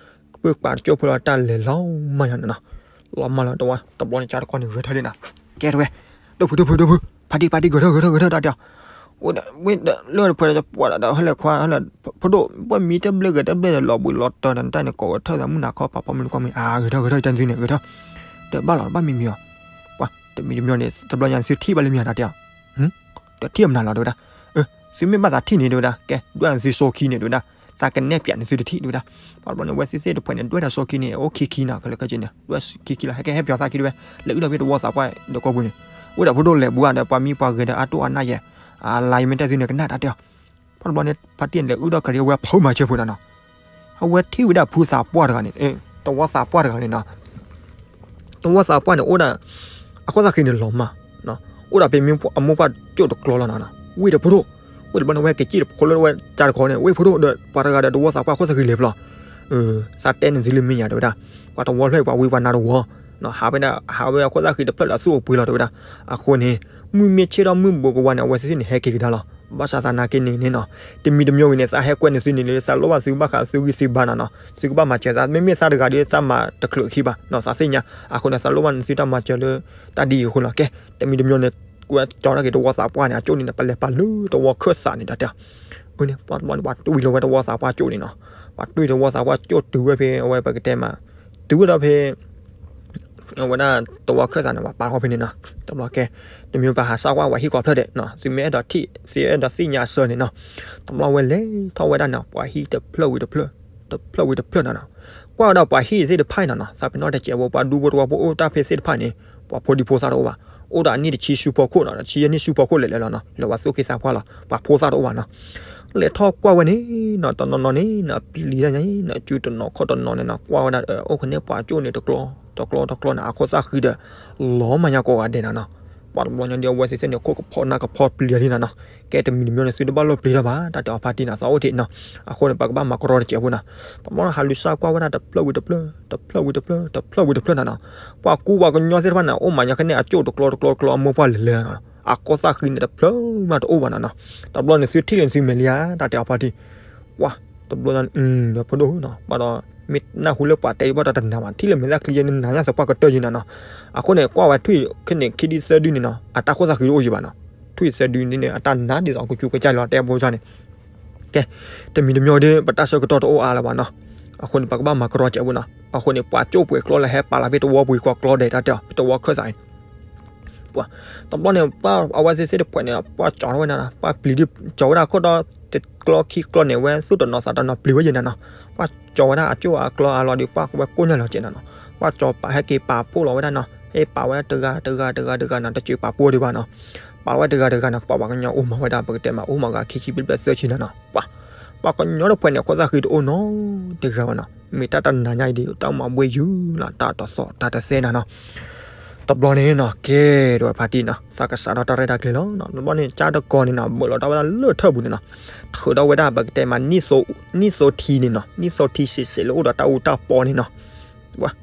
ကပြုၢ်ကပၤတကၠိဖိလီၤ တၢ်လဲၤလီၤမးယၤနီၤနီၤ. လီၤမးလီၤတဝီ တဘျီန့ၣ် ကၠါတကီန့ၣ် ဂဲၤထၢၣ်လံနီၤ. ကဲတဝဲ, ဒိၣ်ဖု ဒိၣ်ဖု ဒိၣ်ဖု, ဖါတံၢ် ဖါတံၢ် ဂဲၤထၢၣ် ဂဲၤထၢၣ် ဂဲၤထၢၣ် တၢ်တဲအီၤ ဝဲဒၣ် ဝဲဒၣ်လၢတဖှဲးဒီး ပှၤဒီးဟဲလဲၤခွါ ဟဲလဲၤ ဖိဒိၣ် ပှၤမံတဘျၢဂဲၤတဘျၢန့ၣ် လီၤဘှံးလီၤတီၤန့ၣ် တၢ်န့ၣ် ကိးဂဲၤထၢၣ်သး မုၢ်နၤခီ ပာ်ဖီမုၢ်နၤခီမ့ၢ် အါ ဂဲၤထၢၣ် ဂဲၤထၢၣ် တၢ်နသုန့ၣ် ဂဲၤထၢၣ် တဘၣ်လီၤ တဘၣ်မံမံၤအီၤ. ပှၤတမံၤတမံၤန့ၣ် တဘျီညါန့ၣ် သုထံၣ်ဘၣ်လၢမံၤတၢ်တဲအီၤ တထံၣ်အမနုၤလီၤ တဲဝဲဒၣ်. သုမ့ၢ်ဘၣ်သးထံၣ်န့ၣ် တဲဝဲဒၣ် ကဲ ဒွဲၣ်သုစိခံန့ၣ် တဲဝဲဒၣ်, သးကနဲၣ်ပၠးန့ၣ် သုတထံၣ် တဲဝဲဒၣ်. ပှၤတဘျီန့ၣ် ဝဲသ့ၣ်သ့ၣ်တဖှဲးန့ၣ် ဒွဲၣ်ဒီးစိခံန့ၣ် အိၣ်ခံခံနီၤ ခဲလၢာ်ခဲဆ့န့ၣ် ဒွဲၣ်ခံခံလီၤ ဟဲကဲဟဲပၠီၤသးခံတဲဝဲ, လဲၤအုၣ်ဒီးဖဲတဝီသးပှၢ်ဒီးကိးပူၤန့ၣ်, အိၣ်ဒီးဖိဒိၣ်လဲၤဘူးဒီး ပှၤမံပှၤဂဲၤဒီးအါတိၢ်အါနၢ်ယဲၢ်, အလါယမ့ၢ်တဲသုန့ၣ် ကနၣ်တၢ်တဲအီၤ. ပှၤတဘျီန့ၣ် ဖါတံၢ်လဲၤအုၣ်ဒီးကရံ အဝဲဖုမၤဆၢဖိနီၤနီၤ အဝဲထံၣ်ဝဲဒၣ်ဖုသးပှၢ်တဂၤန့ၣ်, တဝီသးပှၢ်တဂၤန့ၣ်နီၤ, တဝီသးပှၢ်န့ၣ် အိၣ်ဒီး အခိၣ်သၣ်ဃံန့ၣ်လီၤမး, အိၣ်ဒီးဖဲမ့ၢ်အမိၢ်ပှၢ်ကၠိၣ်တကျီလီၤနီၤနီၤ, ဝ့ၢ်ဒီးဖိဒိၣ်, ဝ့ၢ်တဘျီန့ၣ် ဝဲက့ၤစံၣ်တဖိလၢဝဲကၠါတကီန့ၣ် ဝ့ၢ်ဖိဒိၣ်ဒီး ပှၤတဂၤဒီးတဝီသးပှၢ်အခိၣ်သၣ်ဃံလဲၤဖျီ, သးတဲန့ၣ်သုလၢမ့ၢ်ယၤ တဲဝဲဒၣ်, ပှၤတဝီဖျၢၣ်ပှၤဝံပှၤနါတဝီ, ဟးဝဲဒၣ် ဟးဝဲအခိၣ်သၣ်ဃံတဖျၢၣ်ဒီးသူၣ်အိၣ်ပှဲၤလီၤ တဲဝဲဒၣ်, အဃိန့ၣ် မုၢ်မ့ၢ်ဆ့ၣ်ထီၣ်မုၢ်ဘူးကဝါန့ၣ် အဝဲသ့ၣ်သ့ၣ်န့ၣ် ဟဲက့ၤကဒါလီၤ. ဘၣ်ဆၣ်သနာ်က့န့ၣ်နီၤ, တမံၤတမံၤဝံၤန့ၣ် သးဟဲကွဲန့ၢ်သုန့ၣ်လၢ သးလိၣ်ဘၣ်သုဘၣ်ဃးသုဂံၢ်သုဘါနီၤနီၤ, သုကဘၣ်မၤစၢၤသး မ့မ့ၢ်သးတဂၤဒီးသးမၤတချုးခံဘၣ်နီၤ, သးသ့ၣ်ညါ, အဃိန့ၣ် သးလိၣ်ဘၣ်န့ၣ်သုတၢ်မၤစၢၤလၢ တၢ်ဒ်အံၤအဃိလီၤ. ကဲ တမံၤတမံၤန့ၣ် ဝဲကၠီထီၣ်က့ၤတဝီသးပှၢ်န့ၣ် အကၠိၣ်န့ၣ်န့ၣ် ပလဲၤပာ်လၢတဝီခၢၣ်စးန့ၣ် တၢ်တဲအီၤ, အန့ၣ် ပှၤတဝီန့ၣ် ပှၤတွံၢ်လီၤဝဲတဝီသးပှၢ်ကၠိၣ်န့ၣ်နီၤ, ပှၤတွံၢ်တဝီသးပှၢ်ကၠိၣ်တုၤဝဲဖဲ အဝဲပကတဲမး, တုၤဝဲဒီးဖဲ အဝဲဒၣ်တဝီခၢၣ်စးန့ၣ် ပှၤပာ်ထီၣ်ဖဲန့ၣ်နီၤ, တဘျီကဲ, တမံၤပှၤဟးစၢ်ကွၢ်ပှၤဟံၣ်ကီၢ်ဖျၢၣ်ဒဲးနီၤ, သုမ့ၢ်အဲၣ်ဒိးထံၣ် သုအဲၣ်ဒိးသ့ၣ်ညါအဆၢန့ၣ်နီၤ, တဘျီဝဲလဲၤထီၣ်ဝဲဒၣ်န့ၣ် ပှၤဟံၣ်တဖျၢၣ်ဝံၤတဖျၢၣ်, တဖျၢၣ်ဝံၤတဖျၢၣ်နီၤနီၤ, ကွၢ်ဝဲဒၣ်ပှၤဟံၣ်သ့ၣ်တဖၣ်အံၤနီၤနီၤ သးပ့ၤနီၣ်တစဲးဖိ ပှၤဒူဖိတဝီဖိအိၣ်တၢ်ဖဲသ့ၣ်တဖၣ်န့ၣ် ပှၤဖိဒံဖိသၣ်တအိၣ်ဘၣ်, အိၣ်ဒီးအနံၣ်တဆံဆူဖီခိၣ်နီၤ တဆံယဲၢ်နံၣ်ဆူဖီခိၣ်လဲၤလဲၤလီၤနီၤ, လၢပှၤသူၣ်က့သးပှၢ်လီၤ ပှၤဖိသၣ်တအိၣ်ဘၣ်နီၤ, လဲၤထီၣ်ကွၢ်ဝဲန့ၣ်နီၤ တနီၤနီၤန့ၣ်နီၤ ပျံၤတၢ်ညါအံၤနီၤ စုတနီၤခီၣ်တနီၤန့ၣ်နီၤ ကွၢ်ဝဲဒၣ် အိၣ်ဃုာ်န့ၢ်ပှၤကၠိၣ်န့ၣ် တကျီ တကျီတကျီန့ၣ် အခိၣ်သၣ်ဃံဒီး လီၤမၢ်ညါကိးဂၤဒဲးနီၤနီၤ, ပှၤတဘျီညါဒ်အဝဲသ့ၣ်သ့ၣ်န့ၣ် ခိၣ်ကဖီနၢ်ကဖီပျံၤလံနီၤနီၤ, ကဲတမံၤတမံၤန့ၣ် သုတဘၣ်လိၣ်ပျံၤထီၣ်ဘၣ် တၢ်တဲအီၤဖါတံၢ်နီၤ သးအိၣ်ထံးနီၤ, အဃိန့ၣ် ပကဘၣ်မၤကရီတစဲးဖိနီၤ, တဘျီဟးလူၤစၢ်ကွၢ်ဝဲဒၣ်တဖျၢၣ်ဝံၤတဖျၢၣ် တဖျၢၣ်ဝံၤတဖျၢၣ် တဖျၢၣ်ဝံၤတဖျၢၣ်နီၤနီၤ, ပှၤကူပှၤကညီသ့ၣ်တဖၣ်န့ၣ် အိၣ်မၢ်ညါကန့ၢ်အကၠိၣ်တကျီတကျီတကျီ အမိၢ်ပှၢ်လဲၤလဲၤနီၤနီၤ, အခိၣ်သၣ်ဃံန့ၣ်တဖျၢၣ်မးတအိၣ်ဘၣ်နီၤနီၤ, တဘျီန့ၣ်သုထံၣ်လံသုမဲာ်လံဧါ တၢ်တဲအီၤဖါတံၢ်, ပှၤ တဘျီညါ ဒီးဖိဒိၣ်နီၤ ဘၣ်ဒီး မ့ၢ်နၢ်ဟူလၢပှၤတဲဘၣ်ဒီးတနာ်ဘၣ် ထံၣ်လၢမဲာ်သၣ်ချံယဲန့ၣ် နၤညါသပှၢ်ကတၢၢ်ယဲနီၤနီၤ, အဃိန့ၣ် ကွၢ်ဝဲထွံၣ်ခဲန့ၣ် ခံဒုသၢဒုန့ၣ်နီၤ အတၢ်ခိၣ်သၣ်ဃံတအိၣ်ယံၤဘၣ်နီၤ, ထွံၣ်သၢဒုန့ၣ် အတၢ်နါဒ်သိးကစူကစၢ်လီၤ တဲဘိန့ၣ် ကဲ တမံၤတမံၤဒီး ပတၢ်ဆၢကတီၢ်တအိၣ်အါလၢၤဘၣ်နီၤ, အဃိန့ၣ် ပကဘၣ်မၤကရီစဲးဖိနီၤ, အဃိန့ၣ် ပှၤကၠိၣ်ပှဲၤကျီလၢဟဲပာ်လီၤဖဲတဝီပူၤကွီၢ်ကျီဒဲးတၢ်တဲအီၤ ဖဲတဝီခၢၣ်စးန့ၣ် ပှၤ တဘျီန့ၣ် ပှၤအဝဲသ့ၣ်သ့ၣ်တဖှဲးန့ၣ် ပှၤကၠီထီၣ်ဝဲဒၣ်နီၤ ပှၤပျံၤဒုးကၠီဝဲဒၣ်ခိၣ်ဒီး တကျီခံကျီန့ၣ် ဝဲသူၣ်တနီၤသးတနီၤပျံၤဝဲယဲနီၤနီၤ, ပှၤကၠီဝဲဒၣ်အကၠိၣ်အကျီအလီၤဒီး ပှၤဝဲကိၢ်ညီလီၤကဲနီၤနီၤ, ပှၤကၠီပာ်ဟဲက့ၤပာ်ဖှိၣ်လီၤဝဲဒၣ်နီၤ, ဟဲပာ်ဝဲဒၣ်တဂၤတဂၤတဂၤတဂၤနီၤ တစၢၤပာ်ဖှိၣ်ဒံးဘၣ်နီၤ, ပာ်ဝဲတဂၤတဂၤနီၤ ပှၤပှၤကညီအိၣ်မးဝဲဒၣ် ပကတဲမး အိၣ်မးဂၤခံဆံဘျဲၣ်ဘျဲၣ်သၢဆံနီၤနီၤ, ပှၤ ပှၤကညီတဖှဲးန့ၣ် အခိၣ်သၣ်ဃံတအိၣ်နီတဂၤဘၣ်နီၤ, မ့ၢ်တၢ်တနၤညါအံၤဒီး တၢ်မၤဘှ့ၣ်ယုၢ်လီၤ တၢ်တသီၣ်တၢ်တသဲနီၤနီၤ တဘျီန့ၣ်နီၤ ကဲ တဝဲဖါတံၢ်နီၤ သးကစးထီၣ်တၢ်ရဲၣ်တၢ်ကျဲၤလီၤနီၤ, တဘျီန့ၣ် ကၠါတကီၤန့ၣ်နီၤ ဘၢၣ်လီၤတၢ်ဝဲဒၣ်လၢထၢၣ်ပူၤန့ၣ်နီၤ, ထုးထီၣ်ဝဲဒၣ် ပကတဲမး နံၣ်သိထံန့ၣ်နီၤ, နံၣ်သိထံစဲးစဲးလၢအိၣ်ဒီးတၢ်အူတၢ်ပီန့ၣ်နီၤ,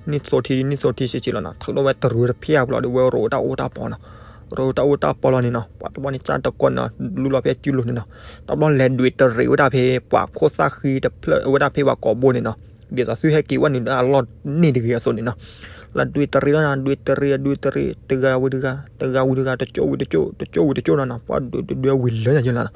နံၣ်သိထံ နံၣ်သိထံစဲးစဲးလီၤနီၤ, ထုးထီၣ်ဝဲတရူးတဖျၢၣ်အပူၤလီၤဒီး ဝဲရိးဝဲတၢ်အူတၢ်ပီနီၤ, ရိးဝဲတၢ်အူတၢ်ပီလီၤန့ၣ်နီၤ, ပှၤတဘျီန့ၣ် ကၠါတကီၤန့ၣ်နီၤ လူလီၤဖဲအစုလိၤန့ၣ်နီၤ, တဘျီလဲၤဒွဲၣ်တရံးဝဲဒၣ်ဖဲ ပှၤခိၣ်သၣ်ဃံတဖျၢၣ်ဝဲဒၣ်ဖဲပှၤကိာ်ဘိန့ၣ်နီၤ ဒ်သိးသုဟဲက့ၤဝဲနုာ်လၢအလီၢ်န့ၣ်တဂ့ၤအသိးန့ၣ်နီၤ, လၢဒွဲၣ်တရံးလီၤနီၤ ဒွဲၣ်တရံး ဒွဲၣ်တရံး တဂၤဝံၤတဂၤ တဂၤဝံၤတဂၤ တကၠိၣ်ဝံၤတကၠိၣ် တကၠိၣ်ဝံၤတကၠိၣ်နီၤနီၤ ပှၤဒွဲၣ်ဒွဲၣ်ဒွဲၣ်ဝံၤလၢညါယဲလီၤနီၤ,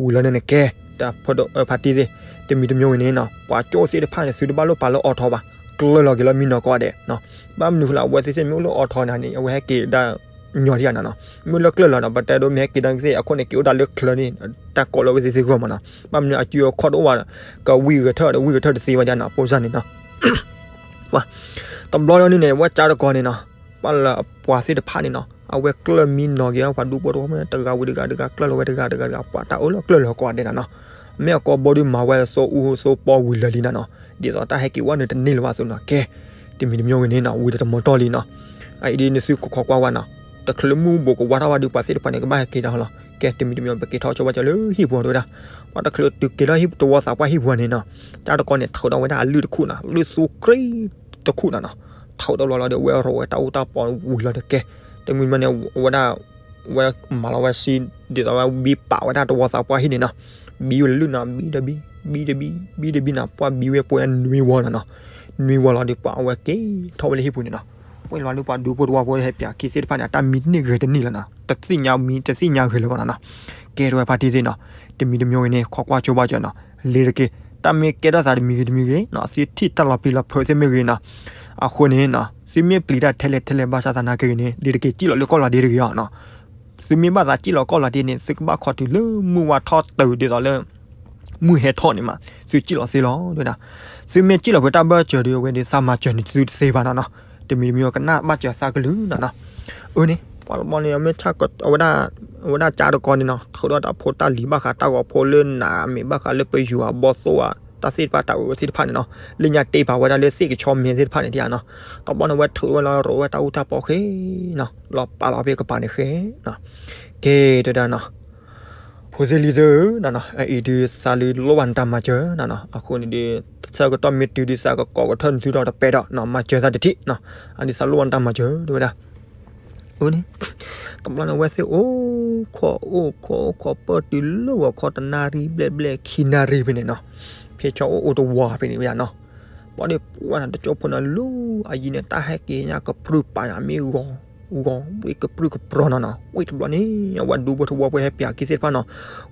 ဝံၤလၢန့ၣ်န့ၣ်ကဲ တၢ်ဖီဒိၣ်ဖါတံၢ်သ့ၣ် တမံၤတမံၤဝံၤန့ၣ်နီၤ ပှၤကၠိၣ်သ့ၣ်တဖၣ်န့ၣ် သုတဘၣ်လိၣ်ပာ်လၢအီထီဘၣ်, ကျၢၢ်လီၤက့ၤလၢမံနီၤကိးဂၤဒဲးနီၤ, ဘၣ်မနုၤဃိလၢအဝဲသ့ၣ်သ့ၣ်မ့ၢ်အိၣ်လၢအီထီန့ၣ်န့ၣ် အဝဲဟဲက့ၤဒၣ်ညီထံၣ်ဧါနီၤနီၤ, မ့ၢ်လၢကျၢၢ်လီၤနီၤ ပတဲဒိမ့ၢ်ဟဲက့ၤဒၣ်သ့ၣ် အခိၣ်န့ၣ်က့ၤအိၣ်ဒၣ်လၢချၢန့ၣ် တၢ်ကိးလၢအဝဲသ့ၣ်သ့ၣ်ဂီၢ်မးနီၤ, ဘၣ်မနုၤအစုအခီၣ်တအိၣ်ဘၣ်, ကဝံၢ်ဂဲၤထၢၣ်ဒီးဝံၢ်ဂဲၤထၢၣ်တသ့ဘၣ်ဒၣ်နီၤ ပိစၢ်န့ၣ်နီၤ ပှၤ တဘျီလီၤန့ၣ်န့ၣ် ဝဲကၠါတကီၤန့ၣ်နီၤ, ပှၤလၢပှၤသ့ၣ်တဖၣ်န့ၣ်နီၤ အဝဲကျၢၢ်မံနီၤက့ၤ ပှၤဒူဖိတဝီဖိ တဂၤဝံၤတဂၤ တဂၤကျၢၢ်လီၤဝဲတဂၤ တဂၤတဂၤ ပှၤတၢ်အၢၣ်လီၤကျၢၢ်လီၤကိးဂၤဒဲးနီၤနီၤ, မ့ၢ်အကိာ်ဘိဒုးမၤဝဲသိအူသိပီဝံၤလၢာ်လံနီၤနီၤ, ဒ်သိးတၢ်ဟဲက့ၤဝဲနုာ်တန့ၢ်လၢၤဘၣ်အသိးနီၤ, ကဲ တမံၤတမံၤဝဲန့ၣ်နီၤ ဝံၤဒီးတမီၤတီၢ်လံနီၤ, အအံၤဒ်န့ၣ်သုခိးခိးကွၢ်ဝဲနီၤ, တချုးလၢမုၢ်ဘူးကဝါထီၣ်ဘၣ်ဒီး ပှၤသ့ၣ်တဖၣ်န့ၣ် ကဘၣ်ဟဲက့ၤတၢ်လီၤ, ကဲ တမံၤတမံၤ ပက့ၤထီၣ်ဆိဝဲကၠီလၢဟံၣ်ပူၤတဲဝဲဒၣ်, ပှၤတချုးတုၤက့ၤထီၣ်ဟံၣ်တဝီသးပှၢ်ဟံၣ်ပူၤန့ၣ်နီၤ, ကၠါတကီၤန့ၣ် ထုးထီၣ်ဝဲဒၣ်အလုၢ်တခူၣ်နီၤ, လုၢ်သူကြ့တခူၣ်နီၤနီၤ, ထုးတဘျီလီၤဒီး အဝဲရိးဝဲတၢ်အူတၢ်ပီဝံၤလီၤဒီးကဲ, တမံၤမံၤန့ၣ် အဝဲဒၣ် ဝဲမၤလီၤဝဲစံ ဒ်သိးဝဲဘံပာ်ဝဲဒၣ်တဝီသးပှၢ်ဟံၣ်န့ၣ်နီၤ, ဘံဝဲလၢလၢၢ်နီၤ, ဘံတဘံ ဘံတဘံ ဘံတဘံနီၤ, ပှၢ်ဘံဝဲပှဲၤနွံဝီနီၤနီၤ, နွံဝီလီၤဒီးပှၢ်အဝဲက့ၤထီၣ်ဝဲလၢဟံၣ်ပူၤန့ၣ်နီၤ, ပှဲၤလီၤလၢပှၤဒူဖိတဝီဖိဟဲပၠးခံသ့ၣ်တဖၣ်န့ၣ် အတၢ်မံတန့ၢ်ဂဲၤတန့ၢ်လီၤနီၤ, တသ့ၣ်ညါမံတသ့ၣ်ညါဂဲၤလၢၤဘၣ်နီၤနီၤ, ကဲထီၣ်ဝဲဖါတံၢ်သ့ၣ်နီၤ, တမံၤတမံၤဂ့ၤန့ၣ် ခိးကွၢ်ဆိဘၣ်စၢၤနီၤ, လ့ၤတက့ၢ်, တၢ်မ့ၢ်ကဲထီၣ်သးတမံၤဂ့ၤတမံၤဂ့ၤနီၤ, သ့ထံၣ်တၢ်လီၤပျံၤလီၤဖုးသ့ၣ်မ့ၢ်ဂ့ၤနီၤ, အဃိန့ၣ်နီၤ သုမ့ၢ်ပျံၤတၢ်ထဲလဲၣ်ထဲလဲၣ်ဘၣ်ဆၣ်သနာ်က့ဂ့ၤန့ၣ် လ့ၤတက့ၢ် စံၣ်လီၤလၢကီၢ်လီၤဒ့တဂ့ၤအီၤနီၤ, သုမ့ၢ်ဘၣ်သးစံၣ်လီၤကီၢ်လီၤဒ့န့ၣ် သုကဘၣ်ခီတုၤလၢမုၢ်ဝါထီၣ်တုၤဒ်သိးလၢ မုၢ်ဟဲထီၣ်န့ၣ်မး သုစံၣ်လီၤသ့လီၤ တဲဝဲဒၣ်, သုမ့ၢ်စံၣ်လီၤဖဲတၢ်ဘၢၣ်စၢၤဒီး အဝဲဒၣ်သးမၤစၢၤန့ၢ်သုတသ့ဘၣ်နီၤနီၤ, တမံၤတမံၤကနၣ်ဘၣ်စၢၤသးကလုၢ်နီၤနီၤ, အၢန့ၣ် ပှၤတဘျီန့ၣ် မ့ၢ်ဆၣ်က အဝဲဒၣ် အဝဲဒၣ်ကၠါတကီန့ၣ်နီၤ ထုးထီၣ်တၢ်ဖိတၢ်လံၤဘၣ်ဃးတၢ်ဂီၤဖိလၢနးမ့ၢ်ဘၣ်ဃးလၢပယီၤအဘီသိၣ်ဧါ တၢ်သ့ၣ်တဖၣ်တၢ်အၢသ့ၣ်တဖၣ်န့ၣ်နီၤ, လၢညါတ့ပာ်ဝဲဒၣ်လၢသ့ၣ်ကဆီမဲသ့ၣ်တဖၣ်န့ၣ်တယၤနီၤ, တဘျီန့ၣ်ဝဲထုးဝဲလီၤရိးဝဲတၢ်အူတၢ်ပီဃ့နီၤ လီၤပာ်လီၤဖဲကပၤန့ၣ်ဃ့နီၤ, ကဲတဲဒၣ်နီၤ ဖိသ့ၣ်လံၤသ့ၣ်ဧၢနီၤနီၤ, အအံၤဒုးသးလၢလိၣ်ဘၣ်နတၢ်မၤစၢၤနီၤနီၤ, အဃိန့ၣ်ဒုး ဆၢကတီၢ်မ့ၢ်တုၤဒုးသးကကိးကထၢၣ်နသုဒီးတပဲဒီးနီၤ မၤစၢၤသးတထံၣ်နီၤ, အဒုးသးလိၣ်ဘၣ်နတၢ်မၤစၢၤတဲဝဲဒၣ်, အၢန့ၣ် တဘျီန့ၣ်ဝဲသ့ၣ်အိၣ်ခိးအိၣ်ခိးအိၣ်ခိးပၢၢ်တုၤလၢဂီၤခီတနၣ်ရံၣ်ဘျဲၣ်ဘျဲၣ်ခံနၣ်ရံၣ်ဖဲန့ၣ်နီၤ, ဖဲဆီအိၣ်အိၣ်တဝီဖဲန့ၣ်ဝဲဒၣ်နီၤ, ပှၤဒ်ပှၤတကၠိဖိန့ၣ်လီၤ အယံၤန့ၣ် တၢ်ဟဲက့ၤညါကပြုၢ်ပာ်ညါမ့ၢ်ဂီၤ ဂီၤဝံၣ်ကပြုၢ်ကပြီၤနီၤနီၤ, ဝံၣ်တဘျီန့ၣ် အဝဲဒူဖိသဝီဖိဟဲပၠးခံသ့ၣ်တဖၣ်နီၤ,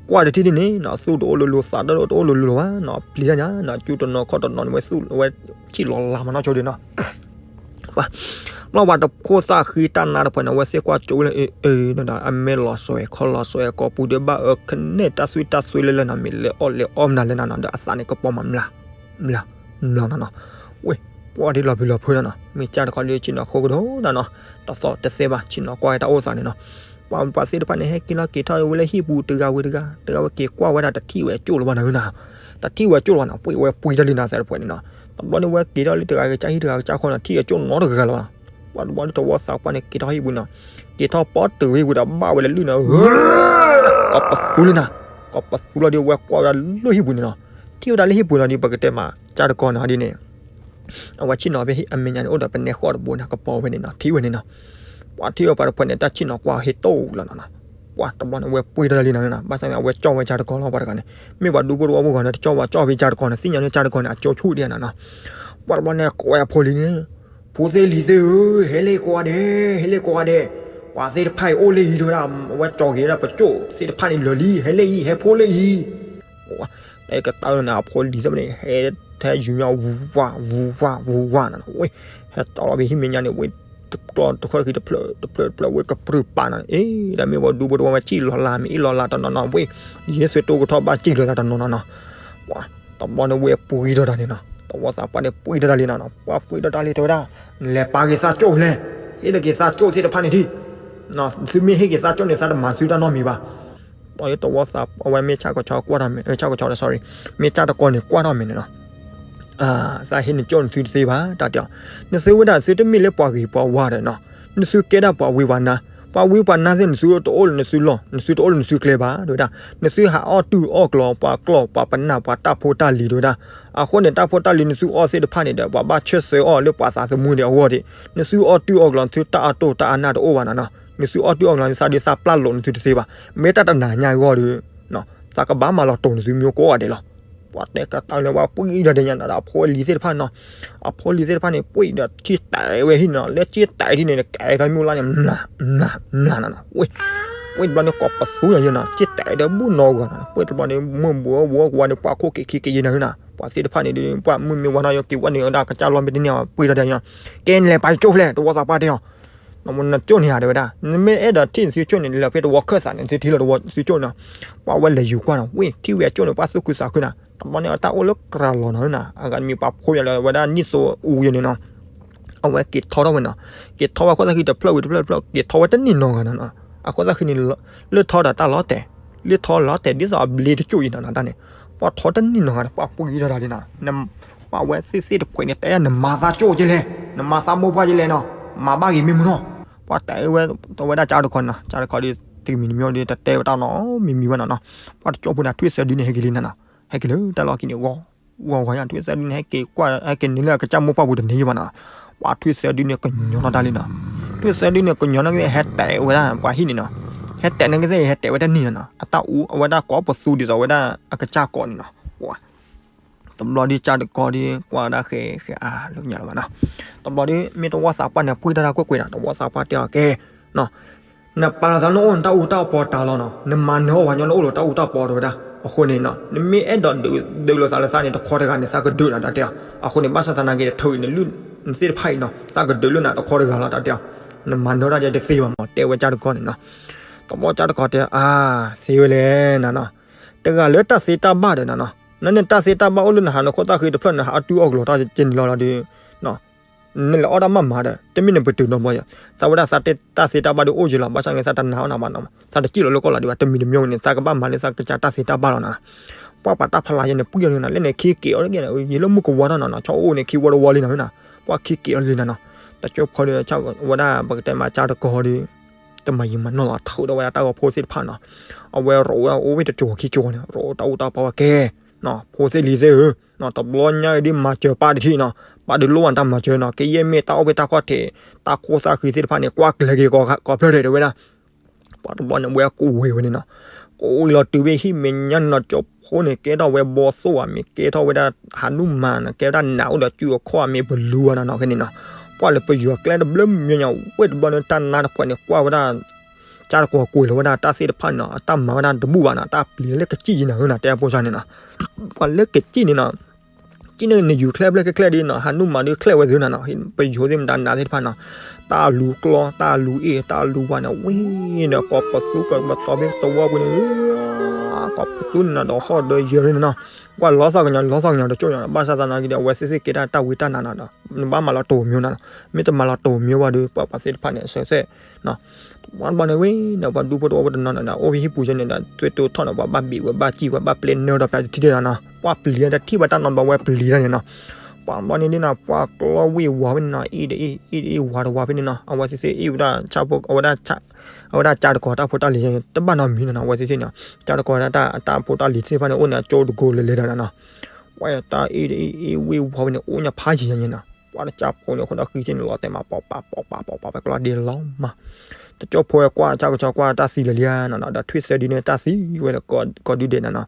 ကွၢ်တထံၣ်ဒ်န့ၣ်နီၤ သူၣ်တအိၣ်လၢၤလၢၤ သးတအိၣ်လၢၤလၢၤဘၣ်နီၤ, ပျံၤတၢ်ညါနီၤ ကၠူတနီၤခီၣ်တနီၤန့ၣ် ဝဲသူၣ်ဝဲဆံၣ်လီၤလးမးနီၤဆိဒ်နီၤ ပှၤ ဘျီပှၤတခိၣ်သၣ်ဃံတၢ်နါတဖၣ်န့ၣ် အဝဲသ့ၣ်ကွၢ်ကၠိဝဲလၢ အ့ အ့ အမဲာ်လီၤစွဲ ခီၣ်လီၤစွဲ ကိးပူၤဒီးဘၣ်အၢ ကနဲၣ်တၢ်သွံၣ်တၢ်သွဲလၢလၢနီၤ မ့ၢ်လဲၤအီၣ်လဲၤအီမနုၤလဲၣ်နီၤနီၤ ဒီးအသးန့ၣ်ကပီၤမး မျး မျးနီၤနီၤ, ဝဲ ကွၢ်ဒ်လီၤဘျုးလီၤဖှိၣ်နီၤနီၤ, မ့ၢ်ကၠၢ်တခီလၢဆ့ၣ်နီၤဃိကဒီးနီၤနီၤ, တသီတသဲဘၣ် ဆ့ၣ်နီၤကွၢ်ဝဲတၢ်အိၣ်သးန့ၣ်နီၤ, ပှၤ ပှၤသ့ၣ်တဖၣ်န့ၣ် ဟဲက့ၤလီၤက့ၤထီၣ်ဝဲလၢဟံၣ်ပူၤတဂၤဝံၤတဂၤ တဂၤဝဲက့ၤကွၢ်ဝဲဒၣ် တထံၣ်ဝဲကၠိၣ်လၢၤဘၣ်နီၤနီၤ, တထံၣ်ဝဲကၠိၣ်လၢၤဘၣ်နီၤ, ပှ့ၤဝဲပှ့ၤတၢ်လံနီၤ သဲတဖှဲးန့ၣ်နီၤ, တဘျီန့ၣ်ဝဲက့ၤထီၣ်လၢတဂၤကစၢ်ဟံၣ်တဂၤကစၢ်ဃီနီၤ ထံၣ်ဝဲကၠိၣ်နီတဂၤလၢၤဘၣ်နီၤ, ပှၤတဘျီန့ၣ်တဝီသးပှၢ်န့ၣ် က့ၤထီၣ်ဟံၣ်ပူၤနီၤ, က့ၤထီၣ်ပီတဂ့ၤဝံၤဒီးဘၣ်ဝဲလၢလုၢ်နီၤ, ကိးပသူလံနီၤ, ကိးပသူလီၤဒီးဝဲကွၢ်ဝဲဒၣ်လၢဟံၣ်ပူၤန့ၣ်နီၤ, ထံၣ်ဝဲဒၣ်လၢဟံၣ်ပူၤနီၤဒီး ပကတဲမး ကၠၢ်တခီနီၤဒ်န့ၣ် အဝဲဆ့ၣ်နီၤဖဲအမဲာ်ညါန့ၣ် အိၣ်ဒီးပနဲဃီတဘိန့ၣ် ကပီၤဝဲန့ၣ်နီၤ ထံၣ်ဝဲန့ၣ်နီၤ, ပှၤထံၣ်ဝဲပှၤတဖှဲးန့ၣ် တၢ်ဆ့ၣ်နီၤကွၢ်ဟ့ၣ်တိၢ်လီၤနီၤနီၤ, ပှၤတဘျီန့ၣ် အဝဲပှ့ၤတၢ်လံနီၤနီၤ ဘၣ်ဆၣ်န့ၣ် အဝဲကၠီၣ်ဝဲကၠၢ်တခီလီၤပှၤတဂၤန့ၣ်, မ့ၢ်ပှၤဒူဖိတဝီဖိဂီၢ်န့ၣ် တကၠီၣ်ဝဲကၠီၣ်ဖဲကၠၢ်တခီန့ၣ် သ့ၣ်ညါန့ၣ်ကၠၢ်တခီန့ၣ် အကၠိဆူၣ်ဒံးနီၤနီၤ, ပှၤတဘျီန့ၣ် ကိးဝဲအဖိလံၤန့ၣ် ဖိသ့ၣ်လံၤသ့ၣ်ဧၢ, ဟဲလၢကိးဂၤဒဲး, ဟဲလၢကိးဂၤဒဲး, ပှၤသ့ၣ်တဖၣ်အံၤအိၣ်လၢအံၤတဲဝဲဒၣ်, အဝဲကၠီၣ်က့ၤဝဲဒၣ်ပကၠိၣ်သ့ၣ်တဖၣ်န့ၣ်လၢာ်လံ, ဟဲလၢအံၤ, ဟဲဖိလၢအံၤ, တဲကတၢၢ်န့ၣ် အဖိလံၤသ့ၣ်န့ၣ် ဟဲထဲယူၤညီ ဝူၤဝါ ဝူၤဝါ ဝူၤဝါနီၤ, ဝဲ ဟဲတီလီၤဖဲဟံၣ်မဲာ်ညါန့ၣ် ဝဲ တကျီတခီၣ်တဃံတဖျၢၣ်တဖျၢၣ်တဖျၢၣ် ဝဲကပြုၢ်ပာ်နီၤ, အ့ ဒီးမ့ၢ်ပှၤဒူဖိတဝီဖိ မ့ၢ်စံၣ်လီၤလး မ့ၢ်အ့ၣ်လီၤလးတနီၤနီၤ ဝဲ ယဲၢ်သုတိကထီၣ်ဘၣ်စံၣ်လီၤသးတနီၤနီၤနီၤ, ပှၤ တဘျီန့ၣ်ဝဲပှ့ၤထီၣ်တၢ်န့ၣ်နီၤ, တဝီသးပှၢ်န့ၣ် ပှ့ၤထီၣ်တၢ်လံနီၤနီၤ, ပှၤပှ့ၤထီၣ်တၢ်လံတဲဝဲဒၣ်, နလဲၤပာ်က့ၤသးကၠိၣ်လဲၣ်, ဟ့ၣ်လီၤက့ၤသးကၠိၣ်သ့ၣ်တဖၣ်န့ၣ်ထံၣ်, သုမ့ၢ်ဟ့ၣ်က့ၤသးကၠိၣ်န့ၣ် သးတမၤသုတၢ်နီတမံၤဘၣ်, ပှၤတဝီသး အဝဲမ့ၢ်ဆၣ်ကဆီကွၢ်ထီၣ်မ့ၢ် ဆၣ်ကဆီ sorry, မ့ၢ်ကၠၢ်တခီန့ၣ် ကွၢ်ထီၣ်မ့ၢ်န့ၣ်နီၤ သးဟ့ၣ်နကၠိၣ်နသုတသ့ဘၣ် တၢ်တဲအီၤ, နသုဝဲဒၣ်သုတမ့ၢ်လၢပှၤဂ့ၤပှၤဝါဒီးနီၤ, နသုကဲဒၣ်ပှၤဝံပှၤနါ, ပှၤဝံပှၤနါသ့ၣ် နသုတအိၣ်လၢနသုလီၢ် နသုတအိၣ်လၢနသုကျဲဘၣ် တဲဝဲဒၣ်, နသုဟးအီၣ်တူၢ်အီၣ်ကျီၤ ပှၤကျီၢ်ပှၤပနၢ် ပှၤတၢ်ဖိတၢ်လံၤ တဲဝဲဒၣ်, အဃိန့ၣ် တၢ်ဖိတၢ်လံၤနသုအီၣ်သ့ၣ်တဖၣ်န့ၣ်ဒီး ပှၤဘၣ်ဆၢၣ်ဆၢအီၣ်လၢပှၤသးသမူဒံးအဂီၢ်ဒံး, နသုအီၣ်တူၢ်အီၣ်ကျီၤ နသုတၢ်အတိၢ်တၢ်အနၢ်တအိၣ်ဘၣ်နီၤနီၤ, နသုအီၣ်တူၢ်အီၣ်ကျီၤ နသးဒုးသးပျၢ်လိာ်နသုတသ့ဘၣ်, မ့ၢ်တၢ်တနၤညါအဂီၢ်ဒီး သးကဘၣ်မၤလီၤတိာ်နသုမ့ၢ်ကိးဂၤဒဲးလီၤ. ပှၤတဲကတၢၢ်န့ၣ် ပှၤပှ့ၤဒီးဒဲးညါဒီးအဖိအလံၤသ့ၣ်တဖၣ်နီၤ, အဖိအလံၤသ့ၣ်တဖၣ်န့ၣ် ပှ့ၤဒီးက့ၣ်တဲာ်ဝဲဟံၣ်နီၤ, လၢက့ၣ်တဲာ်ထံၣ်န့ၣ် ကဲထီၣ်မ့ၢ်လါန့ၣ် မျး မျး မျးနီၤနီၤ, ပှ့ၤတဘျီန့ၣ် ကိးပသူညါယဲနီၤ, က့ၣ်တဲာ်ဒီးဘူၣ်နီၢ်ဂီၤနီၤ, ပှ့ၤတဘျီန့ၣ် မုၢ်ဘှီးဝီကွၢ်န့ၣ် ပှၤခိၣ်က့ၤခံက့ၤယဲနီၤနီၤ, ပှၤသ့ၣ်တဖၣ်န့ၣ်ဒီး ပှၤမုၢ်မ့ၢ်ဝါနီၤ ယက့ၤဝဲန့ၣ်ဝဲဒၣ်ကစၢ်လီၢ်မ့ၢ်တန့ၢ် ပှ့ၤဒီးဒဲးညါ, ကဲနလဲၤပာ်ကၠိၣ်ဖျဲၣ် တဝီသးပှၢ်တဲအီၤ နကၠိၣ်န့ၣ်ဧါ တဲဝဲဒၣ်, နမ့ၢ်အဲၣ်ဒိးထံၣ်နသုကၠိၣ်န့ၣ် လဲၤဖဲတဝီခၢၣ်စးန့ၣ် နသုထံၣ်လၢတဝီသုကၠိၣ်နီၤ, ပှၤဝဲလဲၤယူၤကွၢ်နီၤ, ဝ့ၢ်ထံၣ်ဝဲအကၠိၣ်န့ၣ် ပှၤသူၣ်ခုသးခုနီၤ, တဘျီန့ၣ် အတၢ်အိၣ်လၢကြၢးလီၤနီၤနီၤ, အဂၤမ့ၢ်ပှၤဖိယၤလၢဝဲဒၣ်နံၣ်သိအူယဲန့ၣ်နီၤ, အဝဲက့ၤထီထီၣ်ဝဲနီၤ, က့ၤထီဝဲခိၣ်သၣ်ဃံတဖျၢၣ်ဝံၤတဖျၢၣ်တဖျၢၣ် က့ၤထီဝဲတနံၣ်နီၤဂၤနီၤနီၤ, အခိၣ်သၣ်ဃံန့ၣ် လၢထီဒီးတၢ်လီၤတဲာ်, လၢထီလီၤတဲာ် ဒ်သိးအဘျ့တကၠိၣ်အံၤနီၤနီၤ တၢ်န့ၣ်, ပှၤထီတနံၣ်နီၤဂၤ ပှၤပှ့ၤထီၣ်တၢ်လံနီၤ ပှၤဝဲသ့ၣ်သ့ၣ်တဖှဲးန့ၣ် တဲယၤနမၤသးကၠိၣ်ကလဲၣ်, နမၤသးမိၢ်ပှၢ်ကလဲၣ်နီၤ, မၤဘၣ်ဂ့ၤမ့ၢ်မနုၤနီၤ, ပှၤတဲဝဲ တဝဲဒၣ်ကၠၢ်တခီနီၤ, ကၠၢ်တခီဒီး တမံၤတမံၤဒီး တတဲဝဲတၢ်နီတမံၤမံၤဘၣ်နီၤနီၤ, ပှၤတကၠိၣ်ဖိန့ၣ် ထွံၣ်သၢဒုန့ၣ် ဟဲက့ၤလံနီၤနီၤ, ဟဲက့ၤလၢတၢ်လီၢ်ခံန့ၣ် ဂီၤဂီၤဂီၤညါ ထွံၣ်သၢဒုန့ၣ် ဟဲက့ၤကွၢ် ဟဲက့ၤန့ၢ်လၢအကစၢ်မိၢ်ပှၢ်ပူၤတန့ၢ်ဘၣ်နီၤ, ပှၤထွံၣ်သၢဒုန့ၣ်ကညီထီၣ်တၢ်လံနီၤ. ထွံၣ်သၢဒုန့ၣ် ကညီန့ၣ်ကသ့ၣ်ဟဲတဲာ်ဝဲဒၣ်ပှၤဟံၣ်န့ၣ်နီၤ. ဟဲတဲာ်န့ၣ်ကသ့ၣ် ဟဲတဲာ်ဝဲတန့ၢ်နီၤနီၤ. အတၢ်အူအဝဲဒၣ်ကိးပသူဒ်သိးဝဲဒၣ် အကစၢ်ကိးန့ၣ်နီၤ. တဘျီဒ်ကၢ်တကီဒ် ကွၢ်ဝဲဒၣ်ဃဲဃဲအါ လၢညါလၢၤဘၣ်နီၤ. တဘျီဒ် မ့ၢ်တဝီသးပှၢ်န့ၣ် ပှ့ၤတၢ်တၢ်ကွ့ၢ်ကွ့ၢ်နီၤ. တဝီသးပှၢ်တဲအီၤကဲ နပာ်လီၤသးနအိၣ်နတၢ်အူတၢ်ပီတၢ်လီၤနီၤ. နမၤနၢၤအီၣ်ပှၤညီနအိၣ်လီၤတၢ်အူတၢ်ပီတဲဝဲဒၣ်. အဃိန့ၣ်နီၤ နမ့ၢ်အဲၣ်ဒိးဒုးလိာ်သးလၢသးန့ၣ် တခီတဂၤန့ၣ် သးကဒုးနီၤ တၢ်တဲအီၤ. အဃိန့ၣ် ဘၣ်ဆၣ်သနာ်က့ ထုးအံၤနလုၢ်နသ့ၣ်တဖၣ်အံၤနီၤ သးကဒုးလိာ်နၤတခီတဂၤလီၤ တၢ်တဲအီၤ. နမၤနၢၤတၢ်ယဲတသ့ဘၣ်မး တဲဝဲကၢ်တကီန့ၣ်နီၤ. တဘျီကၢ်တကီတဲ အါ သ့ဝဲလဲၣ်နၤနီၤ. တဂၤလၢတၢ်သ့တၢ်ဘၣ်ဒီးနၤနီၤ. နန့ၣ်တၢ်သ့တၢ်ဘၣ်အိၣ်လၢနဟးနခိၣ်သၣ်ဃံတဖျၢၣ် နဟးအီၣ်တုၤအီၣ်ကလီၤတၢ်ကဲန့ၣ်လီၤဒီး နလဲၤအီၣ်တၢ်မၤမၤဒီး တမ့ၢ်နပတုာ်နီတဘျီယၤ. သးဝဲဒၣ်သးတၢ်သ့တၢ်ဘၣ်ဒီးအိၣ်ယံၤလီၤ. ဘၣ်ဆၣ်န့ၣ် သးတနာ်အီၣ်နၤဘၣ်နီၤ. သးတစံၣ်လီၤလၢကီၢ်လီၤဒံးဘၣ်. တမံၤတမံၤန့ၣ် သးကဘၣ်မၤလၢသးကစၢ်တၢ်သ့တၢ်ဘၣ်လီၤနီၤ. ပှၤပာ်တၢ်ဖျါယဲန့ၣ် ပှံၢ်အီၤလံနီၤ. လၢန့ၣ်ခံက့ၤအီၤလၢက့ၤ ယလၢမုၢ်ကဝါထီၣ်နီၤနီၤ. ဆီအိၣ်န့ၣ်ခံဝီတဝီလံနီၤနီၤ. ပှၤခံက့ၤအီၤလံနီၤနီၤ. တကၠိဖိဒီး ဝဲဒၣ်ပကတဲမးကၢ်တကီဒီး တမၤယံာ်မၤနီၢ်လီၤ ထုးထီၣ်ဝဲဒၣ်တၢ်ဂီၤဖိသ့ၣ်တဖၣ်နီၤ. အဝဲရိးဝဲဒၣ်အိၣ်ဝဲတကၠိခံကၠိန့ၣ် ရိးတၢ်အူတၢ်ပီဝဲကဲ ဖိသ့ၣ်လံၤသ့ၣ်ဧၢ, တဘျီညါအံၤဒ်မၤစၢၤပၢ်တထံၣ်နီၤ, ပၢ်ဒုးလိၣ်ဘၣ်တၢ်မၤစၢၤနီၤ, ကယဲၢ်မ့ၢ်တၢ်အိၣ်ဖဲတၢ်ခီၣ်ထံး တၢ်ခိၣ်သၣ်ဃံသ့ၣ်တဖၣ်န့ၣ် ကွၢ်ကျဲၤက့ၤကိးဖျၢၣ်ဒဲးတဲဝဲဒၣ်. ပှၤတဘျီန့ၣ် ဝဲကဝ့ၤဝဲန့ၣ်နီၤ, ကဝ့ၤလီၤတုၤဖဲဟံၣ်မဲာ်ညါနီၤ, ကၠိဖိန့ၣ် ကဲထီၣ်ဝဲဘီသိၣ်ဧါမ့ၢ် ကဲထီၣ်ဝဲဒၣ်ဟနုမၢၣ်နီၤ, ကဲဝဲဒၣ်နးအိၣ်ဒီးစုအခီၣ်ဧါမ့ၢ် ပလူၤဝဲနီၤနီၤခဲန့ၣ်နီၤ. ပှၤလၢပယီၤကျဲတဘျုးမံၤညါ ဝဲတဘျီန့ၣ် တၢ်နါတဖှဲးန့ၣ် ကွၢ်ဝဲဒၣ် ကၢ်တကီၤကွံာ်လီၤဝဲဒၣ်တၢ်သ့ၣ်တဖၣ်န့ၣ်နီၤ, အတၢ်မၤဝဲဒၣ်တဘူၣ်ဘၣ်နီၤ, တၢ်ပျံၤလၢကစံၣ်ယံၤနၤဧၢနီၤ, တဲအဖိစၢ်န့ၣ်နီၤ. ပှၤလၢကစံၣ်န့ၣ်နီၤ, ကစံၣ်န့ၣ်နယူၤချဲဖျဲၣ်ချဲချဲဒ်နီၤ, ဟနုမၢၣ်ဒ်ချဲဝဲသ့ၣ်နီၤနီၤ, ပယီၤသ့ၣ်မတၤနးသ့ၣ်တဖၣ်နီၤ, တၢ်လူၤကျီ တၢ်လူၤအ့ၣ် တၢ်လူၤဝါန့ၣ် ဝံၤဒီးကိးပသူကိးပသီဖဲတဝီပူၤန့ၣ်, ကိးပသူန့ၣ်နီၤ ဒီးဟီၣ်ဒီးယၢၤန့ၣ်နီၤ, ကွၢ်လီၤသီၣ်ကညီၤ လီၤသီၣ်ကညီၤတကၠိၢ်ညါနီၤ, ဘၣ်ဆၣ်သနာ်က့ဒီး အဝဲသ့ၣ်သ့ၣ်ကဲဒၣ်တၢ်ဝံတၢ်နါနီၤဒီး နဘၣ်မၤလီၤတိၢ်မံၤနီၤနီၤ, မ့ၢ်တမၤလီၤတိၢ်မံၤဝဲဒီး ပှၤပှၤသ့ၣ်တဖၣ်န့ၣ် အဆၢသ့ၣ် ပှၤတဘျီန့ၣ်ဝဲဒီး ပှၤဒူဖိတဝီဖိတနီၤနီၤဒီး အိၣ်ဖဲဟံၣ်ပူၤစ့ၢ်န့ၣ်ဒီး သွဲၣ်တိထီၣ်န့ၣ် ပှၤဘၣ်ဘံးဝဲဘၣ်စံၣ်ဝဲ ဘၣ်ပျဲနၢဒီးပျဲတထံၣ်ဒီးနီၤ, ပှၤပျံၤတထံၣ်ဘၣ်တၢ်နီတဘျီဝဲပျံၤတၢ်န့ၣ်နီၤ. ပှၤတဘျီန့ၣ်ဒ်နီၤ ပှၤကျီဝ့ၢ်ဝါဖဲန့ၣ်နီၤ, အ့ၣ်ဒီးအ့ၣ် အ့ၣ်ဒီးအ့ၣ်ဝါတဝါဖဲန့ၣ်နီၤ, အဝဲသ့ၣ်သ့ၣ်အ့ၣ်ဝဲဒၣ်ဆၣ်ဖိ အဝဲဒၣ် အဝဲဒၣ်ကၢ်တကီၤတၢ်ဖိတၢ်လံၤ တဘၣ်နီတမံၤနီၤနီၤ, အဝဲသ့ၣ်သ့ၣ်န့ၣ် ကၢ်တကီၤတၢ် အတၢ်ဖိတၢ်လံၤသ့ၣ်တဖၣ်န့ၣ် အိၣ်န့ၣ် အကၠိတကိးလၢလဲၤဒီးနီၤနီၤ. ပှၤတၢ်အ့ၣ်ဒီးအ့ၣ် အ့ၣ်ဝ့ၢ်ဝါဖဲန့ၣ် အိၣ်ညါဖးယံၤညါန့ၣ်နီၤ, ပှၤတကၢ်ဖိန့ၣ် အဃိဒီးဃံဆ့ၣ်န့ၣ် လီၤတဲာ်မး ပိာ်ပာ်ပိာ်ပာ်ပိာ်ပာ် ပှၤကျီဒ့လီၤမး. တကၠိဖိကွၢ်ဆၣ်ကဆီကွၢ်တၢ်သံလၢာ်လံဧါနီၤနီၤ, ဒီးထွံၣ်သၢဒုန့ၣ်တၢ်သံဝဲလၢကိးဒုဒဲးနီၤနီၤ.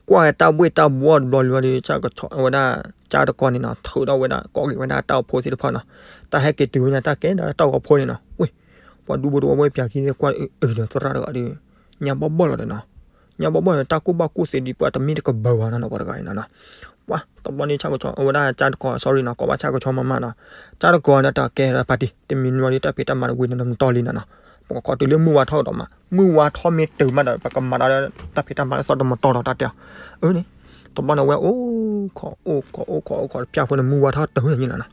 ကွၢ်ဝဲတၢ်ဘှ့ၣ်တၢ်ဘှီၣ်တဘျီလံဒီး ဆၣ်ကဆီဝဲဒၣ် ကၢ်တကီၤန့ၣ်နီၤ ထုးထီၣ်ဝဲဒၣ် ကိးက့ၤဝဲဒၣ်တၢ်အိၣ်ဖှိၣ်သ့ၣ်တဖၣ်နီၤ, တၢ်ဟဲက့ၤတုၤဝဲညါတၢ်ကဲဒီးတၢ်ဂီၤဖိန့ၣ်နီၤ, ဝ့ၢ် ပှၤဒူဖိတဝီဖိပၠးခံသ့ၣ်ကွၢ်အုးဒီးသရၣ်တဂၤဒီး ညါဘီၣ်ဘီၣ်လီၤဒီးနီၤ, ညါဘီၣ်ဘီၣ်လီၤ တၢ်ကူၣ်ဘၣ်ကူၣ်သ့ဒ်ပှၤတမ့ၢ်တကဘၢၤဘၣ်နီၤနီၤ ပှၤတဂၤအံၤနီၤနီၤ. ပှၤတဘျီန့ၣ်ဆၣ်ကဆီ အဝဲဒၣ်ကၢ်တကီၤ sorry နီၤ ကိးဘၣ်ဆၣ်ကဆီမးမးနီၤ, ကၢ်တကီၤဒီးတၢ်ကဲဒီးဖါတံၢ် တမံၤနီၤဒီး တၢ်ဖံးတၢ်မၤတဝံၤန့ၣ်တမတီၢ်လံနီၤနီၤ, ပကခိးတုၤလၢမုၢ်ဝါထီၣ်ကဒီးမး မုၢ်ဝါထီၣ်မ့ၢ်တုၤမးဒီး ပကမၤဒီးတၢ်ဖံးတၢ်မၤလၢစီၤတမတီၢ်ဒီးတၢ်တဲအီၤ, အၢန့ၣ် တဘျီန့ၣ် အဝဲအိၣ်ခိးအိၣ်ခိးအိၣ်ခိးအိၣ်ခိးတဖၠၣ်ဖိန့ၣ် မုၢ်ဝါထီၣ်တုၤန့ၣ်လီၤနီၤ.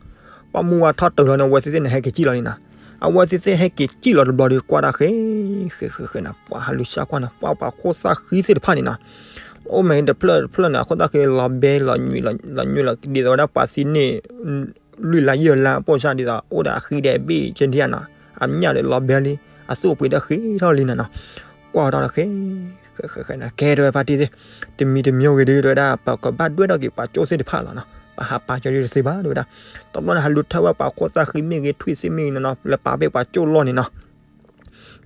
ပှၤမုၢ်ဝါထီၣ်တုၤလီၤန့ၣ် အဝဲသ့ၣ်သ့ၣ်န့ၣ် ဟဲက့ၤစံၣ်လီၤန့ၣ်နီၤ. အဝဲသ့ၣ်သ့ၣ်ဟဲက့ၤစံၣ်လီၤတဘျီဒီး ကွၢ်တၢ်ဃဲ ဃဲဃဲဃဲနီၤ ပှၤဟးလူၤဆၣ်ကွၢ်န့ၣ် ပှၤပှၤခိၣ်သၣ်ဃံသ့ၣ်တဖၣ်န့ၣ်နီၤ, အိၣ်မ့ၢ်တဖျၢၣ်တဖျၢၣ်န့ၣ် အခိၣ်သၣ်ဃံလီၤဘဲလီၤညွံးလီၤညွံးလီၤ ဒ်သိးဝဲဒၣ်ပှၤသံန့ၢ် လွံၢ်လါယဲၢ်လါ ပိၢ်စၢ်ဒ်သိး အိၣ်ဒီးအဃံဒီးအဘ့ၣ်ကဲဒ်နီၤ, အမျၢ်ဒီးလီၤဘဲလံ အသူၣ်အပှ့ၤဒီးဃ့ထီၣ်လံနီၤနီၤ. ကွၢ်ဝဲဒၣ်ဒီးဃဲ ဃဲဃဲဃဲနီၤ ကဲထီၣ်ဝဲဖါတံၢ်သ့ၣ် တမံၤတမံၤဂ့ၤဒ်တဲဝဲဒၣ် ပကဘၣ်ဒွဲၣ်ထီၣ်က့ၤပှၤကၠိသ့ၣ်တဖၣ်လီၤနီၤ, ပဟးပာ်ကၠီဒ်တသ့ဘၣ်တဲဝဲဒၣ်. တဘျီန့ၣ် ဟးလူၤထၢဝဲပှၤခိၣ်သၣ်ဃံမ့ၢ်ဂ့ၤ ထွံၣ်သ့ၣ်မ့ၢ်ဂ့ၤနီၤနီၤ လဲၤပာ်ဖဲပှၤကၠိလီၢ်န့ၣ်နီၤ.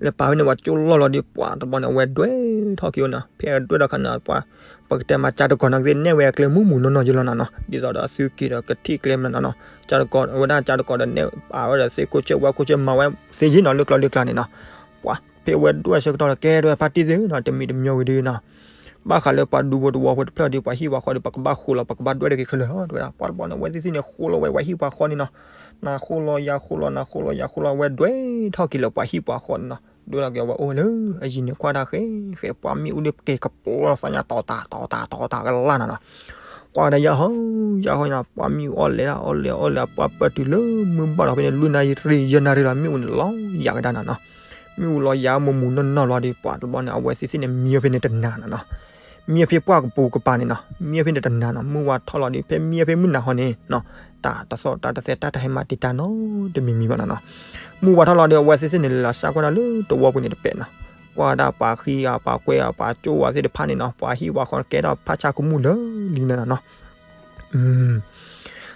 လဲၤပာ်ဖဲန့ၣ် ပှၤကၠိလီၢ်လီၤဒီး ပှၤတဘျီန့ၣ် အဝဲဒွဲၣ်ထီၣ်က့ၤဝဲနီၤ, ဖဲအဒွဲၣ်ထီၣ်ခါန့ၣ် ပှၤ ပကတဲမး ကၢ်တကီၤန့ၣ်ကသ့ၣ်နဲၣ်ဝဲအကျဲမုၢ်မုၢ်နီၢ်နီၢ်ယလီၤနီၤနီၤ, ဒ်သိးဒီးအသုက့ၤဒီးကထံၣ်ကျဲမနီၤနီၤနီၤ, ကၢ်တကီၤ အဝဲဒၣ်ကၢ်တကီၤဒီးနဲၣ်ပာ်ဝဲဒီးသ့ၣ်ခိၣ်ဆၢဝါခိၣ်ဆၢမၤဝဲသ့ၣ်ယံၤနီၤ လၢကျီလၢကျါန့ၣ်နီၤ. ပှၤဖဲဝဲဒွဲၣ်ဆၢကတီၢ်ဒီး ကဲထီၣ်ဝဲဖါတံၢ်သ့ၣ်နီၤ တမံၤတမံၤဂ့ၤဒ်နီၤ ဘၣ်ဃးလၢပှၤဒူဖိတဝီဖိတဖျၢၣ်ဒီး ပှၤဟံၣ်ပှၤဃီဒီး ပကဘၣ်ဃိလီၤ ပကဘၣ်ဒွဲၣ်ထီၣ်က့ၤခဲလၢာ်လီၤ တဲဝဲဒၣ်. ပှၤတဘျီန့ၣ် အဝဲသ့ၣ်သ့ၣ်န့ၣ် ဃိလီၤဝဲပှၤဟံၣ်ပှၤဃီန့ၣ်နီၤ, နၤဃိလီၤယၤဃိလီၤ နၤဃိလီၤယၤဃိလီၤ အဝဲဒွဲၣ်ထီၣ်က့ၤလၢပှၤဟံၣ်ပှၤဃီန့ၣ်နီၤ, ဒွဲၣ်ထီၣ်က့ၤဝဲအိၣ်လၢ အယံၤန့ၣ် ကွၢ်ဒၣ်ဃဲ ဃဲ ပှၤမ့ၣ်အူဒ်ကဲကပျီသးညါ တီၤတၢ်တီၤတၢ်တီၤတၢ်ကလၢ်နီၤနီၤ. ကွၢ်ဒၣ်ယၤဟီ ယၤဟီနီၤ ပှၤမ့ၣ်အူအီၣ်လဲၤဒၣ်အီၣ်လဲၤအီၣ်လဲၤ ပှၤပၢၢ်တုၤလၢမုၢ်ဘၣ်ဒီးဖဲန့ၣ် လွံၢ်နၣ်ရံၣ် ယဲၢ်နၣ်ရံၣ်လီၤ မ့ၣ်အူန့ၣ်လီၤယၤကဒါနီၤနီၤ. မ့ၣ်အူလီၤယၤမုၢ်မုၢ်နီၢ်နီၢ်လီၤဒီး ပှၤတဘျီန့ၣ် အဝဲသ့ၣ်သ့ၣ်န့ၣ် မံဖဲန့ၣ်တနၤနီၤနီၤ. မံဖဲပှၢ်ကပူၤကပၤန့ၣ်နီၤ မံဖဲန့ၣ်တနၤနီၤ မုၢ်ဝါထီၣ်လီၤဒီး ဖဲမံဖဲမုၢ်နၤဟီန့ၣ်နီၤ တၢ်တသီၣ်တၢ်တသဲတၢ်တဟဲမၤတံာ်တာ်နီတမံၤမံၤဘၣ်နီၤနီၤ. မုၢ်ဝါထီၣ်လီၤဒီး အဝဲသ့ၣ်သ့ၣ်န့ၣ်လဲၤလီၤစၢ်ကွၢ်ဒၣ်လၢတဝီပူၤန့ၣ်တပဲာ်နီၤ. ကွၢ်ဒၣ်ပှၤဃံအပှၤကွဲအပှၤကၠိအဝဲသ့ၣ်တဖၣ်န့ၣ်နီၤ ပှၤဟံၣ်ပှၤဃီကဲထီၣ်ဖးဆါကမူၣ်လၢလံန့ၣ်နီၤနီၤ.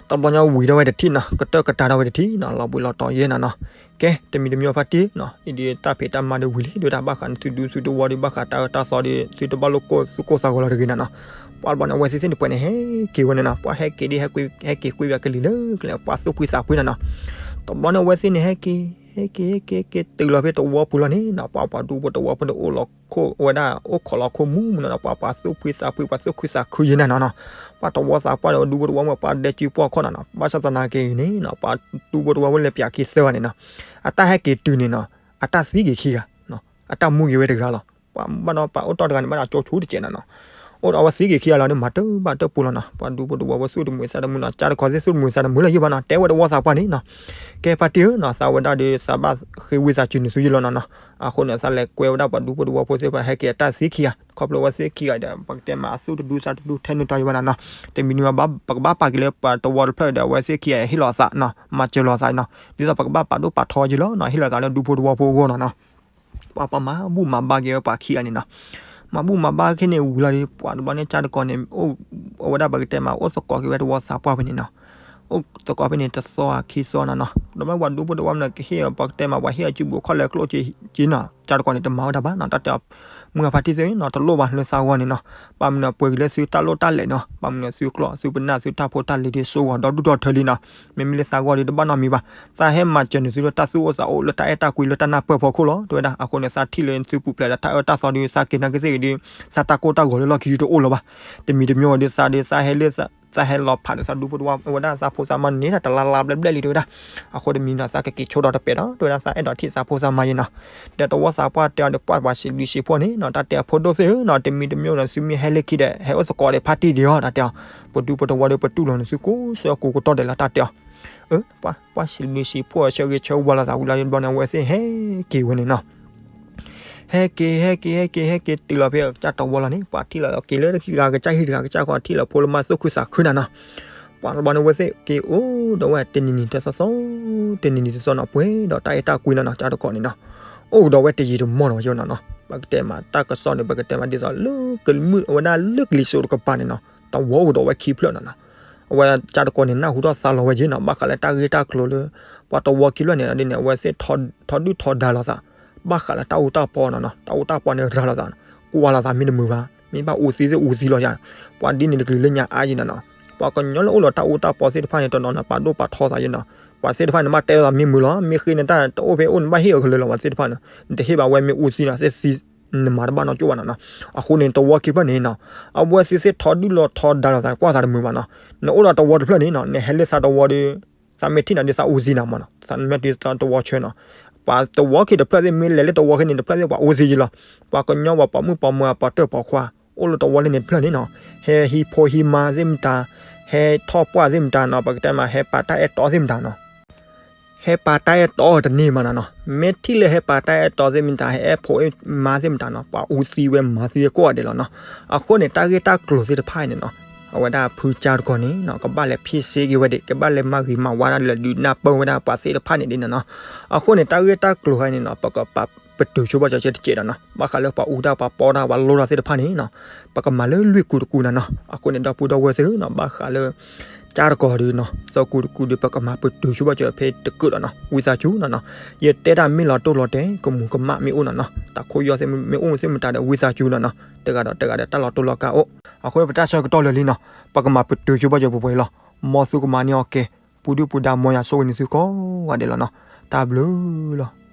တဘျီညါဝံၤထီၣ်ဝဲတထံၣ်နီၤ, ကတၢၢ်ကတၢၢ်ထီၣ်ဝဲတထံၣ်နီၤ, လီၤဘှံးလီၤတီၤယဲၢ်နီၤနီၤ. ကဲ တမံၤတမံၤဖါတံၢ်နီၤ, အံၤဒ်တၢ်ဖံးတၢ်မၤဒီးဝံၤလံ ဒ်ဝဲဒၣ်ဘၣ်ဃးန့ၣ် သုဒူသုတဝီဒီး ဘၣ်ဃးတၢ်အၢတၢ်သီဒီး သုတဘၣ်လိၣ်ကိၢ်သူၣ်ကိၢ်သးဂီၤလီၤတဂ့ၤနီၤနီၤ. ပှၤတဘျီန့ၣ် အဝဲသ့ၣ်သ့ၣ်န့ၣ်ပှဲၤန့ၣ် ဟဲက့ၤဝဲန့ၣ်နီၤ, ပှၤဟဲက့ၤဒ်ဟဲက့ၤ ဟဲက့ၤကွံာ်ဘၣ်ကလံၤလၢကျဲ ပှၤသူၣ်ဖှံသးဖှံနီၤနီၤ. တဘျီန့ၣ် အဝဲသ့ၣ်န့ၣ် ဟဲက့ၤ ဟဲက့ၤ ဟဲက့ၤ ဟဲက့ၤ တုၤလီၤဖဲတဝီပူၤလီၤန့ၣ်နီၤ, ပှၤပှၤဒူဖိတဝီဖိန့ၣ် အိၣ်လီၤခိၣ်ဝဲဒၣ် အိၣ်ခိးလီၤခိၣ်မူမူနီၤနီၤ, ပှၤပှၤသူၣ်ဖှံသးဖှံ ပှၤသူၣ်ခုသးခုယဲၢ်နီၤနီၤနီၤ. ပှၤတဝီသးပှၢ်ဒီး ဒူဖိတဝီဖိ ပှၤဒဲကၠူပှီၢ်ခီၣ်နီၤနီၤ, ဘၣ်ဆၣ်သနာ်က့န့ၣ်နီၤ ပှၤဒူဖိတဝီဖိလဲၤပၠးခံသၢဂၤန့ၣ်နီၤ, အတၢ်ဟဲက့ၤတုၤန့ၣ်နီၤ, အတၢ်သံက့ၤခံဂၤ အတၢ်မူက့ၤဝဲတဂၤလီၤ. ပှၤဘၣ်ဒီးပှၤအိၣ်တီၢ်တဂၤန့ၣ် ဘၣ်ဒီးကၠိဆူတစဲးနီၤနီၤ. အိၣ်ဒီးအဝဲသံက့ၤခံဂၤလီၤဒီး မၤတၢ်ဘၣ်တၢ်ပူၤလီၤနီၤ, ပှၤဒူဖိတဝီဖိသူၣ်တမုာ်သးတမုာ်နီၤ, ကၠါတကီၤသ့ၣ်သူၣ်တမုာ်သးတမုာ်လၢယိၣ်ဘၣ်နီၤ, တဲဝဲတဝီသးပှၢ်န့ၣ်နီၤ. ကဲဖါတံၢ်ဧၢနီၤ, သးဝဲဒၣ်ဒီး သးဘၣ်ဃ့ဝံသးစူၤန့ၢ်သုယဲၢ်လီၤနီၤနီၤ. အဃိန့ၣ် သးလဲၤကွဲဝဲဒၣ်ပှၤဒူဖိတဝီဖိသ့ၣ်တဖၣ် ဟဲက့ၤအတၢ်သံခံဂၤ, ခီဖျိဝဲသ့ၣ်ခံဂၤဒီး ပကတဲမးအသူၣ်တဒူသးတဒူထဲန့ၣ်တီယဲၢ်ဘၣ်နီၤနီၤ. တမံၤနံၤ ပကဘၣ်ပာ်က့ၤလၢပှၤတဝီတဖျၢၣ်ဒီး အဝဲသ့ၣ်ခံဂၤဟ့ၣ်လီၤသးနီၤ, မၤစၢၤလီၤသးနီၤ, ဒ်သိးပကဘၣ်ပာ်ဒိၣ်ပာ်ထီယဲၢ်လီၤနီၤ, ဟ့ၣ်လီၤသးလၢဒူဖိတဝီဖိအဂီၢ်နီၤနီၤ. ပှၤပှၤမၤဘူၣ်မၤဘါက့ၤဝဲပှၤခံဂၤန့ၣ်နီၤ. မၤဘူၣ်မၤဘါခဲန့ၣ်ဝံၤလီၤဒီး ပှၤတဘျီန့ၣ် ကၠါတကီၤန့ၣ် အိၣ်ဝဲဒၣ်ပကတဲမး အိၣ်သကိးက့ၤဝဲတဝီသးပှၢ်ဖဲန့ၣ်နီၤ. အိၣ်သကိးဖဲန့ၣ် တသီခံသီနီၤနီၤ, ဒီးမ့ၢ်ပှၤဒူဖိတဝီမ့ၢ်ကဟ့ၣ် ပှၤကတဲမး ပှၤဟ့ၣ်အစုပူၤခီၣ်လဲၢ်ကျိၣ်စ့နီၤ, ကၠါတကီၤန့ၣ် တမၤဝဲဒၣ်ဘၣ်နီၤ, တၢ်တဲအီၤ မုၢ်အဖါတံၢ်သ့ၣ်နီၤ တလိၣ်ဘၣ်လၢသးဂီၢ်န့ၣ်နီၤ. ဘၣ်မနုၤပှဲၤက့ၤလၢသုတၢ်လိၣ်တၢ်လဲၤနီၤ, ဘၣ်မနုၤသုကျီၢ်သုပနၢ်သုတၢ်ဖိတၢ်လံၤဒီး စိဂီၤဒီဒူၣ်ဒီထၢလံနီၤ. မ့မ့ၢ်လၢသးဂီၢ်ဒီး တဘၣ်နီတမံၤဘၣ်. သးဟဲမၤစၢၤန့ၢ်သုလၢတၢ်သူၣ်အိၣ်သးအိၣ် လၢတၢ်အဲၣ်တၢ်ကွံ လၢတၢ်နၢ်ပၢၢ်ဖီခိၣ်လီၤ တဲဝဲဒၣ်. အဃိန့ၣ် သးထံၣ်လၢသုပူၤဖျဲးဒီးတၢ်အၢတၢ်သီဒီး သးက့ၤနာ်က့ၤသ့ၣ်ဂ့ၤဒီး သးတၢ်ကိၢ်တၢ်ဂီၤလၢလီၢ်ခံဒုတအိၣ်လၢၤဘၣ်. တမံၤတမံၤဝဲဒီးသးဒီး သးဟဲလၢ သးဟဲလီၤဖးဒီးသးဒူဖိတဝီ အဝဲဒၣ်သးဖိသးမါန့ၣ် တလါလါဘျဲၣ်ဘျဲၣ်လံ တဲဝဲဒၣ်. အဃိတမံၤနီၤ သးကက့ၤဆိဒီးတပဲာ်ဒီး တဲဝဲဒၣ် သးအဲၣ်ဒိးထံၣ်သးဖိသးမါယဲနီၤ. ဒီးတဝီသးပှၢ်တဲအီၤဒီး ပှၤပှၤစံးဘျုးစံးဖှိၣ်န့ၣ်နီၤ တၢ်တဲအဖိဒိၣ်သ့ၣ်ဧၢနီၤ, တမံၤတမံၤဒီး သုမ့ၢ်ဟဲလၢခံဒီး ဟဲအိၣ်သကိးဒီးဖါတံၢ်ဒံးအီၤ တၢ်တဲအီၤ. ပဒူဖိတဝီဒီး ပတူၢ်လိာ်န့ၢ်သုကိးဆၢကိးကတီၢ်ဒဲးလီၤ တၢ်တဲအီၤ. အၢ ပှၤ ပှၤစံးဘျုးစံးဖှိၣ်အဆၢဂ့ၤဆၢဝါလိာ်သးဝံၤလီၤဒီး တဘျီန့ၣ် အဝဲသ့ၣ်ဟဲက့ၤဝဲန့ၣ်နီၤ. ဟဲက့ၤ ဟဲက့ၤ ဟဲက့ၤ ဟဲက့ၤတုၤလီၤဖဲ ကၠါတဝီလီၤန့ၣ် ပှၤထံၣ်လီၤက့ၤလၢတဂၤကစၢ်ဟံၣ်တဂၤကစၢ်ဃီ ထံၣ်လီၤဖိလၢမါသူၣ်ခုသးခုနီၤနီၤ. ပှၤတဘျီန့ၣ် အဝဲသ့ၣ်က့ၤအိၣ်ဒီးဝဲတနံၤနံၤတသီသီ တနံၤနံၤတသီနီၤ ပှဲၤဒီးတၢ်အဲၣ်တၢ်ကွံနီၤနီၤ ကၠါတကီၤန့ၣ်နီၤ. အိၣ်ကဒီးဝဲတယံာ်တမီၢ်နီၤ ယဲနီၤနီၤ. ပကတဲမးတၢ်ကစီၣ်န့ၣ် ပကတဲမးဒ်သိးလၢကလံၤမုၢ် အဝဲဒၣ်လၢကလံၤစိးတကပၤန့ၣ်နီၤ တဝီအိၣ်ကဒီးဝဲခံဖျၢၣ်နီၤနီၤ. အဝဲကၠါတကီၤန့ၣ် နၢ်ဟူထီၣ်သါလီၤဝဲက့ၤနီၤ ဘၣ်ဃးလၢတၢ်ဂ့ၢ်တၢ်ကျိၤလၢ ပှၤတဝီခံဖျၢၣ်န့ၣ် ဒ်န့ၣ် အဝဲသ့ၣ်ထီဒုၣ်ထီဒါလိာ်သး ဘၣ်ဃးလၢတၢ်အူတၢ်ပီနီၤနီၤ တၢ်အူတၢ်ပီန့ၣ်ရၤလိာ်သး ကွၢ်လိာ်သးမ့ၢ်တမုာ်ဘၣ် မ့ၢ်ဘၣ်အူသံသ့ၣ်အူသံလီၤယၤ ပှၤဒ်န့ၣ်တကလုာ်လၢညါအါယံၤနီၤနီၤ ပှၤကညီလၢအိၣ်လီၤတၢ်အူတၢ်ပီသ့ၣ်တဖၣ်န့ၣ် တနီၤနီၤ ပာ်ဒိၣ်ပာ်ထီသးယဲနီၤ ပှၤသ့ၣ်တဖၣ်န့ၣ် ဘၣ်တဲလိာ်သးမ့ၢ်မုာ်လီၤ မ့ၢ်ဃ့န့ၣ်တၢ်တအိၣ်ဖဲအိၣ်န့ၣ် ဘၣ်ဟ့ၣ်အီၤကလုာ်လီၤ ပှၤသ့ၣ်တဖၣ်န့ၣ် နတဟ့ၣ်ဘၣ်ဝဲမ့ၢ်အူသံနီၤ သ့ၣ်သံ နမၤတဘၣ်နီၢ်ကၠိဘၣ်နီၤနီၤ အဃိန့ၣ် တဝီခံဖျၢၣ်န့ၣ်နီၤ အဝဲသ့ၣ်သ့ၣ်ထီဒုၣ်လီၤထီဒါလိာ်သး ကွၢ်သးတမုာ်ဘၣ်နီၤ နအိၣ်ဒီးတဝီတဖျၢၣ်န့ၣ်နီၤ နဟဲလၢသးတဝီဒီး သးမ့ၢ်ထံၣ်နၤဒီးသးအူသံနၤမးနီၤ သးမ့ၢ်တုၤသးတဝီဆၢနီၤ ပှၤတဝီခံတဖျၢၣ်သ့ၣ်မ့ၢ်လဲၤလၢတဝီခံန့ၣ် တဖျၢၣ်သ့ၣ်ပှၤအူသံယံၤလီၤ ပှၤကညီပှၤပိာ်မုၣ်ပိာ်မၢၤ ပှၤတၢၢ်ပှၤခွါ အိၣ်လၢတဝီလၢန့ၣ်တဖျၢၣ်န့ၣ်နီၤ ဟဲဟံးဖိဟံးမါသ့ၣ်မတၤ ဟဲထီၣ်ပှၢ်သ့ၣ်မတၤနီၤ ပကတဲမး ဟဲပာ်တၢ်အဲၣ်တီသ့ၣ်မတၤနီၤ ဟဲပာ်တၢ်အဲၣ်တီတန့ၢ်မးနီၤနီၤ မ့ၢ်ထံၣ်လၢဟဲပာ်တၢ်အဲၣ်တီသ့ၣ်မတၤ ဟဲအဲၣ်ဖိအဲၣ်မါသ့ၣ်မတၤနီၤ ပှၤအူသံဝဲမၤသံဝဲကိးဂၤဒဲးလီၤနီၤ အဃိန့ၣ် တၢ်ဂ့ၢ်တၢ်ကျိၤသ့ၣ်တဖၣ်အံၤန့ၣ်နီၤ အဝဲဒၣ်ဖုကၠါတကီၤန့ၣ်နီၤ ကဘၣ်လဲၤဖံးစ့က့ၤဝဲဒၣ် ကဘၣ်လဲၤမၤဂ့ၤမၤဝါဒၣ်လဲၤဒုးနၢ်ပၢၢ်ဝဲဒၣ်ပှၤသ့ၣ်တဖၣ်န့ၣ်ဒ်န့ၣ်နီၤ အဃိန့ၣ် တၢ်ဂ့ၢ်တၢ်ကျိၤခါအံၤန့ၣ်နီၤ ပကပာ်ပတုာ်ဆိဘၣ်ကၠီၤကဲတကဲးဒီးနီၤ ဘၣ်ဃးလၢပှၤအူတၢ်ပှၤပီတၢ်ပှၤလိတၢ်သ့ၣ်တဖၣ်န့ၣ်နီၤ ပကမၤလၢလွံၢ်ကူတကူနီၤနီၤ အဃိန့ၣ် ဒီပုၢ်ဒီဝဲၢ်သ့ၣ်နီၤ ဘၣ်ဃးလၢ ကၠါတကီၤဒီးနီၤ သၢကူတကူဒီး ပကမၤပတုာ်ဆိဘၣ်ကၠီၤဖဲတကၢးဒီးနီၤ ဝံသးစူၤနီၤနီၤ ယတဲတၢ်မ့ၢ်လီၤတိၢ်လီၤတဲာ် ကမူၤကမၣ်မ့ၢ်အိၣ်နီၤနီၤ တၢ်ခိၣ်ယီၢ်သ့ၣ်မ့ၢ်အိၣ်သ့ၣ်မတၤဒီး ဝံသးစူၤနီၤနီၤ တဂၤဒီးတဂၤဒီးတၢ်လီၤတိၢ်လီၤကါအိၣ် အဃိပတၢ်ဆၢကတီၢ်လၢာ်လံနီၤ ပကမၤပတုာ်ဆိဘၣ်ကၠီၤပှဲၤပှဲၤလီၤ မ်သုကမၤန့ၢ်အီၤကဲ ပူၤဒုၣ်ပူၤဒါ မ်ယွၤဆိၣ်ဂ့ၤန့ၢ်သုကိးဂၤဒဲးလီၤနီၤ တၢ်ဘျုးလီၤ